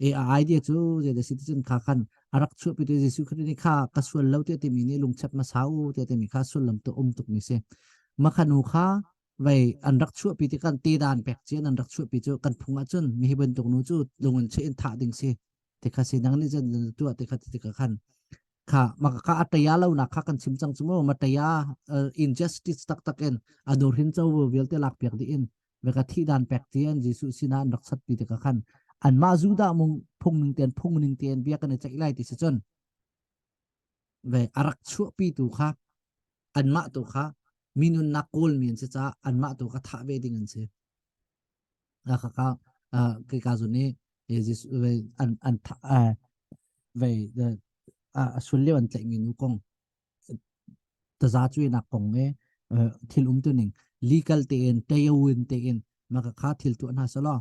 e a idea cu zei da si cun kha khan a rak chuah pitu Jesuh Khrih nih kha ka sual lo te timi nih lungchep ma sau te timi kha sullam tu um tuk mi si makhanu kha vei an rak chuah pi ti kan te dan pek chian an rak chuah pi cu kan phung ah cun mi hi bantuk nu cu lungin che in thah ding si te kha si nang nih cun tuah te kha ti ka khan kha maka ka ataya lo nak kha kan chim cang chu mu mataya injustice tak tak in ador hin cho vialte lak piak di in veka thi dan pek ti an Jesuh sinah an rak sat pi te ka khan an ma Judah mung phung ning ten phung ning ten bia kan i ceih lai ti si cun ve arak chuah pi tu kha anmah tu kha minun nak kawl mi an si ca anmah tu kha thah ve ding an si ka ka ke ka zun ni Jesuh ve an an ve a sul lio an tlaih mi nu kong taza cuainak kong e thil um tu ning legal tein tayawin tein maka kha thil tu hna salo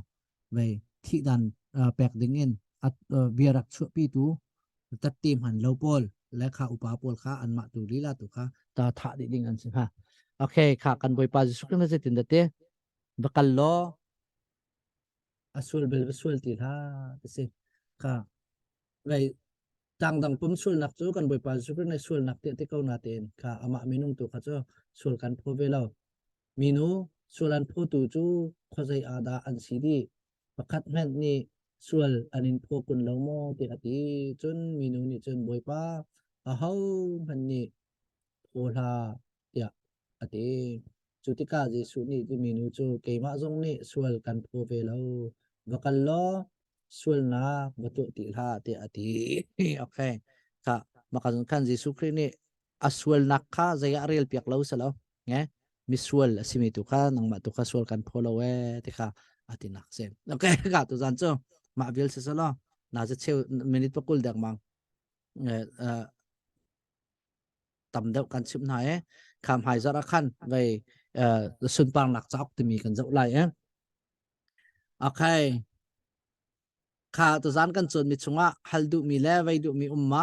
ve thi dan pek ding in bia rak chuahpi tu tatte hman lo pawl le kha upa pawl kha anmah tu lila tu kha ta thah dih ding an si ha okay kha kan boipa Jesuh Christ na tin date va kal law a sual bel va sual ti hlah ti si kha vei tangdang pum sualnak cu kan Bawipa Jesuh Khrih nih sualnak tiah ti ko natein kha amah minung tu kha cu sual kan phaw ve lo. Minu sual an phawtu cu khuazei ah dah an si dih? Pakhat hmanh nih sual an in phaw kun lo maw tiah a ti. Cun minu nih cun Bawipa, ahohmanh nih phaw hlah tiah a ti. Cu tikah Jesuh nih minu cu keimah zong nih sual kan phaw ve lo. Va kal law sualnak va tuah ti hlah tiah a ti. Okay. Kha maka khan Jesuh Khrih nih a sualnak kha zei ah rel piak lo salo. Nge misual a simi tu kha nangmah tu kha sual kan phaw lo e ti kha a ti nak si. Okay, ka tu zan cu mah vial si salo. Na za cheu minute pakul dek mang. Tam deuh kan chim hna e. Kham hai zara khan vei sunparnak cauk timi kan zoh lai e. Okay. Kha tuzan kan cawnmi chungah hal duhmi le vei duhmi um ma?